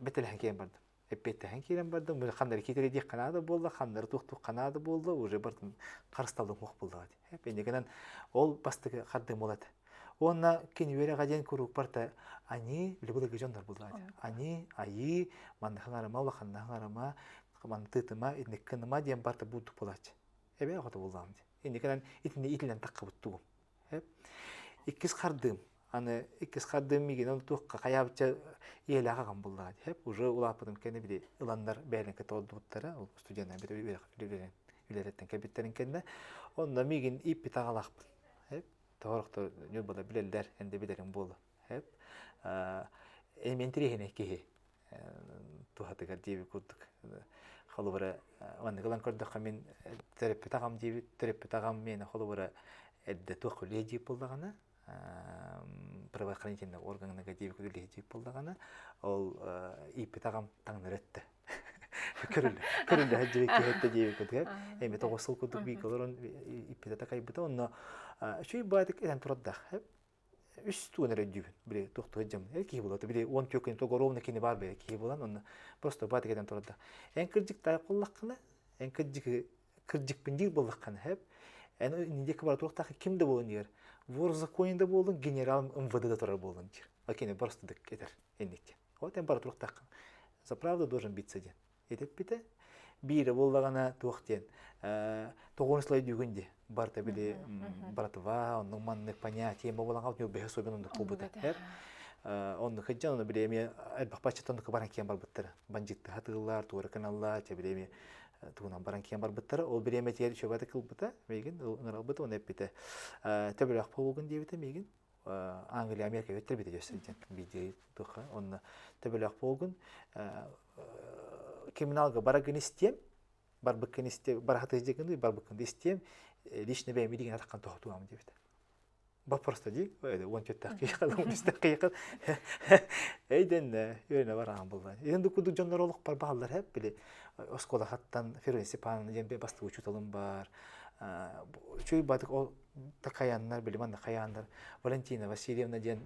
бэтэлэһэн киирэн бардым эппиэттэһэн киирэн бардым ханнары киитэрэ диэх ханаада буолла ханнары туохтуох ханаада буолла уже бардым харысталым хуох буоллаҕа дии инникинэн ол бастакы хардым буолат уонна кини үөрэҕэ диэн куруук барта они били былыргы дьоннор буоллаҕа дии они айыы манна хаҥарыма улаханна хаҥарыма манна тыытыма инник кыныма диэн барта буурдук буолааччы эбээ оҕото буоллаҕым дии. Инникинэн итини итилэн таххыбыт тугум. Иккис хардыым. Аны иккис хардыым миигин ол туохха хайаабычча ийэлээх аҕам буллаҕа дии. Уже улааппытым кэннэ били ыланнар бэйэлэрин кытта олордубуттара. Ол студеннар үлэлэриттэн кэлбиттэрин кэннэ. Онно миигин ииппит аҕалаахпын. Тоҕорохтор Ньурбалар билэллэр, эн да билэриҥ буолуо. Эми интэриэһинэй киһи туһатыгар диэбит курдук. Холобура, маннык ылан көрдөххө мин төрөппүт аҕам диэбит, төрөппүт аҕам миэнэ холобура эрдэ туох үлэһит диир буоллаҕына, правоохранительнай органнарга диэбит үлэһит диир буоллаҕына, ол ииппит аҕам таҥнары өттө. Көрүллэ, көрүллэ сылдьыбыт киһи өттө диэбит курдук. Эми 9 сыл курдук бииргэ олорон ииппитэ такайбыта. Онно үчүгэй баайдык этэн турардаах. Үс тугун эрэ өйдүүбүн. Били туох дьам киһи буолла. Били 14 күн туга ровно кини бар бэйэ киһи буолан онно просто баатык этэн турарда. Эн кырдьык таайып буоллаххына, эн кырдьык кырдьыкпын диир буоллаххына, хэп эн инники бара туохтаах ким да буолун диир. Вор в законе да буолун, генерал МВД да турар буолун диир. Окей, просто дык этер инникте. Вот эн бара туохтааххын. За правду должен биться диэн. Этиппитэ. Биирэ буоллаҕына туох диэн тоҕуон сылай дүүгүн ди барыта били братва оннук маннык понятие буолан хаалбыт бэһэ суобен оннук буолбута оннук сылдьан ону били эмиэ элбэх баччаттан оннук баран киэн барбыттара бандьыытты хатыыллар туора кыналлар чэ били эмиэ тугунан баран киэн барбыттара ол бириэмэтигэр үчүгэйдик ылбыта миигин ыҥыралбыта уонна эппитэ төбөлөөх буолугун диэбитэ миигин Англия Америка өттө бите диэн видео туха онно төбөлөөх буолгун криминалга барагын истиэм барбыккын истиэм барахаты дьегин барбыккын истиэм лично бэйэм илигин атаххан тоһотуам диэбит вопрос дии 14 киһи 13 киһи эйден үөрэнэ бараан булла иден кудук дьоннор олох бар бааллар хэп били оскуола хаттан Ферон Степановна диэн бастакы учууталым бар үчүгэй баатык ол такаяннар били манна хайааннар Валентина Васильевна диэн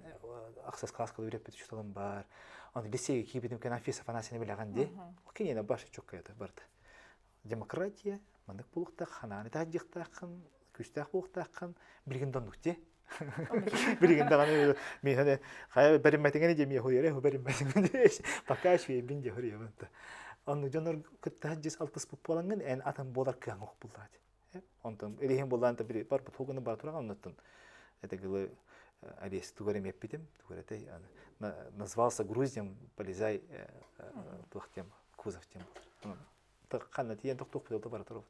ахсыс класска үөрэппит учууталым бар оны лицейге киирбитим кэн Анфиса Афанасьевна билэҕин дии киниэнэ баша чоккайата барда демократия маннык буолуохтаах ханааны таһдьыахтааххын күүстээх буолуохтааххын билигин доннук дии билигин даҕаны миэхэ хайа бэриммэтиҥэ дии миэхэ хуйара бэриммэтиҥэ пока швейбин дии хуйабын онну дьонор кытта дьис алтыспыт буолаҥҥын эн атын буолар кыаҥ ох буллаат Онтон илиһин буллаан та бир барбыт хугуну бар тураган оннуттан это гылы арест тугар эмеппитим тугар этэй назвался груздем полезай туох тем кузов тем ханна тиийэн тохтуохпут бара турабыт.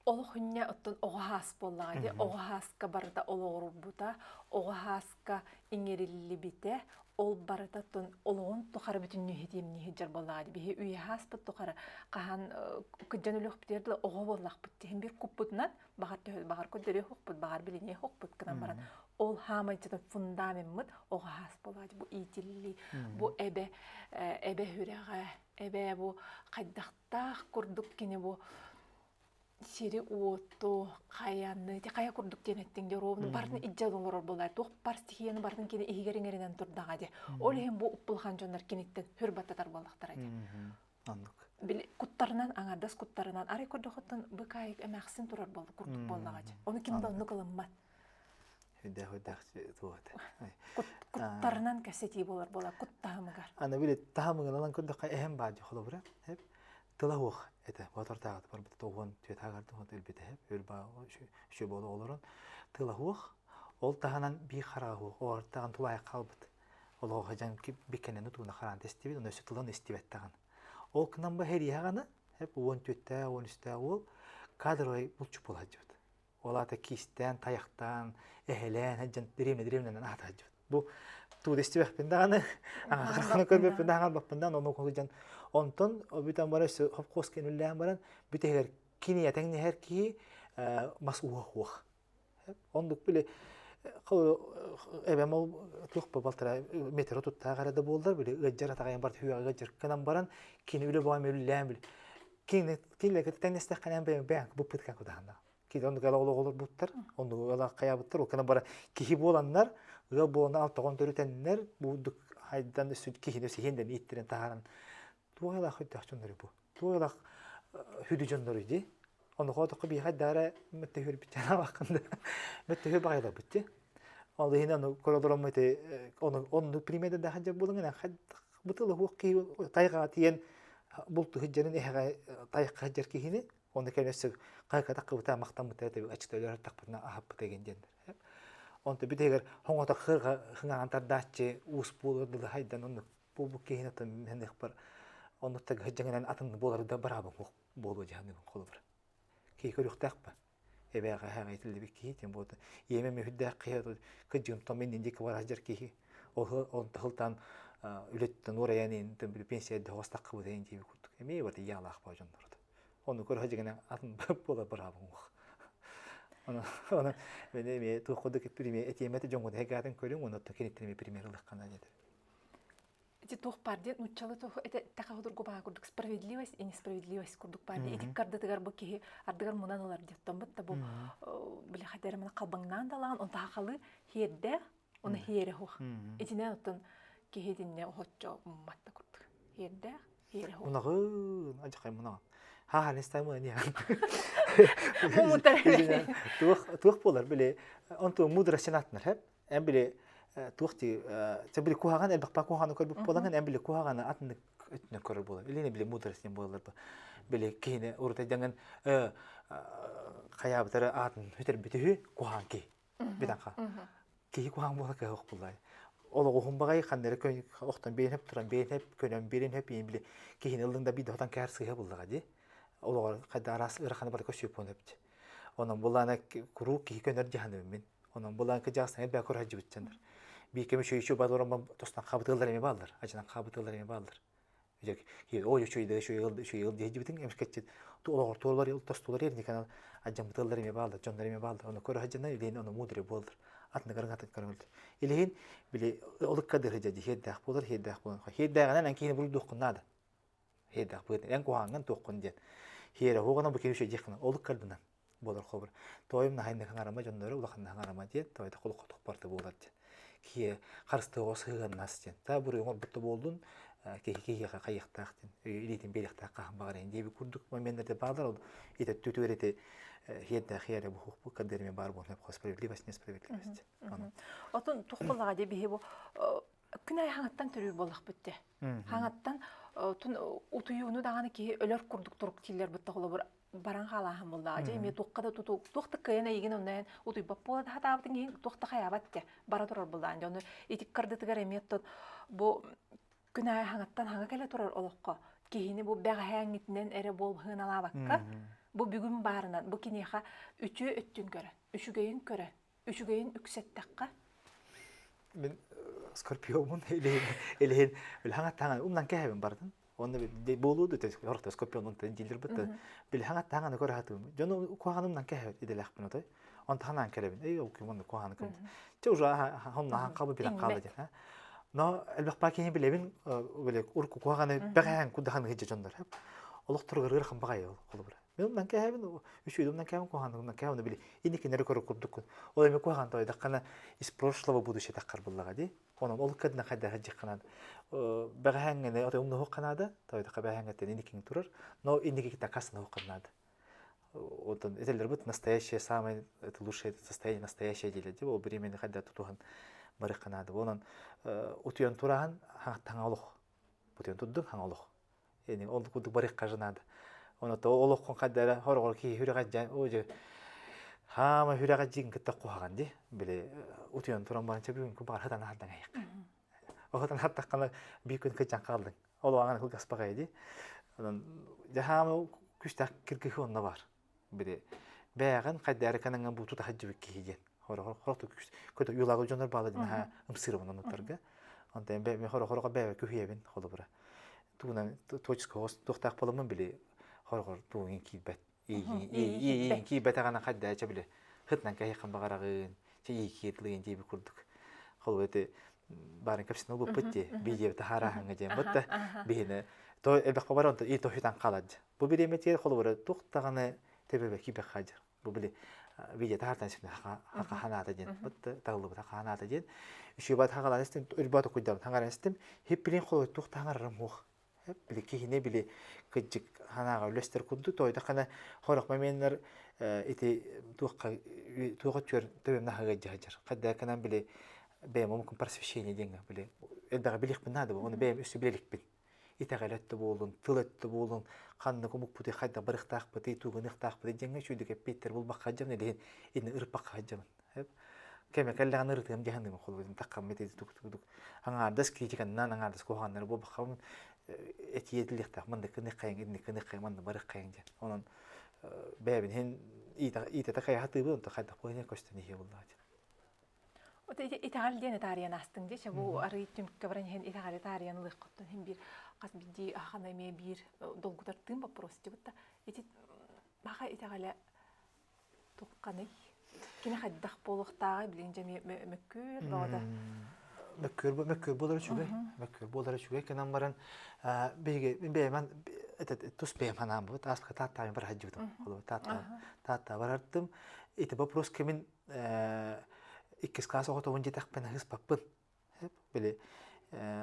Олох үннэ оттон оҕо хаас буоллаҕа дии оҕо хааска барыта олоҕурбута оҕо хааска иҥэриллибитэ ол барыта оттон олоҕун тухары бүтүннүү иһитиэмнии сылдьар буоллаҕа дии биһи үйэ хааспыт тухары хаһан кырдьан өлүөхпүтүгэр дылы оҕо буоллахпыт тиһин биир куппутунан баҕар төһө баҕар көрдөрүө хохпут баҕар билиниэ хохпут гынан баран ол хаамайдьытын фундамеммыт оҕо хаас буоллаҕа дии бу иитиллии бу эбэ эбэ сүрэҕэ эбэ бу хайдахтаах курдук кини бу сири-уоту, хайаны, ити хайа курдук диэн эттиҥ дии, ровно барытын илдьэ олорор буоллар, туох бар стихияны барытын кини иһигэр иҥэринэн турдаҕа дии. Ол иһин бу уппулахан дьоннор киниттэн хөр баттатар буоллахтара дии. Оннук. Били куттарынан, аҥардас куттарынан, арай көрдөхөттөн быкаайык эмээхсин турар буолла курдук буоллаҕа дии. Ону ким да оннук ылыммат. Хүндээх хүндээх туох этэ. Куттарынан кэпсэтии буолар буолар, кут таһымыгар. Аны били таһымыгын ылан көрдөххө эһэм баар дии холобура. Тыла суох этэ. Боотуртааҕыта барбыта 94 ааҕарда өлбүтэ өл үчүгэй буола олорон тыла суох. Ол таһынан биир хараҕа суох. Оҕортаҕын тулаайах хаалбыт. Олоҕо сылдьан биккэнэн тууна хараан тэстибит, оны өссө тылын истибэт даҕаны. Ол гынан ба хэриэһэ ҕаны 14-тээх, 13-тээх уол кадровай булчут буола сылдьыбыт. Ол аата киистээн, тайахтаан, эһэлээн сылдьан дэриэбинэ-дэриэбинэнэн аата сылдьыбыт. Бу туу истибэхпин даҕаны, аҥаарханы көрбөппүн да аҥаарбаппын даҕаны ону сылдьан онтон бүтэн баран өссө хопхуос кэнүллээн баран бүтэһигэр кини этэҥнэһэр киһи мас уох уох. Оннук били эбэм ол туох балтара метро туттаах эрэ да буоллар били ыаддьар атаҕайан барт хүөҕэ ыаддьар гынан баран кини үлэ боом үллээн били кини кинилэргэ тэҥнэстэххинэ бэйэм бэйэм буппут кудаһанна кини оннук ала олоҕолорбуттар оннук ала хайаабыттар ол гынан баран киһи буоланнар ыал буолан алтаҕон төрүтэннэр буурдук хайдан өссө киһини сиһин дэн ииттэрин таһааран туох ылаах өйдөөх дьоннору бу туох ылаах хүдү дьоннору дии онуха отоххо биһиэхэ даара мөттөһүр битчанаабаккын да мөттөһүр баҕайыларбыт дии ол иһин ону көрө ити ону оннук примеде да хадьа буолуҥ бытыл уох киһи тайҕаҕа тиийэн булту сылдьарын эһэҕэ тайахха сылдьар киһини. Онно кэлэн өссө хайкатах махтаммыта этэ аччыта өлөр тахпытына аһаппыта эгин диэннэр. Онто бүтэгэр хоҥото хырга хыҥаан тардааччы уус буолуор дылы хайдан оннук буолбут киһини отон мэнэхпар оннук гыһыдьаҥынан атын буолар да бараабын буолуо дьаһаныыбын холобура. Киһи көрүөхтээх ба. Эбээҕэ эһээҕэ итиллибит киһи тем буолта. Ийэм эмиэ үрдээх киһи кыдьыгым том иннин диэки бара сылдьар киһи. Ол онто сылтаан үлэттэн уурайан пенсия хоҕостаххыбыт эйин диэби курдук. Эмиэ барыта ийэ-алаах баа дьоннорут. Ону көрө дьигинэ атын буола быраабым уох. Оны мен эми туох курдук пример этиэмэти дьоҥҥун эгээтин көрүҥ, онно киниттэн эми пример ылыаххана диэтэ. Ити туох баар диэн нууччалыы туох это таха курдук баа курдук справедливость и несправедливость курдук баар ити кардытыгар бу киһи ардыгар мунан ылар диэттон бытта бу били хатер мана халбаҥнаан далаан он тахалы хиэрдээх оны хиэре хух итинэн оттон киһи динне охоччо мумматта курдук хиэрдээх хиэре хух Мунаҕын ажакай мунаҕын ха нестаймы не Мумутар туох туох буолар били онту мудрость атынар хэп эн били туох ти чэ били куһаҕан элбэх куһаҕаны көрбүт буолаҥын эн били куһаҕаны атыннык өттүнэн көрөр буолар илине били мудрость диэн буолалар били киһини урут дьаҥын хайаабытары аатын хүтэрбит үһү куһаҕан киһи битанха киһи куһаҕан буола кыһах буллай олоҕуһун баҕай ханнары охтон биэрэн хөп туран биэрэн хөп көнөн биэрэн хөп иин били киһини ыллыҥ да биир да кээр сыыһа буллаҕа дии олоҕор хайда араас ыараханы барыта сүүп өпт онон булаана куруук киһи көнөр дьаһаныбын мин Онон былаан кыдьаастан элбэх көрө сылдьыбыттаннар. Биир кэм үчүгэй үчүгэй бааллар тостон хаабытыаллар эмиэ бааллар. Ажынан хаабытыаллар эмиэ бааллар. Ой үчүгэй да үчүгэй ыл үчүгэй ыл диэбитиҥ эмискэччи олоҕор туолар тостулар эрниканал ажаммытыаллар эмиэ бааллар, дьоннор эмиэ бааллар. Ону көрө сылдьаннар илиин ону мудрый буолар. Атыныгар атын көрөҥүл. Илиһин били олукка дырыжа ди хиэрдээх буолар, хиэрдээх буолар. Хиэрдээҕинэн эн киһини буруйдуоххун наада. Хиэрдээх быһыытын эн куһаҕаҥҥын туоххун диэн. Хиэрэ хуоҕана бу киһи үчүгэй диэххин олук кардынан. Буолар холобур тоойум наһайнык хаҥарама дьоннору улаханнык хаҥарама диэн тоойто холоххотух барта буолар диэн киһи харыстыаҕа сыһыаннас диэн та буруйу оҥорбут да буоллун киһи киһиэхэ хайыахтаах диэн илиитин биэриэхтээх хаһан баҕар диэби курдук моменнарда баалар ол ити түтүгэр ити хиэрдээх хиэрэ бу кадырме баар буолан справедливость несправедливость Отун тух буллаҕа дии биһи бу күн аайы хаҥаттан төрүүр буоллахпыт дии. Хаҥаттан утуйууну даҕаны киһи өлөр курдук турук дииллэр бутта холобур баран хаалааһын буоллаҕа дьэ эмиэ туохха да туту туох да кыайан эйигин онно утуйбат буола да сатаабытыҥ иһин туох да хайаабат дьэ бара турар буоллаҕын дьэ ону ити кардытыгар эмиэ оттон бу күн аайы хаҥаттан хаҥа кэлэ турар олоххо киһини бу бэҕэһээҥҥитинэн эрэ буолһыналаабакка бу бүгүн баарынан бу киниэхэ үтүө өттүн көрөн үчүгэйин көрөн үчүгэйин үксэттэххэ мин скорпиомун илиһин илиһин үлэһэҥ умнан кэһэбин бардын Онно буолуо да орто скорпион онтон дииллэр бытта билһаҥ аттаһаҥ көрө хатыым. Дьону куһаҕанымнан кэһэбит идэлээхпин отой. Онто ханаан кэлэбин. Эй ол ким онно куһаҕаны кым. Чэ уже хоннахан хабы билэн хаала диэн. Но элбэх баа киһи билэбин биле урку куһаҕаны бэҕэһээн кудахан ыһыдьа дьоннор. Олохторугар ыарахан баҕайы ол холобура. Мен умнан кэһэбин үчүгэй умнан кэһэбин куһаҕаны умнан кэһэбин били инникинери көрөр курдуккун. Ол эми куһаҕан тойдаххана из прошлого будущее таххар буллаҕа дии. Онон ол кэдинэ хайдаха дьихханан бэҕэһээҥҥини отой умнуһуохха наада, тойдоха бэҕэһээҥҥиттэн инникиҥ турар, но инники такасныһуохха наада. Онтон этэллэрбит настоящее самое это лучшее состояние настоящее дииллэр ол времени хайда тутуһан барыахха наада. Онон утуйан тураһан хаҥа олох. Утуйан турдуҥ хаҥа олох. Эни ол курдук барыахха же наада. Ону то олоххун хайда эрэ хороҕор киһи хүрэҕэ оо дьэ хаама хүрэҕэ дьиҥ кытта куһаҕан дии. Били утуйан туран баран чэ бүгүнкү баҕар хатан аһардаҥ айык. Оһотон хаттаххана биир күн кыдьан хаалдыҥ. Ол аҕан кылгаспаҕай дии. Онон дьэ хаама күстээх киргиһи онно бар. Били бээҕин хайда эрэ канаҥа бууту таһаддьыбыт киһи диэн. Хорохор хорохту күс көтө юлагы дьоннор баала дин аха ымсыырабын онуттарга. Онтон бэ хорохорго бэбэ күһүйэбин холобура. Тугунан творческий туохтаах буоламмын били хорохор тугун киирбэт. Иин киирбэтэҕинэ хайда чэ били хытынан кэһиэххин баҕараҕын, чэ ии киирдлыгын диэби курдук. Холобура ити баарын кэпсэтин ылбыппыт дии, биидиэбит таһаараһыҥҥа диэн бытта биһини то элбэх бар онто и тоһутан хаалар Бу бириэмэтигэр холобура туох даҕаны төбөбө киирбэххэ хаадьар. Бу били видео таһаартан син ханаата диэн бытты тагыллыбыта ханаата диэн үчүгэй хагалаан истим үрбат окуйдам хаҥаран истим хиппилин холой туох таҥарарым хуох били киһини били кыдьык ханааҕа үлэстэр курдук тойда хана хорох моменнар ити туохха туоха түөр төбөм наһыга дьаһажар хайда канан били бэйэм омукум просвещение диэҥҥэ били элбэҕи билиэхпин наада оны бэйэм өссө билэликпин. Итэҕэл өттө буоллун, тыл өттө буоллун, ханнык омукпутуй, хайдах барыахтаахпытый, тугуныахтаахпытый диэҥҥэ үчүгэйдик эппиэттэр булбакка сылдьабын, илиһин инни ырыппакка сылдьабын. Кэмэ кэллэҕинэ ырытыам дии саныыбын холобур таххаммыт тук-тук аҥаардас критиканнан аҥаардас куһаҕаннары буолбаххабын этии этилиэхтээх маннык гыныаххайыҥ инник гыныаххайыҥ манна барыаххайыҥ диэн онон бэйэбин иһин иитэтэ хайаһатыыбын онто хайдах буолан көстөн иһиэ буоллаҕа диэн Вот итэҕэл диэн таарыйан аастыҥ дии бу арый түмүккэ баран иһэн итэҕэли таарыйан ылыаххыттан иһин биир хас биирдии ахана эмиэ биир долгутар тыын боппуруос дибит ити маха итэҕэлэ Тухханый? Кини хайдах буолуохтааҕый билигин дьэ мөккүөр бөҕөтө. Мөккүөр мөккүөр буолара үчүгэй. Мөккүөр буолара үчүгэй гынан баран биһиги мин бэйэм тус бэйэм санаам бу тааска тааттаабын бар сылдьыбытым. Холобур таатта таатта барартым. Ити вопрос кэмин иккис класс оҕотобун диэтэхпинэ ыспаппын. Били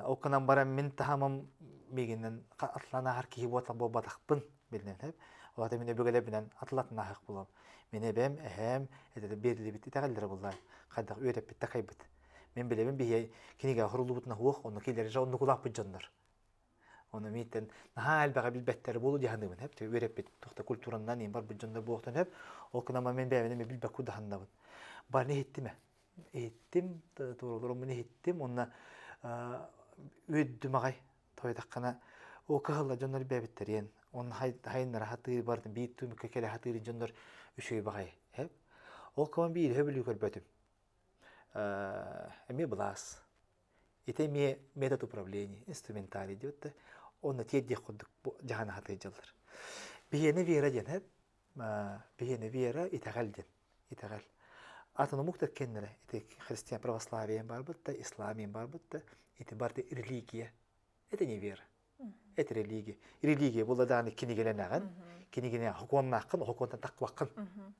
ол гынан баран мин таһымым миигинэн атлан ааһар киһи буолбатахпын билинэн сөп. Ол аата мин өбүгэлэрбинэн атлатын ааһыах буолуом. Мин эбэм, эһээм этэ биэриллибит итэҕэллэрэ буоллар хайдах үөрэппит такайбыт. Мин билэбин биһиэ кинигэҕэ суруллубутун суох, онно кинилэр же оннук улааппыт дьоннор. Ону мииттэн наһаа элбэҕи билбэттэр буолу дии саныыбын сөп. Үөрэппит тухта культуранан иин барбыт дьоннор буолуохтан сөп. Ол гынан мин бэйэбин эмиэ билбэккэ удаһаннабын. Барыны иһиттим ээ. Иһиттим, туоролоруммун иһиттим уонна үөрдүм аҕай. Тоойдоххуна оо кыһалла дьоннор бэйэбиттэриэн, уонна хайыннара сатыыр барытын биир түмүккэ кэлэ сатыыр дьоннор үчүгэй баҕайы. Ол кэмэн биири сөбүлүү көрбөтүм. Эмиэ былаас. Ити эмиэ метод управления, инструментарий диэбит да, онно тиэрдиэх курдук дьаһана сатыыр дьаллар. Биһиэнэ Вера диэн, биһиэнэ Вера итэҕэл диэн. Итэҕэл. Атын омук да кэннэрэ ити христиан православием барбыт да, исламием барбыт да, ити барыта религия. Это не вера. Это религия. Религия була даҕаны кинигэлэнэҕин, кинигини хокуоннааххын, хокуонтан тахпаккын.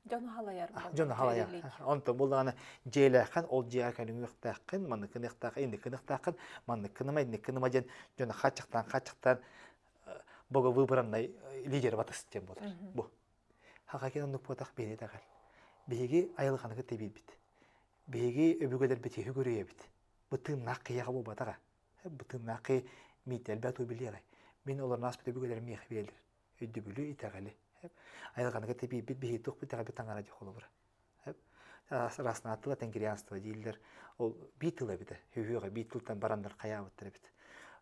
Дьону халайар. Дьону халайар. Онтон буллаҕына дьиэлээххин, ол дьиэҕэ кэлиҥиэхтээххин, маннык гыныахтааххын, инник гыныахтааххын, маннык гыныма, инник гыныма диэн дьону хааччахтаан, хааччахтаан боговыбранный лидер батыс диэн буолар. Бу. Хахакин оннук буотах биһиги итэҕэл. Биһиги айылҕаны кытта биирбит. Биһиги өбүгэлэрбит үһүгүрүйэбит. Бу тыыннаах киһиэхэ буолбатаҕа. Бу тыыннаах киһи миитэ элбэх туу билиэҕэй. Мин олорон ааспыт өбүгэлэрим миэхэ биэрэллэр. Өйдөбүлү, итэҕэли. Айылҕаны кытта биирбит биһиги туохпут итэҕэлбит таҥара дии холобура. Раснаат тыла тенгрианство дииллэр. Ол биир тыл эбитэ. Үһүөҕэ биир тылтан бараннар хайаабыттар эбит.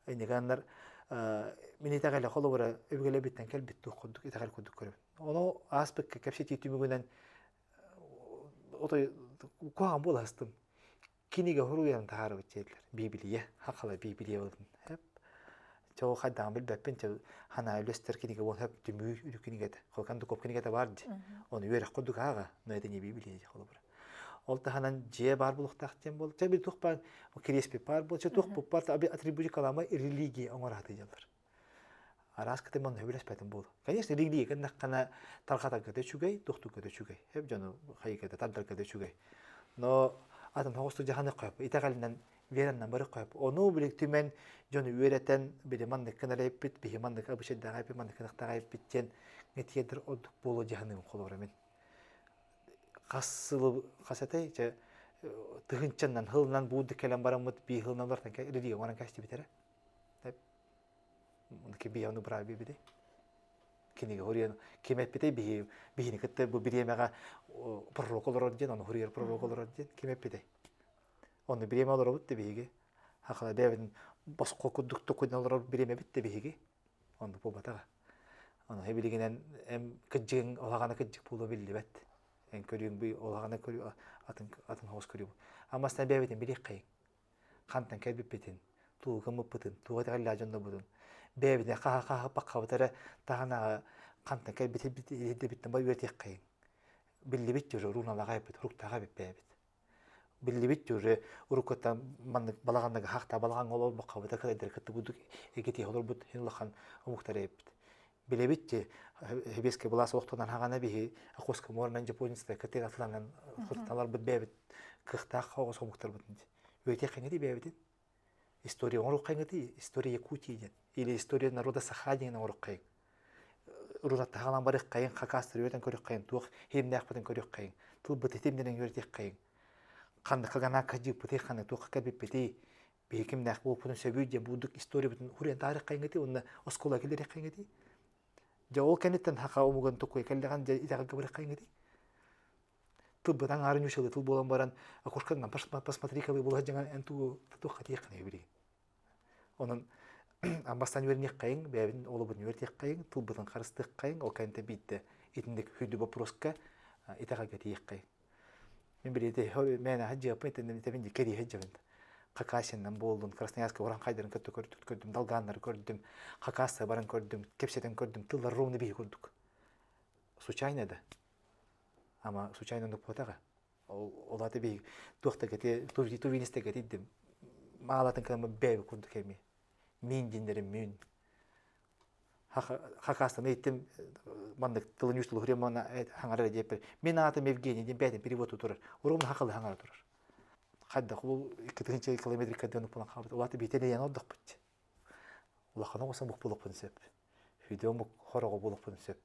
Инниганнар мин итэҕэлэ холобура өбүгэлэрбиттэн кэлбит туох курдук итэҕэл курдук көрөбүн. Ону ааспыкка кэпсэтии түмүгүнэн отой куһаҕан буоластым. Кинигэ суруйан таһаарбыт диэтилэр. Биибилийэ, хахала биибилийэ болун. Чэ хайдаҕын билбэппин, чэ ханаа үлэстэр кинигэ буол хөп түмүү үрү кинигэтэ. Холкан дукоп кинигэтэ бар ди. Оны үөрэх курдук ааҕа, но это не биибилийэ ди холобура. Ол таһынан дьиэ баар булуохтаах диэн буол. Чэ бил туох баар кириэспи баар буол. Чэ туох бу бар атрибутикалама религия оҥорааты дьаллар. Араас кытым онно сөбүлэспэтим буолу. Конечно, религия гыннаххына тарҕатарга да үчүгэй, туохтуурга да үчүгэй. Хөп дьону хайыга да тардарга да үчүгэй. Но атын соҕустук дьаһаныах хөп, итэҕэлинэн вераннан барыах хөп. Ону били түмэн дьону үөрэтэн, били маннык гынар эппит, биһи маннык обычайдаах эппит, маннык гыныахтаах эппит диэн тиэрдэр ордук буолуо дьаһаныым холобура мин. Хас сылы хас этэй, чэ тыһынчаннан хылынан буудук кэлэн бараммыт бии хылынан баран религия оҥорон кэстибитэрэ. Кибиэҕин убураа биэбитий? Кинигэ хуруйан ким эппитэй биһи биһини кытта бу бириэмэҕэ пророк олорор диэн, ону хуруйар пророк олорор диэн ким эппитэй? Онно бириэмэ олоробут да биһиги. Хахала бэйэбитин босхо курдук токуйдан олорор бириэмэбит да биһиги. Оннук буолбатаҕа. Ону билигинэн эм кыдьыгыҥ олаҕана кыдьык буолуо биллибэт. Эн көрүүҥ бу олаҕана көрүү атын атын хоҕус көрүү. Аммастан бэйэбитин билиэххэйиҥ. Хантан кэлбиппитин, тугу гыммыппытын, тугу итэҕэллээх дьоннорбутун, бэйэбитин хаһа-хаһа эрэ таһынааҕы хантан кэлбит ба үөрэтиэххэйиҥ. Биллибит уже руналаах эбит, руктаах эбит бэйэбит. Биллибит уже уруккуттан маннык балаҕанныгы хаахтаа балаҕаҥҥа олорбоккобут кытайдары кытта курдук эгитиһэ олорбут иһин улахан омуктар эбиппит. Билэбит ти Хебескэ былаас олохтонон хаҕана биһи Охотское море японецтар кытык атыланан таларбыт бэйэбит кыахтаах хоҕус омуктарбытын Үөтиэххиҥҥитий бэйэбитин? История оҥоруоххайҥытый? История Якутии диэн. Или история народа Саха диэн оҥоруоххайыҥ. Рунаттаһалаан барыаххайыҥ, хакастары үөрэтэн көрүөххэйиҥ, туох иһимнээхпитин көрүөххэйиҥ, тылбыт итимнэрин үөрэтиэххэйиҥ. Ханнык ганаа кадьыыппытый, ханнык туохха кэлбиппитий? Биһи кимнээх буолпутун сөбүй диэн бурдук историябытын хуруйан таарыаххайыҥҥытый уонна оскуола киллэриэххэйиҥҥитий? Дьэ ол кэнниттэн хаха омугун туккуй кэллэҕин дьэ итэҕэлгэ барыаххайыҥҥытый? Тылбыт аҥаарын ньуучалыы тыл буолан баран окошканан посмотри-ка буола сылдьаҥан эн туу туохха тиэххиний билигин? Онон бастаан үөрэниэххэйиҥ, бэйэбин олобун үөрэтиэххэйиҥ, тылбытын харыстыаххайыҥ, ол кэнниттэн биирдэ итинник сүдү боппуруоска итэҕэлгэ тиийиэххэйиҥ. Мин билиэти мээнэ сылдьыаппын итиннэ тэбин кэриэһэ сылдьабын. Хакасиянан буоллун, Красноярскай уран хайдарын кытта көрдүм, долганнары көрдүм, Хакасия баран көрдүм, кэпсэтэн көрдүм, тыллар ровно биһи курдук. Случайно да. Ама случайно оннук буотаҕа. Ол аты биһи туох да кэти тувинистэ кэтиддим. Маалатын кыама бэйб курдук эми. Мин диннерим мүн. Хакастан ыйыттым маннык тылын үс тылы манна хаҥарар диэппэр. Мин аатым Евгений диэн бэйэтин перевод турар. Урум хакалы хаҥара турар. Хайдах ол 2 километр кэрдэн уппунан хаалбыт. Ол аты биитэн эйэн ордохпут. Улахан оҕосон бук сөп. Хүдэ омук хороҕо буолуохпун сөп.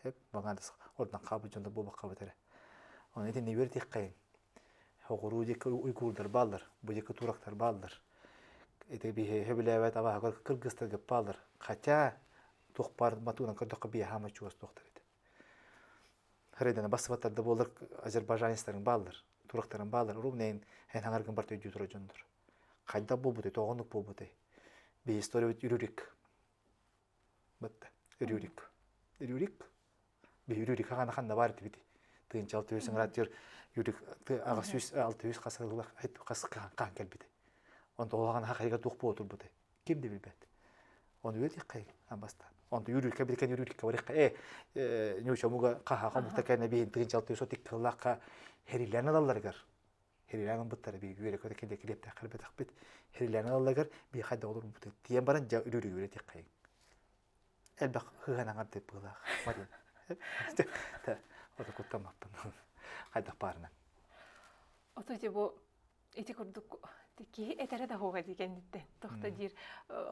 Хэп баҥаадыс ордон хаалбыт дьоннор буолбаккабыт эрэ. Оны итинни үөрэтиэххэйиҥ. Оҕуруу диэки уйгуурдар бааллар, бу диэки турактар бааллар. Ити биһи сөбүлээбэт абааһы кыргызтарга бааллар. Хотя туох баар матуунан көрдөххө биһи хаама чугас туохтар этэ. Харайдана бассыбаттар да буоллар азербайджанецтарын бааллар, турактарын бааллар. Урубнайын эн хаҥаргын барта өйдүү турар дьоннор. Хайдах буолбутай, тоҕонук буолбутай. Биһи историябыт Рюрик. Бытта. Рюрик. Рюрик. Би Рюрик хана ханна бар этибит. Тыынча 600 сыҥырааттыыр Юрик 800 600 хас хас хаан кэлбит. Онто улахан хахайга туох буола турбутай. Ким да билбэт. Оны үөтиэххэй амбаста. Онто Юрикка билкен Юрикка барыхха э ньууча муга хаха хомукта кэннэ биһин тыынча 600 тиккыллаахха херилэн алалларыгар Хирилээн ылбыттара биһиги үөрэ-көтө килиэ килиэптээх кэлбэтэхпит. Хирилээн ылалларыгар биһи хайдах олорбутуй тиийэн баран дьэ үрүрү үөрэтиэххэйиҥ. Элбэх хыһан аҥардык быылаах Марина. Ото куттаммаппын. Хайдах баарынан. Ото ити бу ити курдук киһи этэрэ да хоҕа дии кэнниттэн. Тохто диир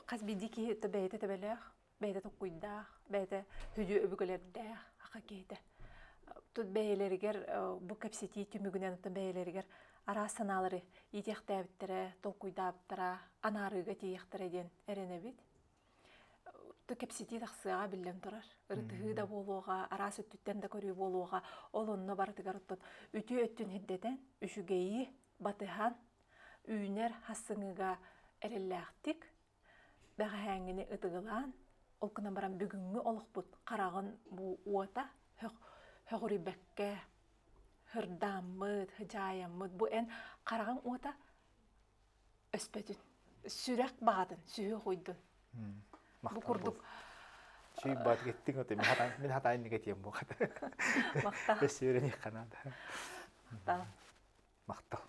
хас биирдии киһи бэйэтэ төбөлөөх бэйэтэ токкуйдаах, бэйэтэ сүдү өбүгэлэрдээх аха киһитэ. Тут бэйэлэригэр бу кэпсэтии түмүгүнэн оттон бэйэлэригэр араас санаалары иитиэхтээбиттэрэ, толкуйдаабыттара, анаарыыга тиийиэхтэрэ диэн эрэнэбит. Ту кэпсэтии тахсыаҕа биллэн турар. Ырытыһыы да буолуоҕа, араас өттүттэн да көрүү буолуоҕа. Ол онно барытыгар оттон үтүө өттүн ирдэтэн, үчүгэйи батыһан, үүнэр хассыҥыга эрэллээхтик Бэҕэһээҥҥини ытыгылаан, ол гынан баран бүгүҥҥү олохпут хараҕын бу уота һөҕүрүйбэккэ һырдааммыт, һыдьаайаммыт бу эн хараҕыҥ уота өспөтүн, сүрэх баҕатын сүһүөх уйдун. Бу курдук Чүй баат кеттиң отой мин хатаан иннигэ тиэм буохата. Махтал. Өссө үөрэниэххэ наада. Махтал. Махтал.